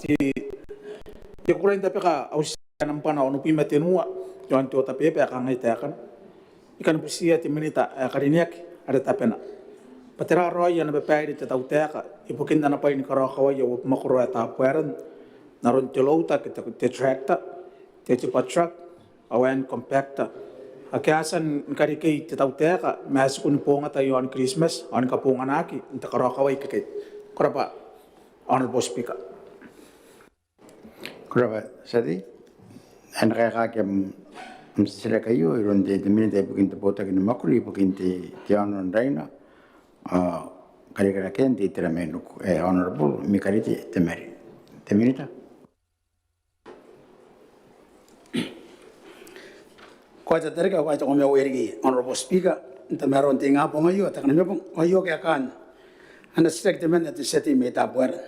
Ti, I kukurei n tabeka auti ae nambwa onobwi ma tenua iaon te order paper ae kangai taekana. I kan butiia te minita ae karineaki are tabena bwa tera raoi ana babaire te tautaeka ibukin ana bwai ni karaokawai uabwi makoro ae Tabuaeran n aron te loader ke te, te tractor, te tipper truck, ao ae ni compactor ake a tia ni karekei te tautaeka ma e tiku ni bongata iaon Kiritimati ao ni kabonganaki n te karaokawai ikekei. Ko rabwa, Honourable Speaker. Ko rabwa, tia tei. E na kaekaki am, am titiraki aio iroun te, te minita ibukin te botaki ni mwakuri ibukin te, te aono n Raina ao karikirakean te itera mai Nuku, e, Honourable Mikarite Temari. Te minita. Ko a tia te reke, ko a tia te kamaiu ae riki, Honourable Speaker, n tamaroan te ingabong aio, te kanimabong aio, kaekaan ana titiraki temanna te tia tei mai Tabuaeran.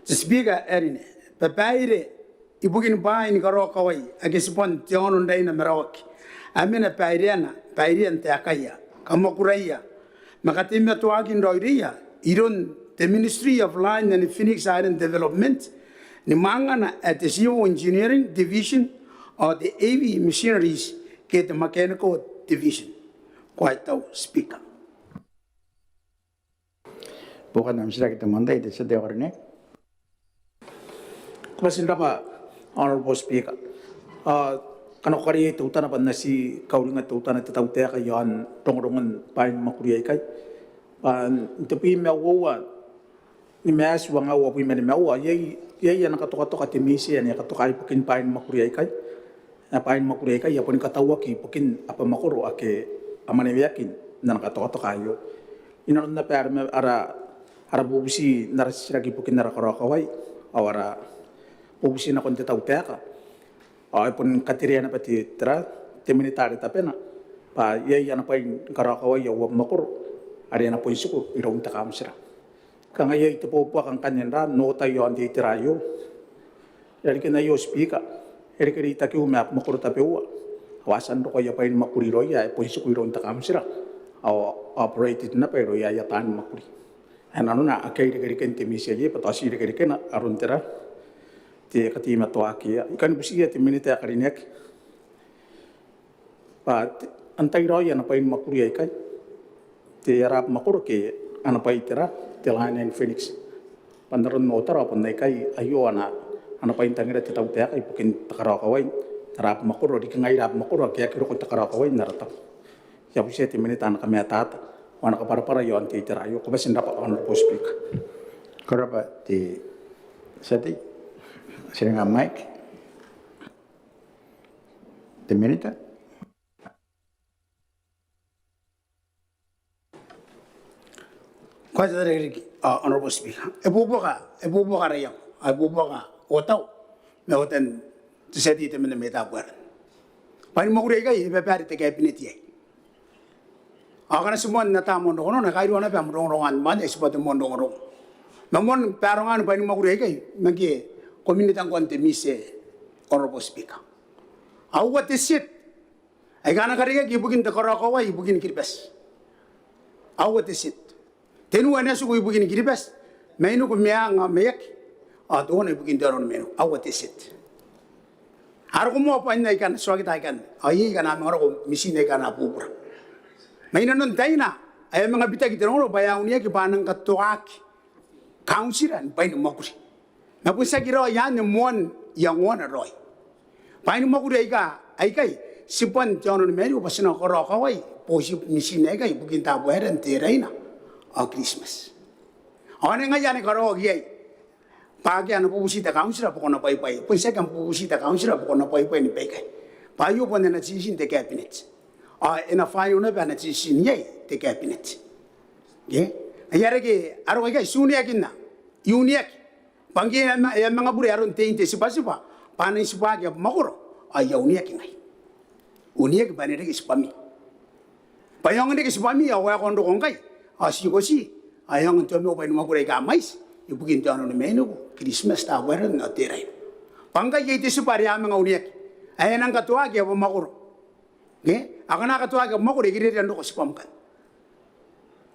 Te Speaker ae rine, babaire ibukin bwaai ni karaokawai ake tibwan te aono n Raina ma Rawaki a mena baireana, bairean taekaia, kamwakuraia ma kateimatoaakin raoiroia iroun te Ministry of Line and Phoenix Island Development ni mwangana ae te Civil Engineering Division ao te Heavy Machineries ke te Mechanical Division. Ko a tau, Speaker. Buokan am titiraki te moan tai, te tia tei ae karineaki. Ko bati n rabwa, Honourable Speaker. Ao kanga ko kariaia teutana bwa N na ti kauringa teutana te tautaeka iaon rongorongon bwaai ni mwakuri aikai. Bwa n tebwi ma uoua ni Maati uangaun uabwi ma nimaua, iai, iai ana katokatoka te MISE ae e katoka ibukin bwaai ni mwakuri aikai. Ae bwaai ni mwakuri aikai a boni katauaki ibukin abamwakoro ake a mwaneweaki n ana katokatoka aio. Inanon naba ara, ara, ara bubuti n ara titiraki ibukin ara karaokawai ao ara bubuti nakon te tautaeka ao e boni katerea naba te, tera, te minita are tabena bwa iai ana bwai ni karaokawai uabamwakoro are e na boni tiku iroun te kauntira. Kanga iai te boutoka ngkanne n ra n oota iaon te itera aio. Irarikin aio, Speaker, e reke reitakiu ma abamwakoro tabeua ao a tia n roko aia bwai ni mwakuri irouia ae bon tiku iroun te kauntira ao operated naba irouia aia taan mwakuri. Ae nanona akea irekereken te MISE aei bwa tao ti irekerekena aron tera, te kateimatoakiia. I kan butiia te minita ae karineaki bwa antai raoi ana bwai ni mwakuri aikai, te ara abamwakoro ke ana bwai tera, te Line and Phoenix. Bwa n aron ootara ao bon aikai aio ana ana bwai n tangira te tautaeka ibukin te karaokawai n ara abamwakoro, riki ngaira abamwakoro ake aki roko te karaokawai n ara tabo. I a butiia te Minita ana kamatata ao ana kabwarabwara iaon te itera aio. Ko bati n rabwa Honourable Speaker. Ko rabwa te tia tei. Tiringa mic. Te Minita. Ko a tia n reke riki, Honourable Speaker. E buobuoka, e buobuoka ara iango, e buobuoka otau ma otan te tia tei temanna mai Tabuaeran. Bwai ni mwakuri aikai e babare te Cabinet iai. Ao ngkana ti moan ata moan rongorongo, e kairua naba am rongorongo anne, ma ti bati moan rongorongo ma moan barongan bwai ni mwakuri aikai. Ma ngke ko minita ngkoa n te MISE, Honourable Speaker, aua te seat aika a na karekaki ibukin te karaokawai ibukin Kiribati. Aua te seat. Tenua e na tiku ibukin Kiribati, mainiku, meang ao maiaki, ao teuana ibukin te aono ni mainiku. Aua te seat. A roko moa bwain aika a na tirakita aikanne, ao iai aika a na manga roko mitiin aika a na bubura. Mai nanon taina ae a manga bitaki te rongorongo bwa e a uniaki bwa a nang katoaki kauntira ni bwai ni mwakuri. Ma bon tiaki raoi anne moan iangoana raoi. Bwai ni mwakuri aika aikai, tibwan te aono ni mainiku bwa ti na karaokawai booti mitiin aikai ibukin Tabuaeran, Teraina ao Kiritimati. Ao ane ngaia ane karaoaki iai bwa akea ana bubuti te kauntira bwa ko na bwaibwai. Bon tiaki am bubuti te kauntira bwa ko na bwaibwai ni baikai. Bwa aio bon ana tiitin te Cabinet. Ao e na final naba ana tiitin iai te Cabinet. Ke? Ngaia are ke a roko aikai ti uniakinna. I uniaki. Bwa ngke e a ma-, e a manga bure aron tein te tibwatibwa bwa a nang tibwaki abamwakoro, ao I a uniaki ngai. Uniaki bwa e na reke tibwami. Bwa e aonga n reke tibwami ao waekoa n roko ngkai, ao ti ikoti, ao e aonga n toma bwai ni mwakuri aika mwaiti ibukin te aono ni mainiku, Kiritimati, Tabuaeran ao Teraina. Bwa ngkai iai te tibwa are a manga uniaki ae a nang katoaki abamwakoro. Ke? Ao ngkana a katoaki abamwakoro, e kiriaria n roko tibwam ngkanne.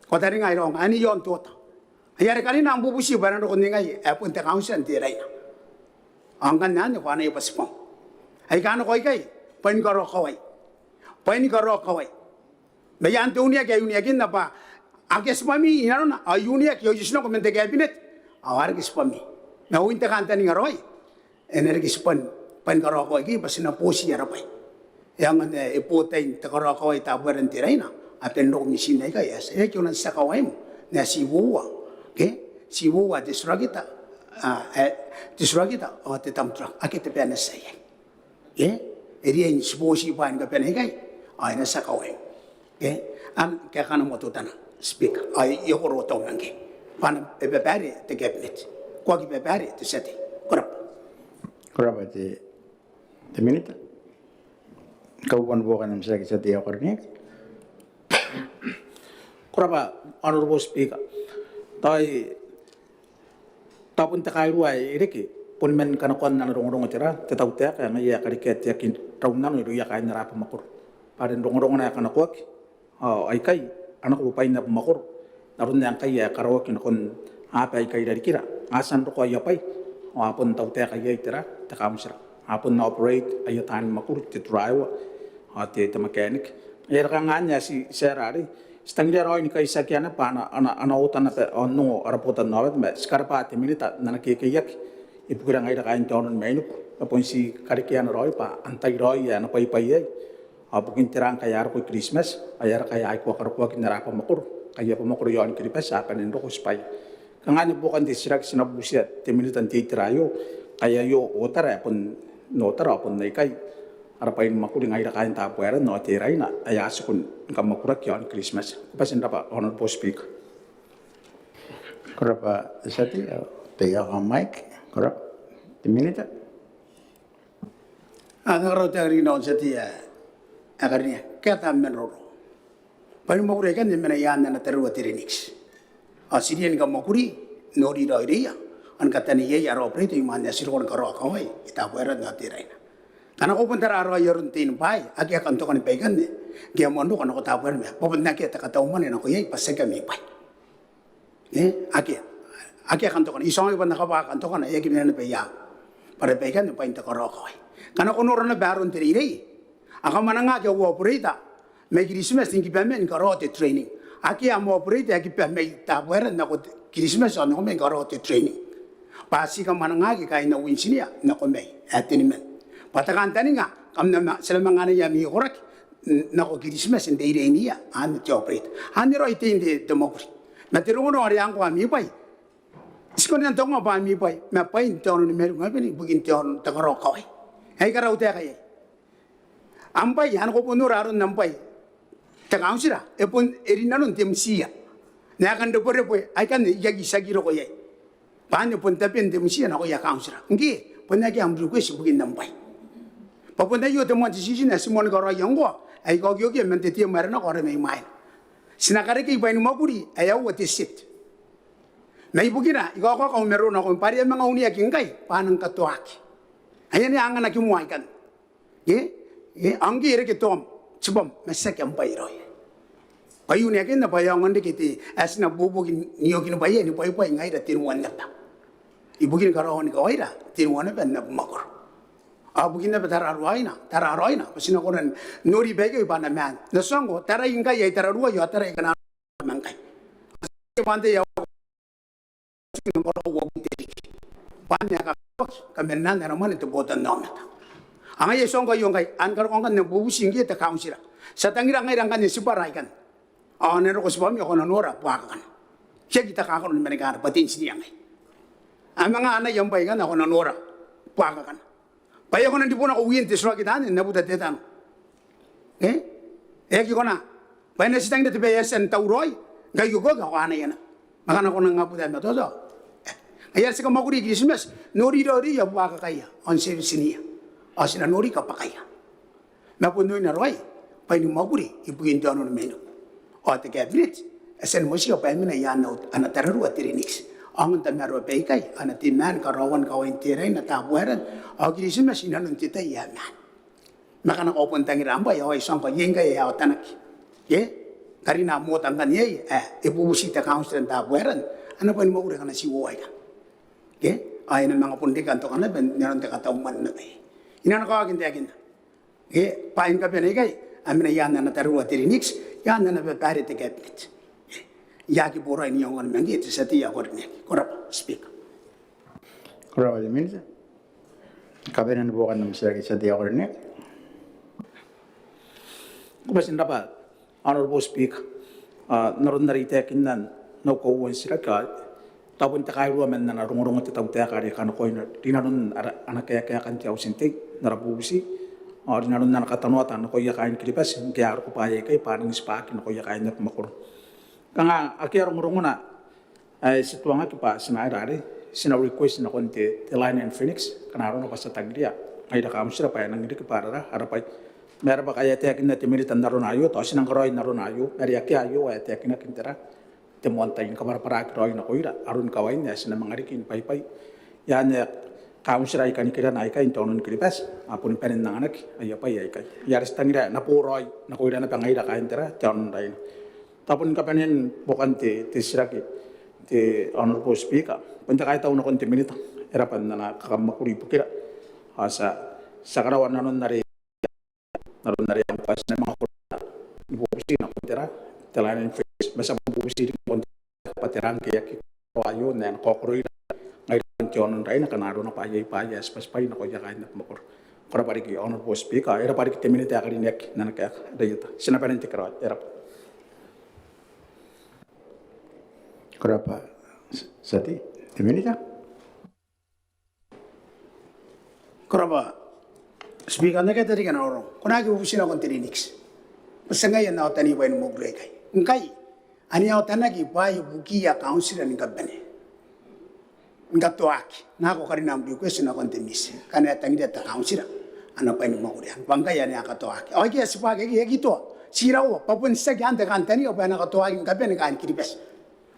Ko taringa ae I raonga, anne i aon te ota. Ai are karina am bubuti bwa e na roko n ningai ae bon te kauntira n Teraina. Ao ngkanne anne ko anaia bwa tibwam. Aika a nako aikai bwain karaokawai. Bwain karaokawai. Ma i aan te uniaki ae I uniakinna bwa akea tibwami inanona, ao I uniaki ao I otinako man te Cabinet ao a reke tibwami. Ma oin te kantaninga raoi, e na reke tibwan bwain karaokawai aikai bwa ti na booti ara bwai. E aonga n, e, e bo tain te karaokawai Tabuaeran, Teraina, a bane n roko mitiin aikai. E a tia, e aki kona n tia kawaim n ae ti uoua. Ke? Ti uoua te turakita, a, e, te turakita ao te tamturaka. Akea te bwai ae na tia iai. Ke? E riai n ti booti bwaai ni kabane aikai ao e na tia kawaim. Ke? Am kaeka ana moa teutana, Speaker, ao I okoro otau ma ngke bwa e babare te Cabinet. Ko aki babare te tia tei. Ko rabwa. Ko rabwa te, te Minita. Kauoua ni buokan am titiraki, tia tei ae ko karineaki. Ko rabwa Honourable Speaker. Tao tao bon te kairua ae e reke boni man kanakoan ana rongorongo tera te tautaeka ae ngaia ae karekea te aki rau n nano irouia kaain ara abamwakoro bwa are n rongorongona ae kanakoaki ao aikai a nako bwain abamwakoro n aron ae ngkai ae karaoaki nakon aaba aika i rarikira. A tia n roko aia bwai ao a bon tautaeka iai tera te kauntira. A bon operate aia taan mwakuri, te turaiwa ao te, te mechanic. Ngaia are kanga anne ae ti, ti a rarei ti tangiria raoi ni kaitiakia naba ana, ana, ana oota naba ao n ongo ara botannaomata. Ma ti karabwa te Minita n ana kekeiaki ibukira ngaira kaain te aono ni mainiku. Ma bon ti karekeana raoi bwa antai raoi ae na bwaibwai iai ao bukin tera ngkai a roko i Kiritimati ao e aera ngkai a aikoa karokoaki n ara abamwakoro ngkai abamwakoro i aon Kiribati a bane n roko tibwaia. Kanga anne buokan te titiraki ti na butiia te Minita n te itera aio, ngkai aio ootara ae bon, n ootara ao bon aikai ara bwai ni mwakuri ngaira kaain Tabuaeran ao Teraina ae a tiku ni kamwakuraki i aon Kiritimati. Ko bati n rabwa Honourable Speaker. Ko rabwa te tia tei. Tei ae ko mic. Ko rabwa te Minita. A, N na karaua te karina n tia tei ae e karineaki. Kaeta am maroro. Bwai ni mwakuri aikanne e mena i aan ana tararua te RENICS. Ao ti riai ni kamwakuri n nori raoiroia ao ni kataneiai ara operator imwain ae ti roko ni karaokawai i Tabuaeran ao Teraina. Ngkana ko bon tara raoi aron tein bwaai, akea kantokana baikanne ngke a moan roko nako Tabuaeran ma bwa bon akea te katau mwane nako iai bwa tiaki ami bwai. E, akea, akea kantokana. I taku ngai bwa N na kabwaka kantokana, e aki mena naba i aau. Bwa are baikanne bwain te karaokawai. Ngkana ko nora naba aron te reirei, a kamwanangaki au operator mai Kiritimati ni kiba man ni karaoa te training. Akea am operator ae kiba mai Tabuaeran nako Kiritimati ao n nako man ni karaoa te training. Bwa ti kamwanangaki kaain au intinia nako mai ae teniman bwa te kantaninga kam na ma-, ti na manga anaia ami koraki n-, nako Kiritimati n reireinii anne te operator. Anne raoi tein te, te mwakuri. Ma te rongorongo are ngkoa ami bwai, ti kona n tangoa bwa ami bwai ma bwain te aono ni mainiku ngkami ibukin te aono n te karao kawai ae I karautaeka iai. Am bwai, ao ko bon nora aron am bwai te kauntira, e bon, e rinanon te MIA. N aekan rebwerebwe aikanne I aki, I aki roko iai. Bwa anne bon taben te MIA nakoia kauntira. Ngke bon akea am request ibukin am bwai. Bwa bon aio te moan decision ae ti moan karaoia ngkoa ae I kaokiokia man te term ae e nako are mai mwaina. Ti na karekei bwai ni mwakuri ae aua te set. Ma ibukina I kaokaoka au maroro nakoim bwa are e a manga uneaki ngkai bwa a nang katoaki. Aia, anne anganaki moa aikanne. E, e, ao ngke e reke toam, tibwam, ma tiaki am bwai raoi. Bwa I uneakinna bwa e aonga n reke te, ae ti na buobuoki n iokinibwaiai ni bwaibwai ngaira tenua naba. Ibukin karaoan kawaira tenua naba n abamwakoro. Ao ibukin naba tararuaina, tararaoina, bwa ti na kona n nori baikeu bwa a na maan. N na tuangko, tarai ngkai ae I tararuai, ao tarai akana ma ngkai. Bwa anne ae kakawaki kamanenaan ana mwane te botannaomata. Ao ngaia I tuangko aio ngkai, ao ni karokoa ngkanne bubuti ngkoe te kauntira. Ti a tangira ngaira ngkanne tibwara aikanne. Ao n na roko tibwami ao ko na nora buakakana. I aki takakaro ni manikara bwa te intinia ngai. A manga anaia am bwai aikanne ao ko na nora buakakana. Bwa e a kona n ribo nako win te tirakita anne n abuta te tano. E? E aki kona. Bwa e na ti tangira te bwai ae e a tia n tauraoi, ngkai ko, ko, ko anaia naba. Ma ngkana ko nang abuta ma toto. E. Ngaia are ti kamwakuri i Kiritimati, nori raoiroia buakakaia, ao n service-nia. Ao ti na nori kabwakaia. Ma bon oin raoi bwai ni mwakuri ibukin te aono ni mainiku. Ao te cabinet e a tia ni motikia bwa e mena i aan ana tararua te Linnix. Ao ngkana tamaroa baikai, a na teimatoa karaoan kawain Teraina, Tabuaeran ao Kiritimati inanon te tai ae maan. Ma ngkana ko bon tangira am bwai, ao I tuangko iai ngkai ae a otanaki. E? Karina am oota ngkanne iai ae e bubuti te kauntira n Tabuaeran ana bwai ni mwakuri akana ti uoua aikai. E? Ao e na manga bon reke n toka naba n aron te katau mwane naba. I na nako n taekinna. E, bwain kabanea aikai a mena i aan ana tararua te Linnix, i aan ana babaire te cabinet. E, I aki boraoi n iangoa ma ngkoe te tia tei ae ko rineaki. Ko rabwa, Speaker. Ko rabwa te Minita. Kabanean buokan am titiraki, te tia tei ae ko rineaki. Ko bati n rabwa. Honourable Speaker, a, n aron are I taekinna n au kauoua n titiraki, a, tao bon te kairua man ana rongorongo te tautaeka are e kanakoa rinanon ara, ana kaekaeka n te auti n tei n ara bubuti, a, rinanon ana katanoata nakoia kaain Kiribati ngke a roko bwaai aikai bwa a rangi n tibwaki nakoia kaain abamwakoro. Kanga akea rongorongona ae ti tuangaki bwa ti na aera are ti na request nakon te, te Lion and Phoenix, ngkana arona bwa ti a tangiria ngaira kauntira bwa e nangi riki bwa ara, ara bwai. Ma e rabwa ngkai e a taekinna te Minita n arona aio, tao ti nang karaoi n arona aio, ma are akea aio ae taekinaki n tera, te moan tai ni kabwarabwaraki raoi nakoira aron kawain ae ti na manga riki ni bwaibwai i aan kauntira aika nikirana aikai n te aono ni Kiribati, a boni bane n anganaki aia bwai aikai. Ngaia are ti tangira ae e na boraoi nakoira naba ngaira kaain tera, te aono n Raina. Tao bon kabanean buokan te, te titiraki, te Honourable Speaker, bon te kaitau nakon te Minita, e rabwa n ana kakamwakuri ibukira. Ao ti a, ti a karaoa nanon are, nanon are ngkoa ti na manga koro ni bubuti nakon tera, te Lion and Phoenix, ma ti a bon bubuti riki nakon tera, bwa tera ngke e aki karaoa aio n ae e na kaokoroira ngaira n te aono n Raina ngkana arona bwa iai bwaai ae tibwatibwai nakoia kaain abamwakoro. Ko rabwa riki Honourable Speaker, e rabwa riki te Minita ae karineaki n ana kaeka. Reieta, ti na bane n tekeraoi. E rabwa. Ko rabwa, tia tei. Te Minita. Ko rabwa, Speaker, n akea te ririki n au roro. Ko na aki bubuti nakon te Linnix. Bwa tiaki ngaia ae N na oota n bwain mwakuri aikai. Ngkai ane a otanaki bwaai ibukiia kauntira ni kabane ni katoaki, nako karina am request nakon te MISE, ngkana e tangiria te kauntira ana bwai ni mwakuri anne, bwa ngkai ane a katoaki. Ao aikai a tibwaki, aikai e aki toa. Ti iraua bwa bon tiaki aan te kantaninga bwa e na katoaki ni kabane kaain Kiribati.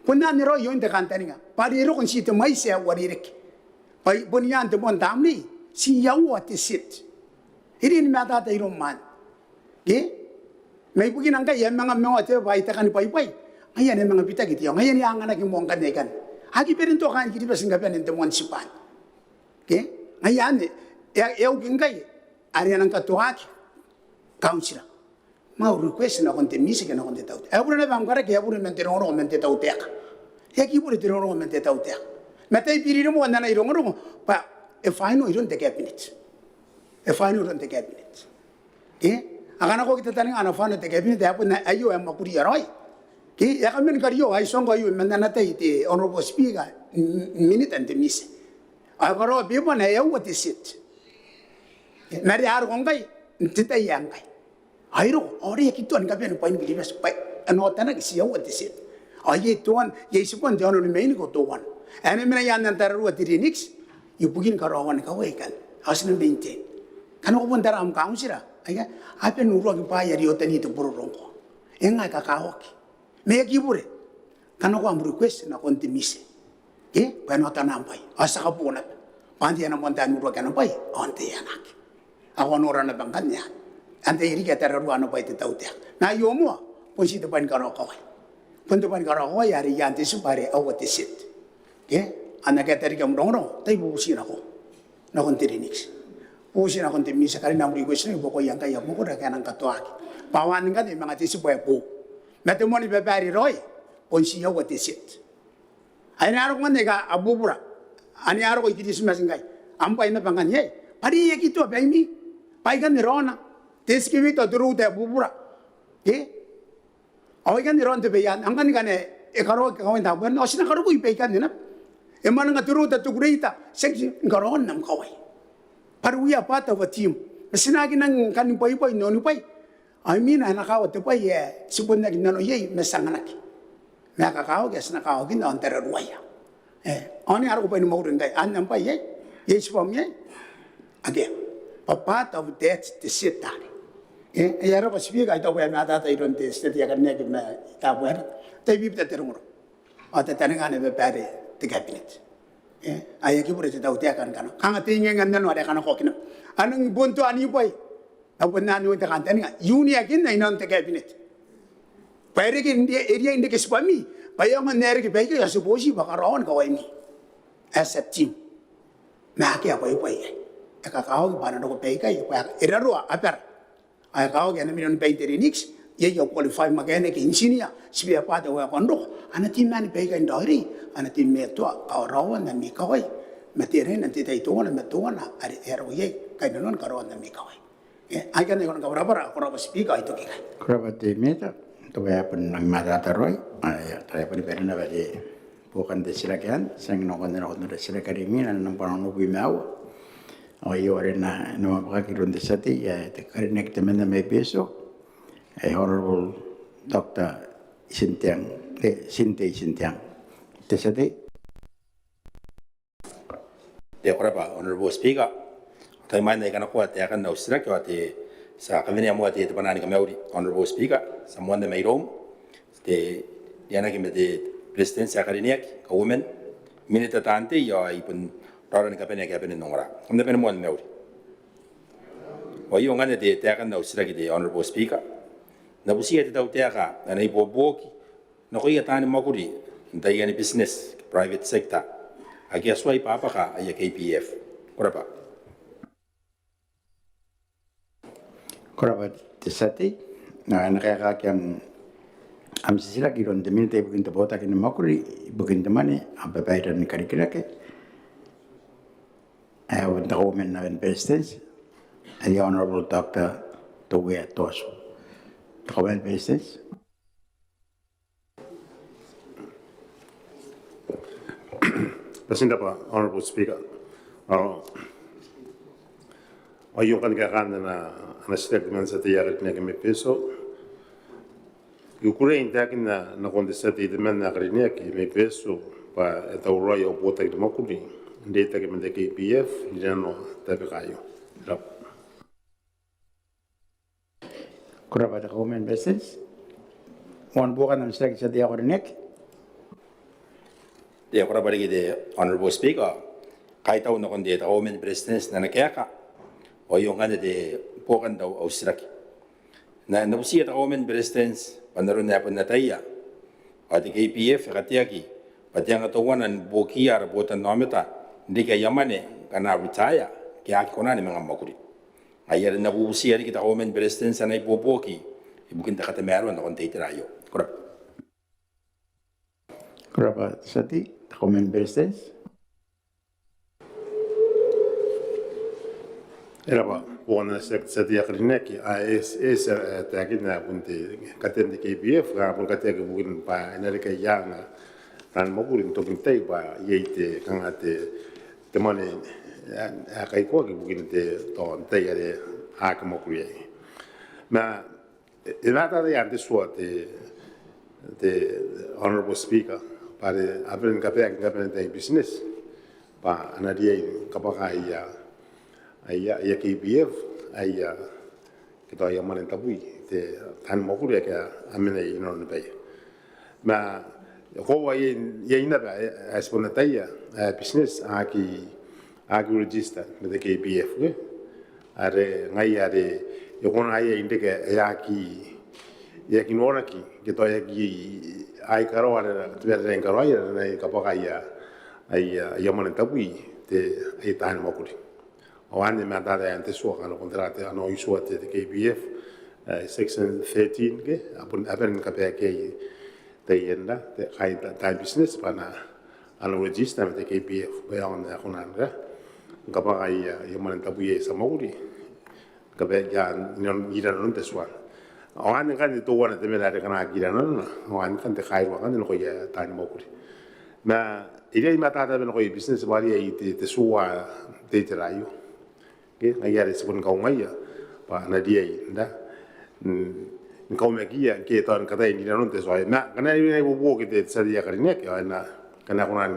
Bon anne raoi oin te kantaninga bwa are e roko n ti te mwaiti ae uarereke. Bwa bon i aan te moan tamnei, ti aua te set. E riai ni matata iroum anne. E? Ma ibukina ngkai e a manga, manga otea bwa ai te kanibwaibwai. Ngaia ane e a manga bitaki te iango. Ngaia ane a anganaki moa ngkanne aikanne. A aki bane n toa kaain Kiribati ni kabane n te moan tibwa anne. E? Ngaia anne e a, e a uki ngkai are a nang katoaki kauntira. Ma au request nakon te MISE ke nakon te tautaeka, e a bure naba am karaki, e a bure man te rongorongo man te tautaeka. E aki bure te rongorongo man te tautaeka. Ma tai biririmoa n ana rongorongo bwa e final iroun te cabinet. E final iroun te cabinet. E? A kanakoaki tataninga ana final te cabinet, e a bon aio ae mwakuria raoi. Ke e a kaman kario, ai tiong aio man ana tai te Honourable Speaker, m-, minita n te MISE. A karaoa bebana ae aua te set. E, ma are a roko ngkai n te tai ae ngkai. Ai roko, ao are e aki tuai ni kabane bwain Kiribati bwa e na otanaki ti aua te set. Ao iai teuana, iai tibwan te aono ni mainiko teuana ae na mena i aan tararua te Linnix ibukin karaoan kawai aikai. Ao ti na maintain. Ngkana ko bon tara am kauntira, aika a bane n uruaki bwaai are e otani te bororo ngkoa. E ngae kakawaki. Ma e aki bure. Kanakoa am request nakon te MISE. Ke bwa e na otana am bwai. Ao ti a kabonganaa bwa antai ae na moan tain uruaki ana bwai ao antai ae na aki. Ao ko a nora naba ngkanne antai riki ae tararua ana bwai te tautaeka. Ma aio moa bon ti te bwai ni karaokawai. Bon te bwai ni karaokawai are i aan te tibwa are aua te set. Ke ao n akea taekan am rongorongo, tai bubuti nako nakon te Linnix. Bubuti nakon te MISE, karina am request i buakoia ngkai aia mwakuri ake a nang katoaki. Bwa anne ngkanne e manga te tibwa ae boou. Ma te moan babaire raoi bon ti aua te set. Ane a roko ngkanne aika a bubura. Ane a roko i Kiritimati ngkai. Am bwai naba ngkanne iai. Bwa are e aki toa baimi. Bwa aikanne raona. Te excavator, te rota ae bubura. Ke? Ao aikanne raon te bwai anne. Ngkanne ngkana e karaoaki kawai n Tabuaeran ao ti na karokoi baikanne naba. E mwananga te rota, te grader. Tiaki ni karaoan am kawai. Bwa are we are part of a team. Ma ti na aki nang kan bwaibwai n aoni bwai. Ao imwina ae na kawa te bwai ae ti bon aki nano iai ma ti anganaki. Ma e kakawaki ae ti na kawakinna ao n tararuaia. E, ao ane a roko bwai ni mwakuri ngkai, anne am bwai iai, iai tibwam iai. Akea. Bwa part of that te set are. E, e a roko Speaker, I taku bwa e matata iroun te tia tei ae karineaki mai Tabuaeran. Tai bibita te rongorongo. Ao tataninga ana babaire te cabinet. E, ae aki bure te tautaeka ni kanakoa. Kanga te ingainga n nano are e kanakoaki naba. A nang bon toa ni bwai. Ao bon anne oin te kantaninga. Iai uniakin ae i nanon te cabinet. Bwa e reke n ria-, e riai n reke tibwami. Bwa e aonga n reke baikai ao ti boti bwa karaoan kawaimi. As a team. Ma akea bwaibwai aei. E kakawaki bwa a na roko baikai. Bwa e raroa abara. Ao e kakawaki ae a na mena ni bain te Linnix. Iai aia qualify mechanic, engineer, spare part ae e a kona n roko. A na team man baikai n raoiroi. A na team matoa. Ao raoan ami kawai. Ma tera ae na te tai teuana ma teuana. Are e a roko iai. Kainnanoan karaoan ami kawai. E, aikanne ae I kan kabwarabwara, ko rabwa Speaker, ao I toki ikai. Ko rabwa te Minita, tao e a bon rangi ni matata raoi, ao e a, tao e a bon bane naba te buokan te titiraki anne, ti a nang nakon, nakon te titiraki are imwina, nambwa onobwi ma aua. Ao aio are e na, e na mwamwakaki iroun te tia tei, ae te karineaki temanna mai Betio, ae Honourable Doctor Itinteang, e, Tinte Itinteang. Te tia tei. Te, ko rabwa Honourable Speaker. Ao tai imwain ae I kanakoa taekan au titiraki ao te, ti a kawenea moa te, te bwanaa ni kamauri Honourable Speaker, ti a moanna mairoum, te, te anaki ma te Beretitenti ae karineaki, Kauoman, Minita taan tei ao ai bon raora ni kabane ake a bane n ongora. Kam na bane moa ni mauri. Ao aio ngkanne te, taekan au titiraki te Honourable Speaker. N na butiia te tautaeka ana ibuobuoki nakoia taani mwakuri n taiani business, private sector, ake a tuai bwabwaka aia K P F. Ko rabwa. Ko rabwa te tia tei. Ao e na kaekaaki am, am titiraki iroun te Minita ibukin te botaki ni mwakuri ibukin te mwane ao babairean karikirake, ae bon te Kauoman n aban Beretitenti, ae Honourable Doctor Teuea Toatu. Te Kauoman ni Beretitenti. Ko bati n rabwa Honourable Speaker. Ao aio ngkanne kaekaan ana, ana titiraki temanna te tia tei ae karineaki mai Betio. I kukurei n taekinna nakon te tia tei temanna ae karineaki mai Betio bwa e tauraoi au botaki ni mwakuri n reitaki ma te K P F n rinanoa tabeka aio. Ko rabwa. Ko rabwa te Kauoman ni Beretitenti. Moan buokan am titiraki te tia tei ae karineaki. Te, ko rabwa riki te Honourable Speaker. Kaitau nakon te, te Kauoman ni Beretitenti n ana kaeka. Ao aio ngkanne te buokan au, au titiraki. N na, n na butiia te Kauoman ni Beretitenti bwa n aron ae bon ataia ao te K P F e kateaki bwa te anga teuana ni buokiia ara botannaomata n reke aia mwane ngkana a retire ke a aki kona ni manga mwakuri. Ngaia are n na bubutiia riki te Kauoman ni Beretitenti ana ibuobuoki ibukin te katamaroa nakon te itera aio. Ko rabwa. Ko rabwa te tia tei. Te Kauoman ni Beretitenti. E rab'a, bukin ana titiraki te tia tei ae karineaki. A, e, e, e taekinna bon te katean te K P F, a bon kateaki ibukin b'a e na reke iai ana taani mwakuri n tokin tai b'a iai te kanga te, te mwane ae, ae kaikoaki ibukin te, tao n tai are a aki mwakuri iai. Ma e, e matata ana te tua te, te Honourable Speaker, b'a are a bane ni kabaeaki ni kabane n te business b'a a na riai ni kabwaka aia, aia, aia K P F, aia, ke tao aia mwane n tabui te taani mwakuri ake a mena i nanoni baia. Ma e koaua iai, iai naba ae, ae ti bon ataia, ae business aki, aki register ma te K P F, ke? Are ngaia are e kona iai n reke ae aki, e aki noraki, ke tao e aki, ai karaoa are te bwai are e na karaoia are e na kabwaka aia, aia, aia mwane n tabui te, aia taani mwakuri. Ao anne e matata ana te tua, ana kontarate, ana itiua te, te K P F, e, section thirteen ke, a bon, a bane ni kabaeaki iai taian, te, kaain ta, taani business b'a a na, a na register ma te K P F, b'a e aonga n ae kona ni kabwaka aia, aia mwane n tabui aia tia mwakuri. Kabaeaki iai n, n, i nanon te tua. Ao anne ngkanne teuana te mena are kanga aki i nanona, ao anne ngkanne te kairua ngkanne nakoia taani mwakuri. Ma e riai ni matata naba nakoia business b'a a riai te, te tua te itera aio. Ke, ngaia are ti bon kaungaia b'a a na riai n, n, n kaumakiia ke tao ni kataia n i nanon te tua. Ma ngkana e na ibuobuoki te tia tei ae karineaki, ao e na, ngkana e kona n,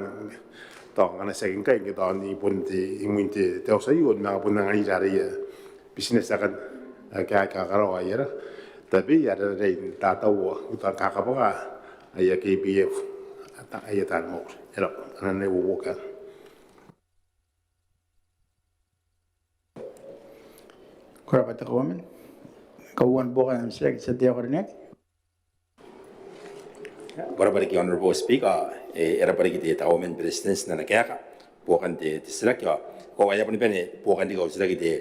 tao ngkana tiaki ngkai ke tao n bon te, imwin te, te auti aio, ma bon anganira aia business akanne ake a kakaraoa aia, ara, tabe, aia, ara, ara, n tataua, uta kakabwaka aia K P F, aia taani mwakuri. E rab'a, anne au buoka. Ko rab'a te Kauoman. Kauoman, buokan am titiraki te tia tei ae karineaki. Ko rab'a riki Honourable Speaker, e, e rab'a riki te Kauoman ni Beretitenti n ana kaeka. Buokan te, te titiraki, ao, ao e a boni bane, buokan riki au titiraki te,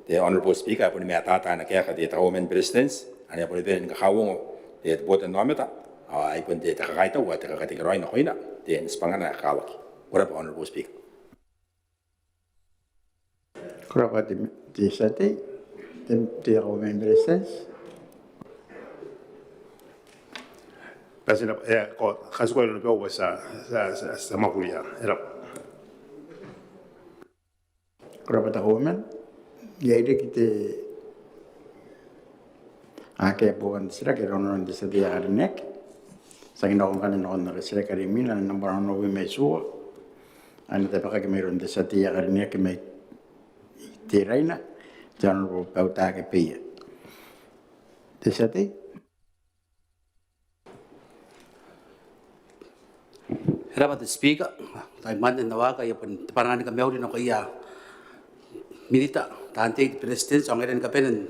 te Honourable Speaker, e a boni matata ana kaeka te Kauoman ni Beretitenti, ane e a boni bane ni kakauongo te, te botannaomata, ao ai bon te, te kakaitau, ao te kakatekeraoi nakoina, te, n tibwangana ae kakawaki. Ko rab'a Honourable Speaker. Ko rab'a te, te tia tei, te, te Kauoman ni Beretitenti. Bati naba, e, ko, katikoi naba au bati, ti a, ti a, ti a mwakuri iai, e rab'a. Ko rab'a te Kauoman, iai riki te, akea buokan te titiraki iroun te tia tei ae karineaki. Ti a nako ngkanne nakon ana titiraki are imwina, nambwa onobiwi ma itiua. Ae e na tabekaki mairoun te tia tei ae karineaki mai Teraina, te Honourable Bautake Beia. Te tia tei. E rab'a te Speaker, tai mwaane n au waaki, I a bon te bwanaa ni kamauri nakoia Minita, taan tei, te Beretitenti, ao ngaira ni kabane n,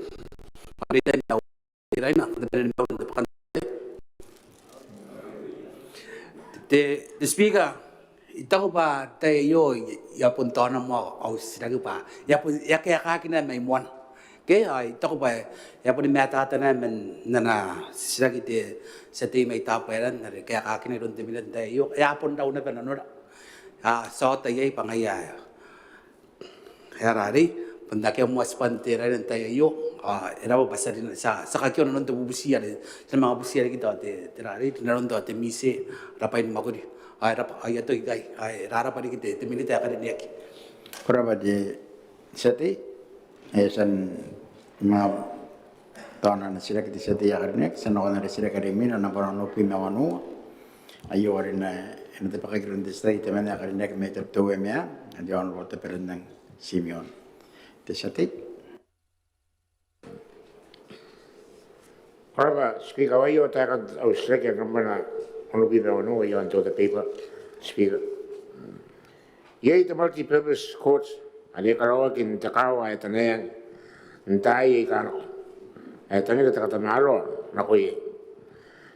Minita n au Teraina, te bwanaa ni mauri n te bwakan te, te Speaker, I taku bwa n tai aio I a bon taona moa au titiraki bwa e a bon, e a kaekaaki naba mai moana. Ke, ao I taku bwa e a boni matata naba man ana titiraki te tia tei mai Tabuaeran are e kaekaaki naba iroun te Minita n tai aio. E a bon rau naba nanora. A, ti a ota iai bwa ngaia e a rarei, bon akea moa tibwan Teraina n tai aio. A, e raba bwa ti a rin, ti a, ti a kakiona nanon te bubuti are ti na manga bubuti riki tao te, te rarei, nanon tao te MISE, rabwai ni mwakuri. A, e raba, a, I a toki ikai, a, e raraba riki te, te Minita ae karineaki. Ko rabwa te tia tei, e tia ni manga taona ana titiraki te tia tei ae karineaki, ti a nakon ana titiraki are imwina, nambwa onobwi ma wanua. Aio are e na, e na tabekaki iroun te tia tei temanna ae karineaki mai Tabiteuea Meang, ae te Honourable Taberannang Timeon. Te tia tei. Ko rabwa Speaker, ao aio taekan au titiraki ae nambwa onobwi ma wanua iaon te order paper, Speaker. Iai te multi-purpose court are e karaoaki n te kaawa ae Tanaeang n taai aika nako, ae e tangira te katamaroa nako iai.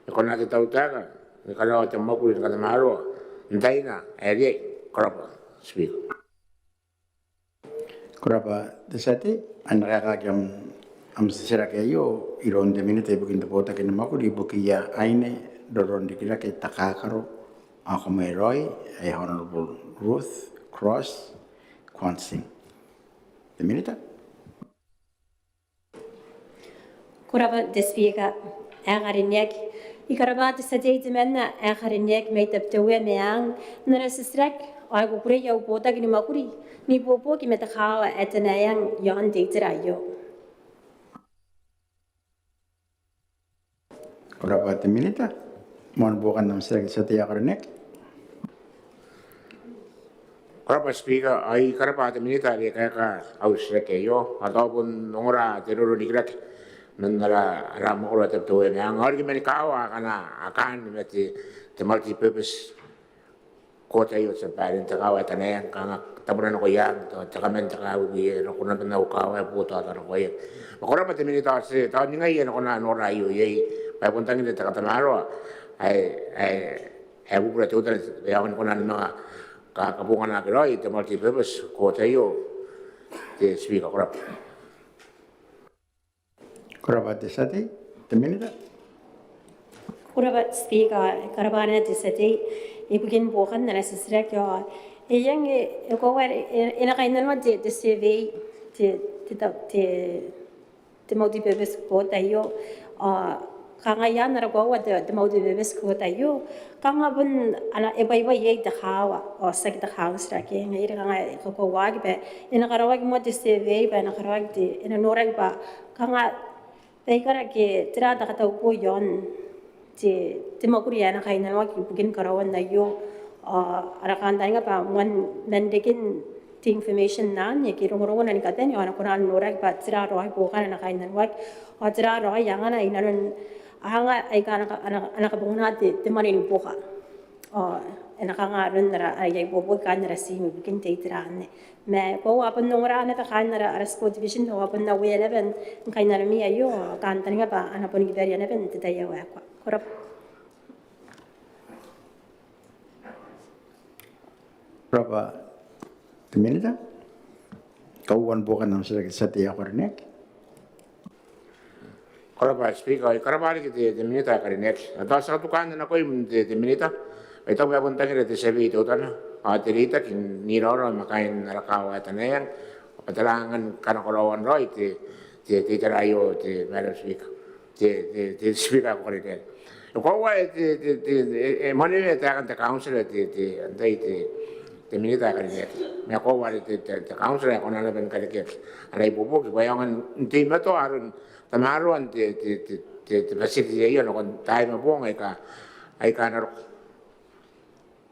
E kona te tautaeka ni karaoa te mwakuri ni katamaroa n taina ae riai? Ko rabwa Speaker. Ko rabwa te tia tei, ao e na kaekaaki am, am titiraki aio iroun te Minita ibukin te botaki ni mwakuri ibukiia aine, roronrikirake, takakaro ao kamweraoi, ae Honourable Ruth Cross Kwansing. Te Minita. Ko rabwa te Speaker ae karineaki. I karabwa te tia tei temanna ae karineaki mai Tabiteuea Meang n ana titiraki ao I kukurei au botaki ni mwakuri n ibuobuoki ma te kaawa ae Tanaeang iaon te itera aio. Ko rabwa te Minita. Moan buokan am titiraki te tia tei ae karineaki. Ko rabwa Speaker, ao I karabwa te Minita are e kaeka au titiraki aio, ao tao bon ongora te roro n rikirake man ara, ara mwakoro ae Tabiteuea Meang, ao riki mani kaawa akana a kaan ma te, te multi-purpose court aio, te tia babaire n te kaawa ae Tanaeang, kanga tabuna nakoia, tao te kaman te kaawa ae e nako naba n au kaawa ae botaota nakoia. Ma ko rabwa te Minita, ao ti, tao ningai ae e na kona n nora aio iai, bwa e bon tangira te katamaroa ae, ae, ae bubura teutana bwa e aonga ni kona ni manga ka, kabonganaki raoi te multi-purpose court aio, te Speaker. Ko rabwa. Ko rabwa te tia tei. Te Minita. Ko rabwa Speaker, I karabwa te tia tei ibukin buokan ana titiraki ao e iango, e koaua are e, e na kainnanoa te, te survey, te, te, te, te multi-purpose court aio, ao kanga iai n ara koaua te, te multi-purpose court aio, kanga bon ana, e bwaibwai iai te kaawa, ao tiaki te council ake, ngaia are kanga e kakoauaki bwa e na karaoaki moa te survey, bwa e na karaoaki te, e na noraki bwa kanga baikara ke tera te katauko iaon te, te mwakuri ae na kainnanoaki ibukin karaoan aio, ao ara kantaninga bwa moan man reken te information anne, ake rongorongona ni kabane, ao a na kona n noraki bwa tera raoi buokana ae na kainnanoaki, ao tera raoi angana inanon anga aika a na ka, a na, a na kabongana te, te mwane ni buoka. Ao e na kanga aron ara, ara iai ibuobuoki kaain ara tiim ibukin te itera anne. Ma e koaua a bon ongora naba kaain ara, ara sport division, ao a bon aware naba n kainnanomi aio, ao kantaninga bwa a na bon kibaria naba n te tai ae waekoa. Ko rabwa. Ko rabwa te Minita. Kauoua ni buokan am titiraki te tia tei ae karineaki. Ko rabwa Speaker, I karabwa riki te, te Minita ae karineaki. Ao tao ti a katuka nakoim te, te Minita, bwa I taku bwa e bon tangira te survey teutana, ao te reitaki n iraorao ma kaain ara kaawa ae Tanaeang, bwa tera angan kanakoraoan raoi te, te, te itera aio, te Madam Speaker. Te, te, te Speaker ae ko karineaki. E koaua te, te, te, e, e mwanewe taekan te council te, te, antai te, te Minita ae karineaki. Ma e koaua are te, te, te council ae kona naba ni karekeaki ana ibuobuoki bwa e aonga n teimatoa aron tamaroan te, te, te, te, te facility aio nakon taai ma boong aika, aika a na roko.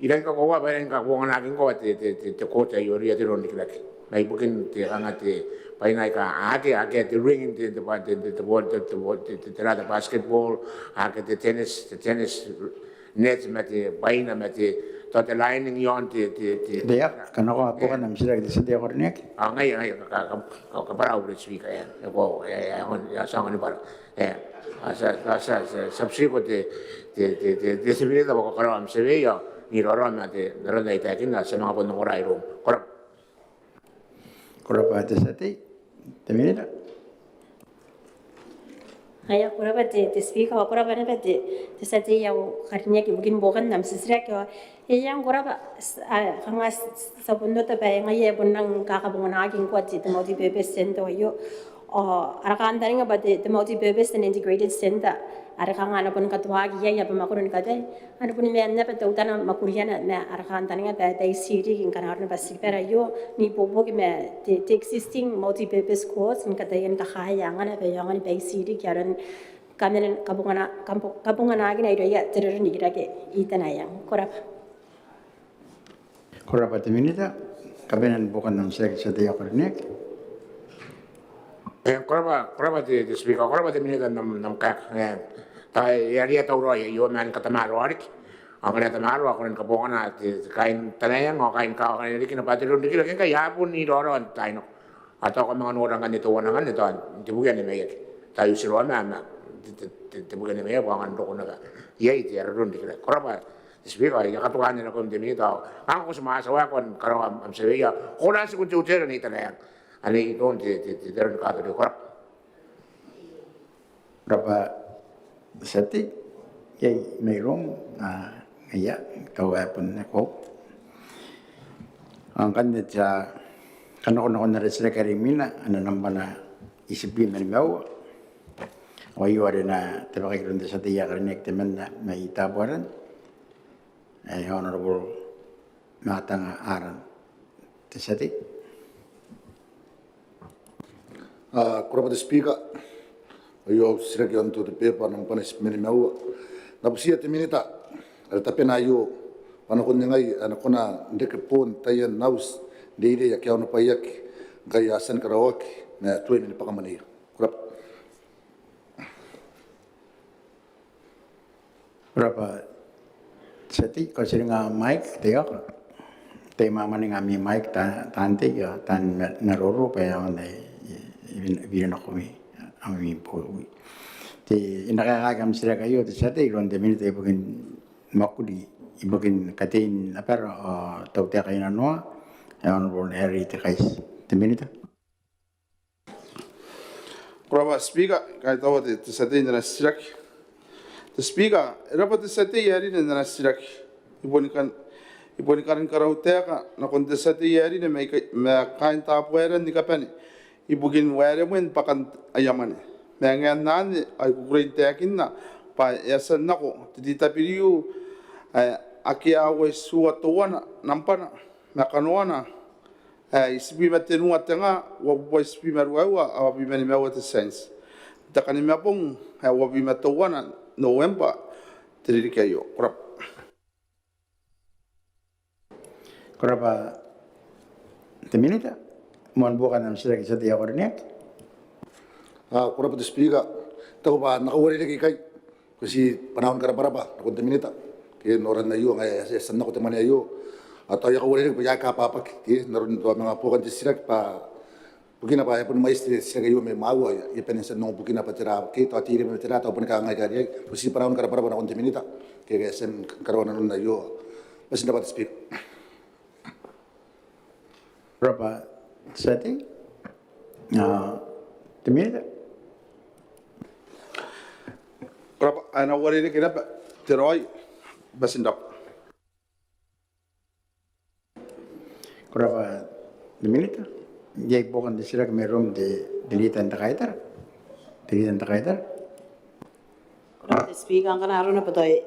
I rangi ni kakoaua bwa e rangi ni kabonganaki ngkoa te, te, te, te court aio irouia te roro n rikirake. Ma ibukin te kanga te bwaina aika akea, akea te ring n te, te, te, te, te, te, te basketball, akea te tennis, te tennis net ma te bwaina ma te, tao te lining iaon te, te, te. Te, kanakoa buokan am titiraki te tia tei ae karineaki. Ao ngaia, ngaia, ka, ka, ka, kabwara au Speaker, e, e, e, e, e, ti a aonga ni bwara. E, a, ti a, ti a, ti a, ti a subscribe te, te, te, te, te, te Minita bwa ko karaoa am survey ao n iraorao ma te, n aron ae I taekinna, ti a manga bon ongora iroum. Ko rabwa. Ko rabwa te tia tei. Te Minita. Ngaia, ko rabwa te, te Speaker, ao ko rabwa naba te, te tia tei ae karineaki ibukin buokan am titiraki ao e iango, ko rabwa, a, kanga ti a bon ota bwa ngaia e bon rang kakabonganaki ngkoa te, te multi-purpose centre aio. Ao ara kantaninga bwa te, te multi-purpose and integrated centre are kanga a na bon katoaki iai abamwakoro ni kabane, a na bon maan naba teutana mwakuriana, ma ara kantaninga bwa e baiti riki ngkana arona bwa ti tibwa aio n ibuobuoki ma te, te existing multi-purpose court ni kataia ni kakaea angana bwa e aonga ni baiti riki aron kaman kabongana, kabo-, kabonganakina irouia te roro n rikirake i Tanaeang. Ko rabwa. Ko rabwa te Minita. Kabanean buokan am titiraki te tia tei ae karineaki. E, ko rabwa, ko rabwa te, te Speaker, ko rabwa te Minita n am, n am kaeka. E, tao e a riai tauraoi aio ma ni katamaroa riki. Ao ngkana e tamaroa ao ko na ni kabongana te, te kaain Tanaeang ao kaain kaawa akana a riki naba te roro n rikirake ngkai a bon iraorao n taai nako. Ao tao ko a manga nora ngkanne teuana ngkanne tao n te buki ae maiaki. Tao e utirua ma, ma te, te, te, te buki ae maiaki bwa a aonga n roko naba iai te, ara roro n rikirake. Ko rabwa te Speaker, I a katuka nakoim te Minita ao kanga ko ti mwaiti waekoa ni karaoa am, am survey ao ko na tiku n te uteran i Tanaeang. Anne iroun te, te, te, te aro ni katoria. Ko rabwa. Rabwa te tia tei, iai mairoum, a, ngaia, tao e bon nako. Ao ngkanne ti a kanakonako nakon ara titiraki are imwina, ana nambwa itibwi ma nimaua. Ao aio are e na tabekaki iroun te tia tei ae karineaki temanna mai Tabuaeran, ae Honourable Matang Aaron. Te tia tei. Ko rabwa te Speaker. Aio au titiraki iaon te order paper nambwa tebwi ma nimaua. N na butiia te Minita are tabena aio bwa nakon ningai ae e na kona n reke boon taian auti n reirei ake a onobwaiaki ngkai a tia ni karaoaki ma tuai mani bwaka mwaneia. Ko rabwa. Ko rabwa te tia tei. Ko tiringa mic te iok. Tai mwamwaninga ami mic taan tei ao taan maroro bwa e aonga n biri nakoimi ami bowi. Te, e na kaekaaki am titiraki aio te tia tei iroun te Minita ibukin mwakuri ibukin katein abara ao tautaeka inanoa, ae Honourable Harry Tekaiti. Te Minita. Ko rabwa Speaker, kaitaua te tia tei n ana titiraki. Te Speaker, e rabwa te tia tei ae rine n ana titiraki. I boni kan, i boni kan karautaeka nakon te tia tei ae rine ma kaain Tabuaeran ni kabane ibukin waeremwen bwakan aia mwane. Ma ngae n anne ao I kukurei n taekinna bwa e a tia n nako te DW ae akea aua itiua teuana nambwana ma kanoana ae itibwi ma tenua te nga, uabubua itibwi ma ruaiwa, ao uabwi ma nimaua te tienti. N te Kanimabong ae uabwi ma teuana Nobembwa te ririki aio. Ko rabwa. Ko rabwa te Minita. Moan buokan am titiraki te tia tei ae karineaki. Ko rabwa te Speaker. I taku bwa N na kauarerekea ikai. Ko ti bwanaau ni karabwarabwa nakon te Minita ke n noran aio ngkai e a tia n nako te mwane aio. Ao tao I a kauarerekea bwa I aki kabwabwaki ke n aron tao manga buokan te titiraki bwa bukina bwa e a boni mwaiti te titiraki aio mai mwaau ao I a bane n tia n ongo bukina bwa tera ke tao te ire ma tera, tao boni kangai kariai. Ko ti bwanaau ni karabwarabwa nakon te Minita ke e a tia ni karaoa nanon aio. Bati n rabwa te Speaker. Ko rabwa te tia tei. Te Minita. Ko rabwa, e na uarereke naba te raoi. Bati n rabwa. Ko rabwa te Minita. Iai buokan te titiraki mairoun te, te Leader n te Kaitara. Te Leader n te Kaitara. Ko rabwa te Speaker, ngkana arona bwa tao e,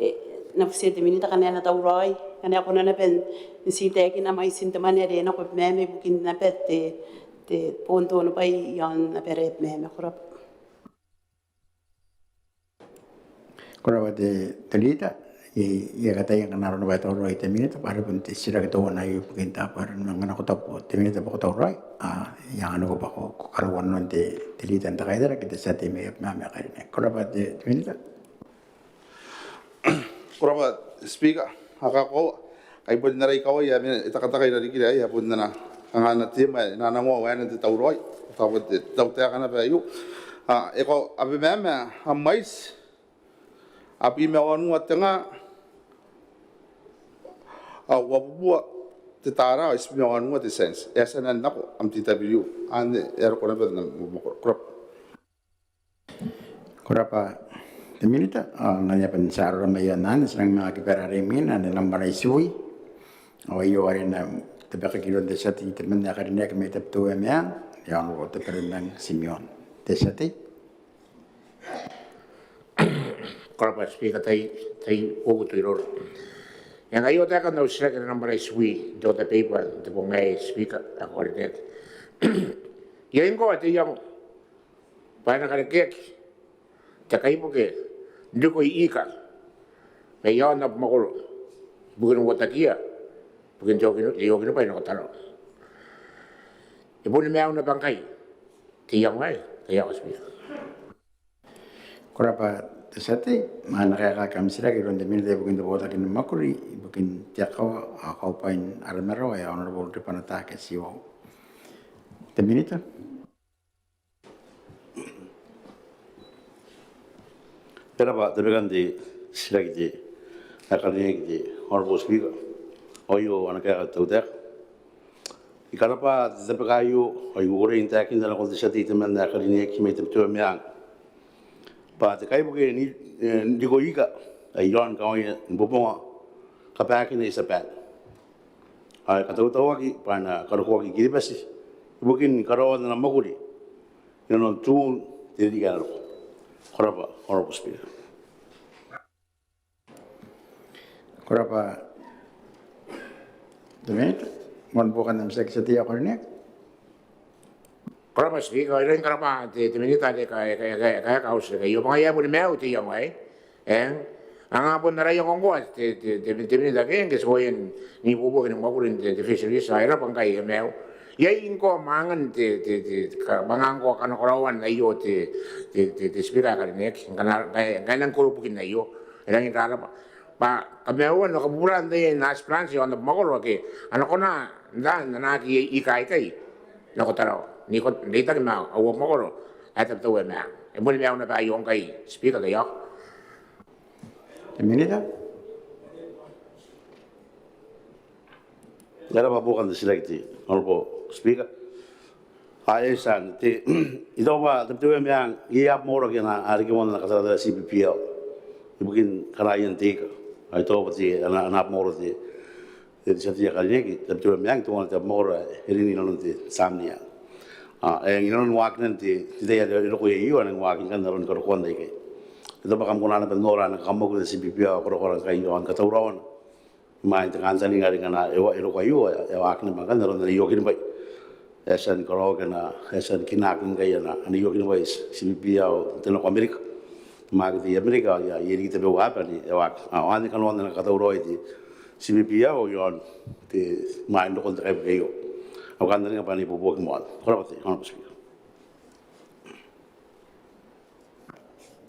e, N na butiia te Minita ngkana e na tauraoi, ngkana e kona naba n ti taekina mwaitin te mwane are e nako Abemama ibukin naba te, te boon te onobwai iaon abara Abemama. Ko rabwa. Ko rabwa te, te Leader. I, I a kataia ngkana arona bwa e tauraoi te Minita bwa are bon te titiraki teuana aio ibukin Tabuaeran. Ma ngkana ko taku te Minita bwa ko tauraoi, ao I anganiko bwa ko, ko karaua nanon te, te Leader n te Kaitara ke te tia tei mai Abemama ae karineaki. Ko rabwa te, te Minita. Ko rabwa Speaker, a kakoaua. Kai bon ara ikawai ae e takataka irarikira aei, ae bon ana kanganga te, ma e na nangoa waenan te tauraoi. Tao bon te tautaeka naba aio. A, e koaua Abemama a mwaiti abwi ma wanua te nga, a, uabubua te tara, itibwi ma wanua te tienti. E a tia n nako am DW. Anne e a roko naba n am mwakoro. Ko rabwa. Ko rabwa te Minita. Ao ngkana e a bane n tia arora mai aon anne, ti nang manga kibara are imwina, anne nambwa itibwi. Ao aio are e na tabekaki iroun te tia tei temanna ae karineaki mai Tabiteuea Meang, ae Honourable Teberenang Timeon. Te tia tei. Ko rabwa Speaker, tai, tai uoua te iroro. Eng, aio taekan au titiraki nambwa itibwi n te order paper n te bong aei Speaker ae ko karineaki. Iai ngkoa te iango bwa e na karekeaki te kaibuke n rikoi ika mai aon abamwakoro ibukin uotakiia ibukin te okin, te okinibwai nako Tarawa. E boni maiu naba ngkai te iango aei, te iango Speaker. Ko rabwa te tia tei, ma e na kaekaaki am titiraki iroun te Minita ibukin te botaki ni mwakuri ibukin te akawa ao kaubwain ara marawa, ae Honourable Ribanataake Tiwau. Te Minita. E rab'a tabekan te titiraki te ae karineaki te Honourable Speaker. Ao aio ana kaeka te tautaeka. I karab'a te tabeka aio ao I kukurei n taekinna nakon te tia tei temanna ae karineaki mai Tabiteuea Meang b'a te kaibuke n rikoi ika ae i aon kawaina ni bobonga kab'akina i Tiaban ao e katautauaki b'a e na karokoaki i Kiribati ibukin karaoan ana mwakuri inanon tuun te ririki ae na roko. Ko rabwa, Honourable Speaker. Ko rabwa te Minita. Moan buokan am titiraki, tia tei ae ko karineaki. Ko rabwa Speaker, I rangi ni karabwa te, te Minita are e kaeka, e kaeka, e kaeka, e kaeka au titiraki aio bwa ngaia e boni maiu te iango aei. Eng, anga bon ara iango ngkoa te, te, te, te Minita ke ngke ti bon ibuobuoki ni mwakurin te, te fisheries, ao e rabwa ngkai e maiu. Iai ngkoa mwangan te, te, te, ka, mwangan ngkoa kanakoraoan aio te, te, te, te Speaker ae karineaki, ngkana, ngkai, ngkai e nang koro bukin aio. E rangi n rarabwa bwa kamaiuan ao kabuburan taian aspirants i aon abamwakoro ake a na kona n taan anaaki ika aikai nako Tarawa n ikot, n reitaki ma au abamwakoro ae Tabiteuea Meang. E boni maiu naba aio ngkai, Speaker, taiaoka. Te Minita. E rabwa buokan te titiraki te Honourable Speaker. Ao e tia n te, I taku bwa Tabiteuea Meang iai abamwakoro ake a na, a riki moa n ana kataratara CPPL ibukin karaian te ika. Ao I taku bwa te, ana, ana abamwakoro te, te, te tia tei ae karineaki, Tabiteuea Meang, teuana te abamwakoro ae e rin inanon te tamnei. Ao e, inanon waakinan te, te tai are e roko iai aio, e nang waaki ngkanne n aron karokoan aikai. I taku bwa kam kona naba n nora ana kakamwakuri te CPPL ao korakorana ngkai i aon katauraoana imwain te kantaninga are ngkana e wa, e roko aio, e waaki naba ngkanne n aron ana iokinibwai. E a tia ni karaoaki ana, e a tia ni kinaaki ngkai ana, ana iokinibwai CPPL n te nako Amerika. Ma akea te Amerika, ao iai riki tabeua aba ane e waaki. Ao anne kanoan ana katauraoi te CPPL i aon te, imwain rokon te kaibuke aio. Au kantaninga bwa e na ibuobuoki moa. Ko rabwa te Honourable Speaker.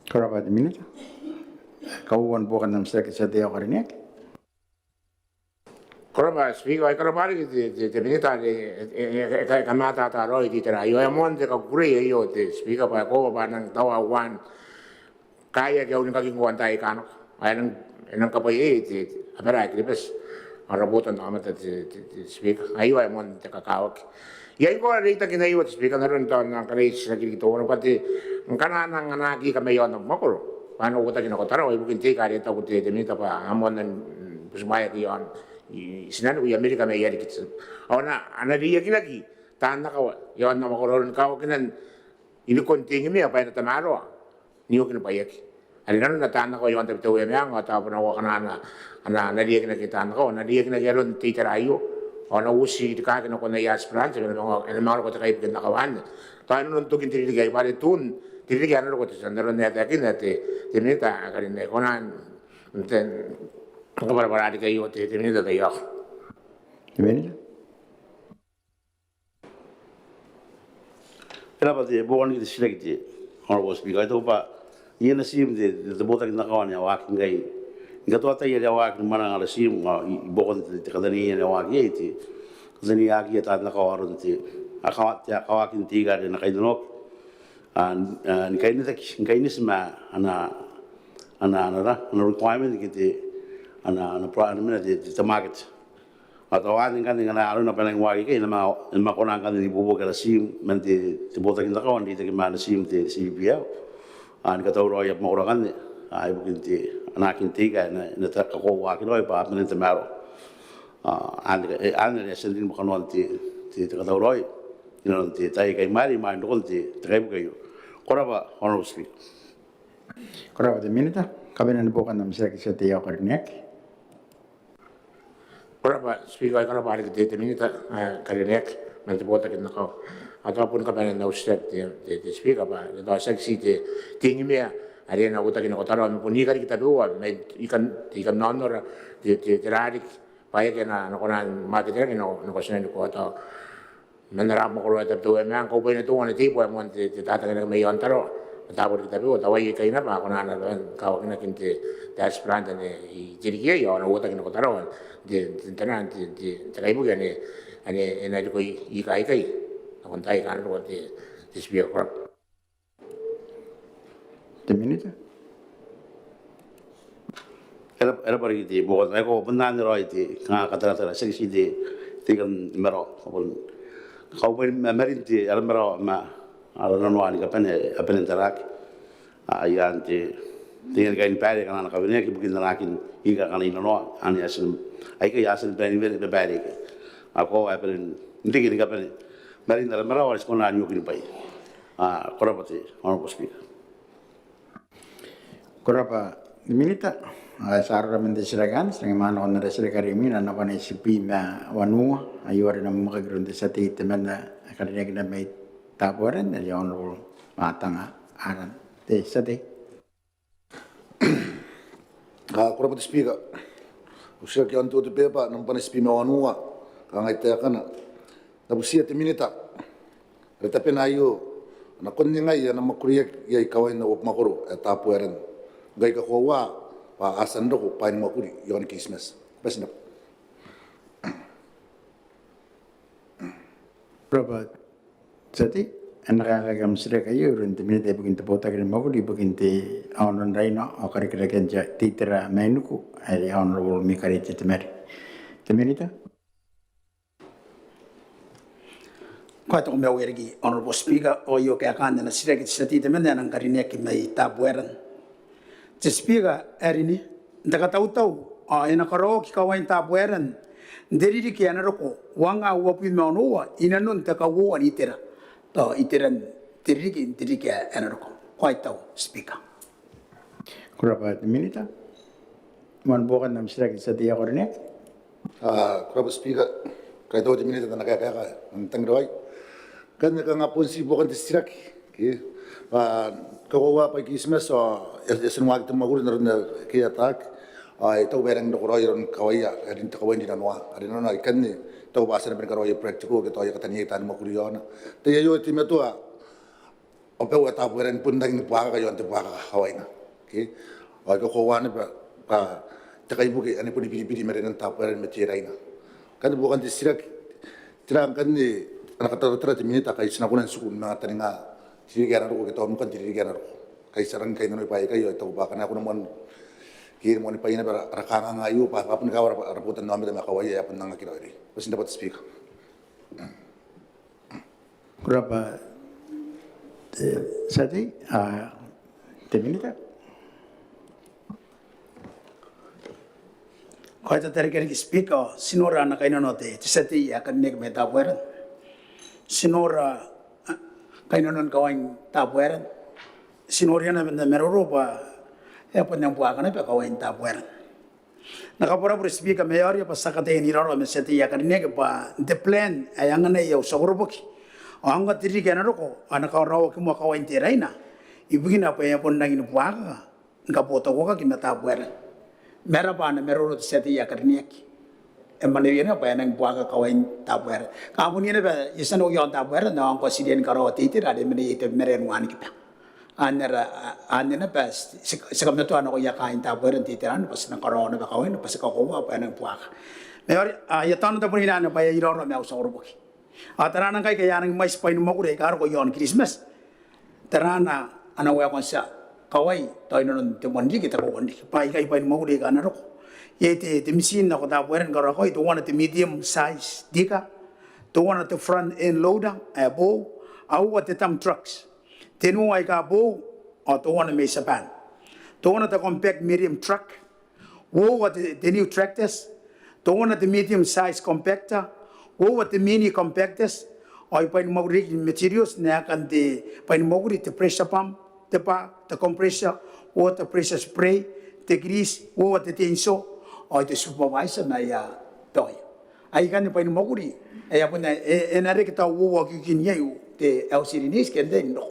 Ko rabwa te Minita. Kauoua ni buokan am titiraki, tia tei ae ko karineaki. Ko rabwa Speaker, ao I karabwa riki te, te, te Minita are e, e, e, e, e kamatata raoi te itera aio. E moan te kakukurei aio te Speaker bwa e koaua bwa a nang tauan kaaia ake a unikaki ngkoa n taai aika nako. Ao e nang, e nang kabwaiaia te, te abara ae Kiribati ao ara botanaomata te, te, te Speaker. Aio ae moan te kakawaki. Iai ngkoa reitakin aio te Speaker n aron tao N nang karaoa te titiraki riki teuana bwa te, ngkana a nang anaaki ika mai aon abamwakoro bwa a na uotaki nako Tarawa ibukin te ika are e taku te, te Minita bwa a moan nang butimwaeaki i aon, i, i tinaniku i Amerika mai arikiti. Ao a na, a na reiakinaki taan akawa i aon abamwakoro n aron kawakinan inikon te ingimea bwa e na tamaroa n iokinibwaiaki. Are nanona taan akawa i aon Tabiteuea Meang ao tao bon aua akana a na, a na, a na reiakinaki taan akawa, a na reiakinaki aron te itera aio. Ao a na uoti rikaaki nakon aia aspirants, e na manga, e na manga roko te kaibuke n akawa anne. Tao e nanona n tokin te ririki aei bwa are tuun te ririki ae na roko te tia, n aron ae e taekinna te, te Minita ae karineaki. Ko na n, n, n kabwarabwara riki aio te, te Minita, taiaoka. Te Minita. E rabwa te, buokan te titiraki te Honourable Speaker. I taku bwa iai ana tiim te, te, te botaki n akawa ane a waaki ngkai ni katoa tai are a waaki ni mwananga ara tiim, ao i, i buakon te, te kataneiai ane a waaki iai te, kataneiakiia taan akawa aron te, akawa, te, akawaakin te ika are a na kainnanoaki. A, a, ni kainetaki, ni kaineti ma ana, ana, ana, ana, ana requirement ke te, ana, ana, ana, te, te, te market. Ao tao anne ngkanne ngkana arona bwa e nang waaki ikai, e na manga, e na manga kona ngkanne n ibuobuoki ara tiim man te, te botaki n akawa n reitaki ma ana tiim te CPPL. A, ni katauraoi abamwakoro akanne, a, ibukin te, anaakin te ika ae na, na ta, kakoauaaki raoi bwa a bane n tamaroa. A, anne, e, anne are e a tia n rin bwa kanoan te, te, te katauraoi inanon te tai ae imwaira, imwain rokon te, te kaibuke aio. Ko rabwa, Honourable Speaker. Ko rabwa te Minita. Kabanean buokan am titiraki, tia tei ae ko karineaki. Ko rabwa Speaker, ao I karabwa riki te, te Minita ae karineaki man te botaki n akawa. Ao tao bon kabanean au titiraki te, te, te Speaker bwa tao tiaki ti te, te ingimea are e na uotaki nako Tarawa ma bon ika riki tabeua mai ikan, ikan aonnora, te, te, te rariki bwa e aki na, na kona ni market-naki nako, nako tinaniku. Ao tao man ara abamwakoro ae Tabiteuea Meang, kaubwaina teuana te ibu ae moan te, te tatanginaki mai aon Tarawa. Ma tabo riki tabeua, tao aia ikai naba a kona n kawakinaki n te, te aspirant ane i, te ririki aei ao a na uotaki nako Tarawa n te, te, te, te, te kaibuke ane, ane e na riko i, ika aikai nakon taai aika a na roko te, te Speaker. Ko rabwa. Te Minita. E rabwa, e rabwa riki te buokan, ae ko bon anne raoi te kanga kataratara, tiaki ti te, te ikan marawa. Ko bon kaubwai ma, marin te, ara marawa ma ara nanoa ni kabane, a bane n taraaki. A, iaan te, te ian kainibaire akana a na kaweneaki ibukin anaakin ika akana i nanoa, ane a tia n, aikai a tia ni bane ni babaire ikai. A koaua ae bane n riki ni kabane marin ara marawa are ti kona n iokinibwai. A, ko rabwa te Honourable Speaker. Ko rabwa te Minita. Ao ti a roko man te titiraki, ti nang manga nakon ara titiraki are imwina, nambwa tebwi ma wanua, aio are e na mwakaki iroun te tia tei temanna ae karineaki mai Tabuaeran, are Honourable Matanga Aran. Te tia tei. Ko rabwa te Speaker. Au titiraki iaon te order paper nambwa tebwi ma wanua, kangai taekana: N na butiia te Minita are tabena aio a na kona n ningai ana mwakuriaki iai kawain au abamwakoro ae Tabuaeran ngkai e kakoaua bwa a tia n roko bwaai ni mwakuri iaon Kiritimati. Ko bati n rabwa. Ko rabwa te tia tei. E na kaekaaki am titiraki aio iroun te Minita ibukin te botaki ni mwakuri ibukin te aono n Raina ao karikirakean te itera mainiku, ae Honourable Mikarite Temari. Te Minita. Ko a tia ni maiu riki Honourable Speaker, ao aio kaekaan ana titiraki te tia tei temanna ae e nang karineaki mai Tabuaeran. Te Speaker ae karineaki, n te katautau ao e na karaoaki kawain Tabuaeran n te ririki ae na roko uangaa uabwi ma onoua inanon te kauoua n itera, tao iteran te ririki n te ririki ae na roko. Ko a tia, Speaker. Ko rabwa te Minita. Moan buokan am titiraki te tia tei ae karineaki. Ko rabwa Speaker. Kaitau te Minita n ana kaeka n tangiraoi. Ngkanne kanga bon ti buokan te titiraki ke bwa e kakoaua bwaai Kiritimati ao e a tia ni waaki te mwakuri n aron ae e ataaki. Ao I taku bwa e rangi n roko raoi aron kawaia, aron te kawai n rinanoa are nanona ikanne I taku bwa a tia naba ni karaoia practical ke tao aia kataneiai taani mwakuri iaona. Tai aio e teimatoa abau ae Tabuaeran bon rangi ni buakaka iaon te buakaka kawaina. Ao e kakoaua naba bwa te kaibuke ane boni biribiri i marenan Tabuaeran ma te Raina. Ngkanne buokan te titiraki, tera ngkanne ana kataratara te Minita ngkai ti na kona n tiku ni manga taninga te ririki ae na roko ke tao nukan te ririki ae na roko? Ngkai ti a rangi ni kainnanoi bwaai aikai ao I taku bwa akana e kona moan ke moan bwaina bwa ara kanganga aio bwa a bon kawa ara botannaomata ma kawaia ae a bon angaki raoi. Ko bati n rabwa te Speaker. Ko rabwa te tia tei. Te Minita. Ko a tia te ririki Speaker, ti nora ana kainnano te tia tei ae karineaki mai Tabuaeran. Ti nora kainnanon kawain Tabuaeran. Ti noria naba n te maroro bwa e a bon rang buakaka naba kawain Tabuaeran. N na kabwarabwara Speaker ma e aoria bwa ti a kataia n iraorao ma te tia tei ae karineaki bwa n te plan ae anganai au tia koroboki ao ngkai te ririki ae na roko ao e na karaoaki moa kawain te Raina ibukina bwa e a bon rangi ni buakaka ni kabotauaki ma Tabuaeran. Ma e rabwa ana maroro te tia tei ae karineaki. E mwaneweia naba bwa e a rangi ni buakaka kawain Tabuaeran. Kam bon ira naba, I a tia n oki iaon Tabuaeran ao ngkoa ti riai ni karaoa te itera are e mena iai te marae ni wanikiba. Anne naba ti kamatoa nakoia kaain Tabuaeran te itera anne bwa ti na karaoa naba kawaina bwa ti kakoaua bwa e a rangi ni buakaka. Ma e aoria, I a taona taboniina anne bwa e a iraorao ma au tia koroboki. Ao taraana ngkai a rangi ni mwaiti bwai ni mwakuri aika a roko iaon Kiritimati. Taraana ana waekoan tia kawai tao inanon te moan ririki, te kauoua n ririki bwa aikai bwai ni mwakuri aika a na roko. Iai te mitiin nako Tabuaeran ni karaoa kawai, teuana te medium size digger, teuana te front end loader ae boou, aua te dump trucks. Tenua aika boou ao teuana mai Tiaban. Teuana te compact medium truck, uoua te new tractors, teuana te medium size compactor, uoua te mini compactors. Ao bwai ni mwakuri riki, materials n aekan te bwai ni mwakuri, te pressure pump, te bar, te compressor, uoua te pressure spray, te grease, uoua te chainsaw, ao te supervisor ma aia toy. Aikanne bwai ni mwakuri ae a bon, e na reke tao uoua kiukin iai te L C D n aiti ke n te inro.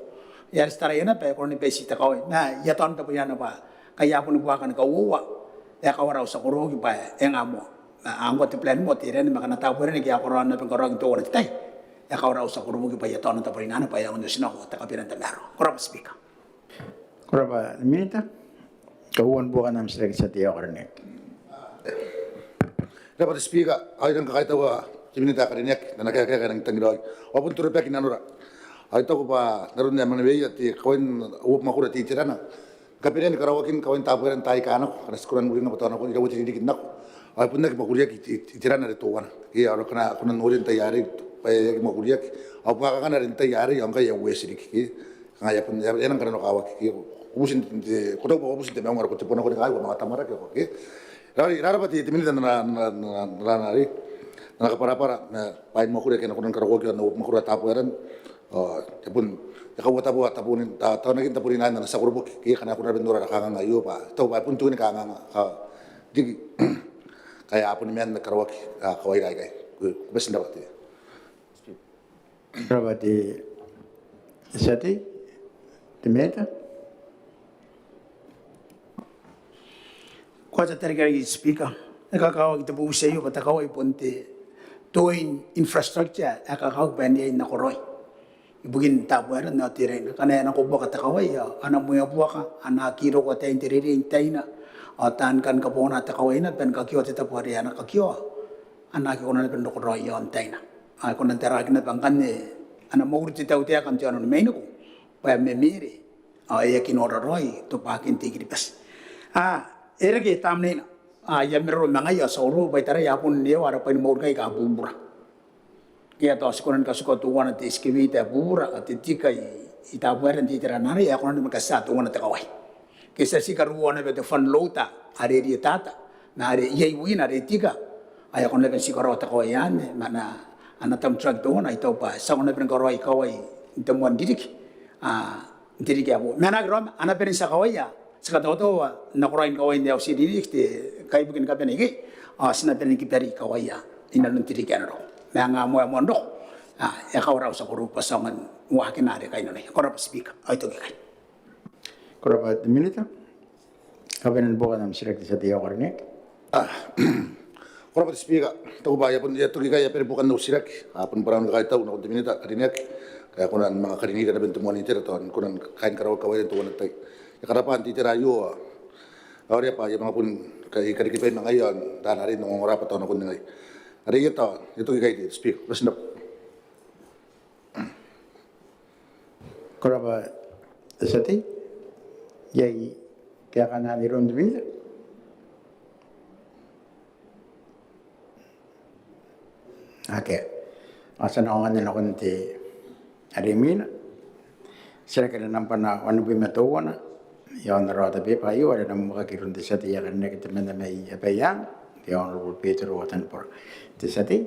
E a tia n taraia naba e kona ni bati te kawai. Ma I a taona taboniina bwa ngkai a boni buakaka ni kauoua, e a kawara au tia koroboki bwa e nga moa. Ao ngkoa te plan moa te ran ma ngkana Tabuaeran ke a karaoa naba ni karaoaki n teuana te tai, e a kawara au tia koroboki bwa I a taona taboniina bwa e a ongo n otinako te kabinet n te maroro. Ko rabwa Speaker. Ko rabwa Minita. Kauoua ni buokan am titiraki te tia tei ae karineaki. Ko rabwa te Speaker, ao I kan kakaitaua te Minita ae karineaki n ana kaeka ae e rangi n tangiraoi. Ao bon te rebwaka nanora. Ao I taku bwa n aron ae e mwaneweia te kawain au abamwakoro te iterana, kabanea ni karaoakin kawain Tabuaeran taai aika nako, ngkana ti kona n uringa bwa tao a nako iraua te ririki n nako, ao e bon aki mwakuriaki iterana are teuana. Ao akana a kona n noria n tai arei bwa e aki mwakuriaki, ao buakakana are n tai arei ao ngkai e a ueti riki. Kanga e a bon, e a nang kananokawaki. Ko buti n te, ko taku bwa ko buti n te maunga are ko tibwa nako ni kaawa, ko manga tamwarake ko ke. Rarabwa te Minita n ana kabwarabwara ma bwai ni mwakuri ake a na kona ni karokoaki iaon au abamwakoro ae Tabuaeran. Ao e bon, e kaua taboa, taboa n, ta, taonakin taboa n ain ana tia koroboki, ke ngkana e kona n nora ara kanganga aio bwa, tao bwa e bon tuai ni kanganga, a, riki, ngkai a bon maan ni karaoaki, a, kawaira aikai. Ko, ko bati n rabwa te. Rabwa te tia tei, te Minita. Ko a tia te Rikirake Speaker, e kakawaki te bubuti aio bwa te kawai bon te toin infrastructure ae kakawaki bwa e na iai nakoraoi ibukin Tabuaeran ao Teraina. Ngkana e nako buaka te kawai ao a na mwaiti buaka, a na aki roko ataein te reirei n taina, ao taan kan kabongana te kawai naba ni kakioa te tabo are a na kakioa, a na aki kona naba n roko raoi iaon taina. Ao e kona n taraaki naba ngkanne ana mwakuri te tautaeka n te aono ni Mainiku bwa e memere ao e aki nora raoi tobwakin te I-Kiribati. A, e reke tamneina, a, I a maroro ma ngaia ao ti a koroboa bwa I tarai a bon iewa ara bwai ni mwakuri aika bubura. Ke a tao ti kona ni katuka teuana te excavator ae bubura, a, te tiga i, i Tabuaeran n te itera arei, a kona ni manga tia teuana te kawai. Ke ti a tii karuoa naba te front loader are rietata, ma are iai wina are tiga, a, e a kona naba n tii karaoa te kawai anne, ma ana, ana dump truck teuana, I taku bwa ti a kona naba ni karaoi kawai n te moan ririki, a, n te ririki ae boou. Ma a na aki rawa ma, a na bane n tia kawaia, ti katautau nakoraoin kawain ae uti ririki, te kaibuke ni kabane ikekei, ao ti na bane ni kiba riki kawaia inanon te ririki ae na roko. Ma anga moa e moan roko, a, e a kawara, ao ti a koroboa bwa ti aonga n waakina are kainnanoi. Ko rabwa Speaker, ao I toki ikai. Ko rabwa te Minita. Kabanean buokan am titiraki te tia tei ae karineaki. A, ko rabwa te Speaker, I taku bwa I a bon, I a toki ikai, I a bane buokan au titiraki, a, bon bwanaau ni kakaitau nakon te Minita ae karineaki, ngkai e kona ni manga karineaki naba n te moan itera tao ni kona ni kaai ni karaoaki kawaira n teuana te tai. I a karabwa n te itera aio, ao are bwa I a manga bon ka, I karikibwai ma ngaia ao n raa arei n ongora bwa tao nakon ningai. Are I a tao, I a toki ikai te Speaker, ko bati n rabwa. Ko rabwa te tia tei. Iai kaekaan iroun te Minita? Akea. Ao ti a nako ngkanne nakon te are imwina. Titiraki are nambwa wanibwi ma teuana iaon ara order paper aio, are e na mwakaki iroun te tia tei ae karineaki temanna mai Abaiang, te Honourable Betero Atanibora. Te tia tei.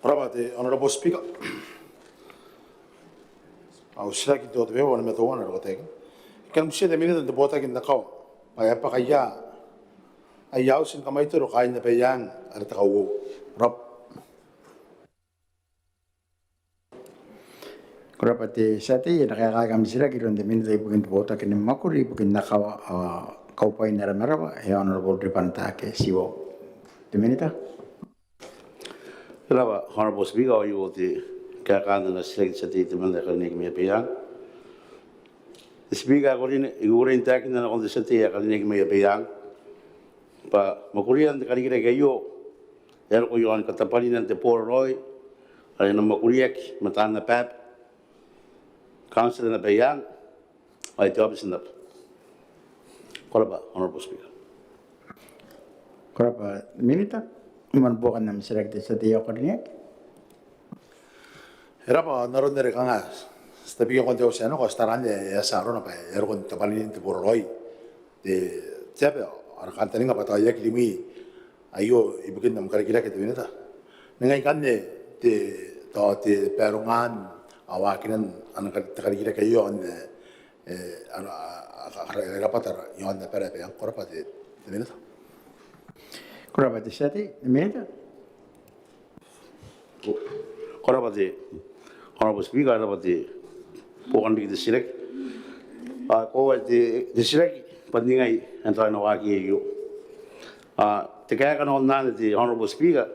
Ko rabwa te Honourable Speaker. Au titiraki n te order paper ae wanibwi ma teuana e roko taekina. I kan butiia te Minita n te botaki n akawa bwa e a bwaka ia aia auti ni kamaitoro kaain Abaiang are te kauoua. Ko rabwa. Ko rabwa te tia tei. E na kaekaaki am titiraki iroun te Minita ibukin te botaki ni mwakuri ibukin akawa ao kaubwain ara maraba, e Honourable Ribanataake Tiwau. Te Minita. Ko rabwa Honourable Speaker, ao aio te kaekaan ana titiraki te tia tei temanna ae karineaki mai Abaiang. Te Speaker ae karineaki, I kukurei n taekinna nakon te tia tei ae karineaki mai Abaiang bwa mwakurian te karikirake aio e a roko iaon katabwaninan te boraraoi are e na mwakuriaki ma taan abab, kauntira n Abaiang ao te aobiti n abab. Ko rabwa Honourable Speaker. Ko rabwa Minita. Imwain buokan am titiraki te tia tei ae karineaki. E rabwa. N aron are kanga ti tabekia ngkoa n te auti ae nako, ti tara anne e a tia arona bwa e a roko n tabwaninan te boraraoi te, te aba, ao ara kantaninga bwa tao e aki rimwi aio ibukin am karikirake te Minita. Ningai ngkanne te, tao te barongaan ao waakinan ana kari, te karikirake aio, ao n, e, ana, a, a, a, e rabwata iaon abara Abaiang. Ko rabwa te, te Minita. Ko rabwa te tia tei. Te Minita. Ko rabwa te Honourable Speaker, e rabwa te buokan riki te titiraki. A, ko, te, te titiraki bwa ningai ae n tarai n waaki aio. A, te kaeka nakon anne te Honourable Speaker,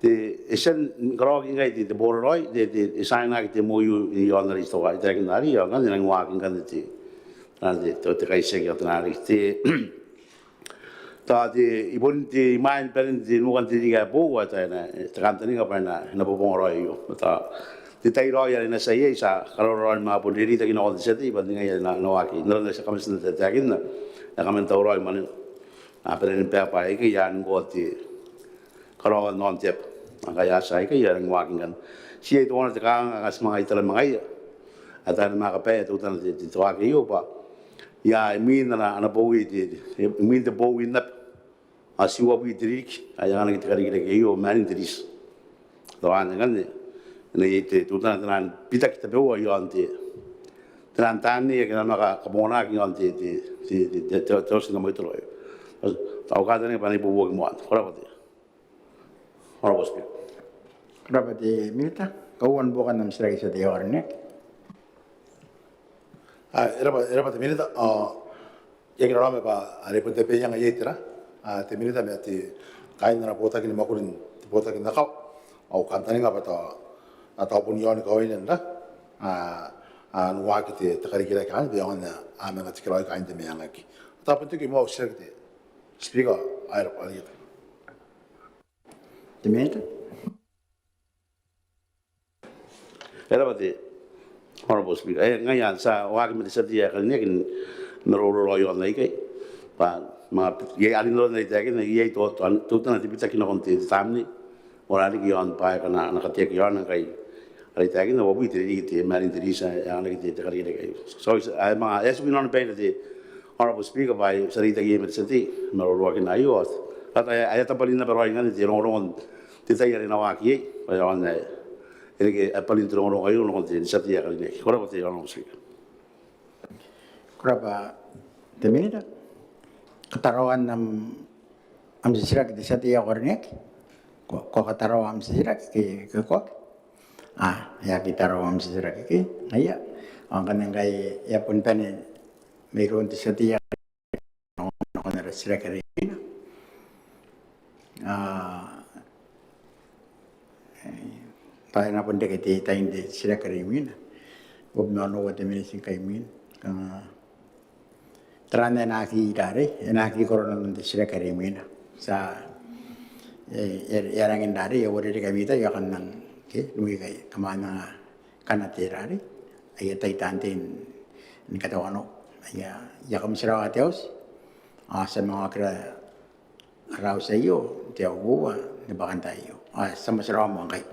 te, e tia ni karaoaki ngkai te, te boraraoi, te, te, e tiainaki te M O U iaon are I taekinna arei, ao ngkanne e nang waaki ngkanne te, te, te, te kaitiaki ao te nangi te Tao te, i bon te, imwain banen te nukan te ririki ae boou, ao tao e na, te kantaninga bwa e na, e na bobonga raoi aio. Ma tao te tai raoi are e na tia iai, ti a karaoa raoi ma bon reitaki nakon te tia tei bwa ningai ae e na, e na waaki. N aron are ti a kaman tia n taetaekinna, e a kaman tauraoi mwanena. A bane ni bae bwa aikai a nang karaoa te karaoan aon te aba. Ngkai a tia aikai a nang waaki ngkanne. Ti iai teuana te kanganga ae ti manga itara ma ngaia. Ao tao e na manga kabaea teutana te, te, te waaki aio bwa ia imwin ana, ana bowi te, te, imwin te bowi n aba ao ti uabwi te ririki ae e anganaki te karikirake aio, manning te riti. Tao anne ngkanne e na iai te teutana, te nang bitaki tabeua iaon te, te nang taani ake a na manga kabonganaki iaon te, te, te, te, te, te, te auti ni kamwaitoro aio. Au kantaninga bwa e na ibuobuoki moa. Ko rabwa te Honourable Speaker. Ko rabwa te Minita. Kauoua ni buokan am titiraki te tia tei ae karineaki. A, e rabwa, e rabwa te Minita. A, I aki raraoma bwa are bon tabeaianga iai te ra, a, te Minita ma te, kaain ana botaki ni mwakuri n te botaki n akawa. Au kantaninga bwa tao, a, tao bon iaoni kawaina n ra, a, a, n waaki te, te karikirake anne bwa e aonga n a, a manga tikiraoi kaain te meangaki. Tao bon toki moa au titiraki te Speaker, ai raba, a rietata. Te Minita. E rabwa te Honourable Speaker. E, ngaia anne ti a waaki ma te tia tei ae karineaki ni maroro raoi iaon aikai. Bwa, ma, iai arin aron are I taekinna, iai tao, tao, teutana te bitaki nakon te, te tamnei. Ao a riki iaon bwaai aika a na, a na kateaki iaona ngkai are I taekinna, uabwi te ririki te, ma arin te riti ae anganaki te, te karikirake aio. So, I, I, ma, e a tiku inanon baina te Honourable Speaker bwa I a tia n reitaki iai ma te tia tei, maroroakina aio. Ao, tao, e, e a tabwanin naba raoi ngkanne te rongorongo n te tai are e na waaki iai, bwa e aonga n, e, e reke, e, bwanin te rongorongo aio nakon te, te tia tei ae karineaki. Ko rabwa te Honourable Speaker. Ko rabwa te Minita. Kataraoan am, am titiraki te tia tei ae karineaki. Ko, ko kataraoa am titiraki ke, ke ko aki? A, e aki taraoa am titiraki ke, ngaia. Ao ngkanne ngkai e a bon bane mairoun te tia tei ae karineaki nakon ara titiraki are imwina. A, e, tao e na bon reke te, tain te titiraki are imwina. Uabwi ma onoua te miniti ngkai imwina. A, tera ae e na aki rarei, e na aki koro nakon te titiraki are imwina. Ti a, e, e, e a rangi n rarei, e uarereke ami tai, e a kan nang, ke, nui kai, kam a nang akana te rarei. Aia tai taan tei ni katawanou. Aia, I a kamotirawa te auti. Ao ti a manga okira ara auti aio n te aoa uoua ni bwakantaai aio. Ao ti a motirawa moa ngkai.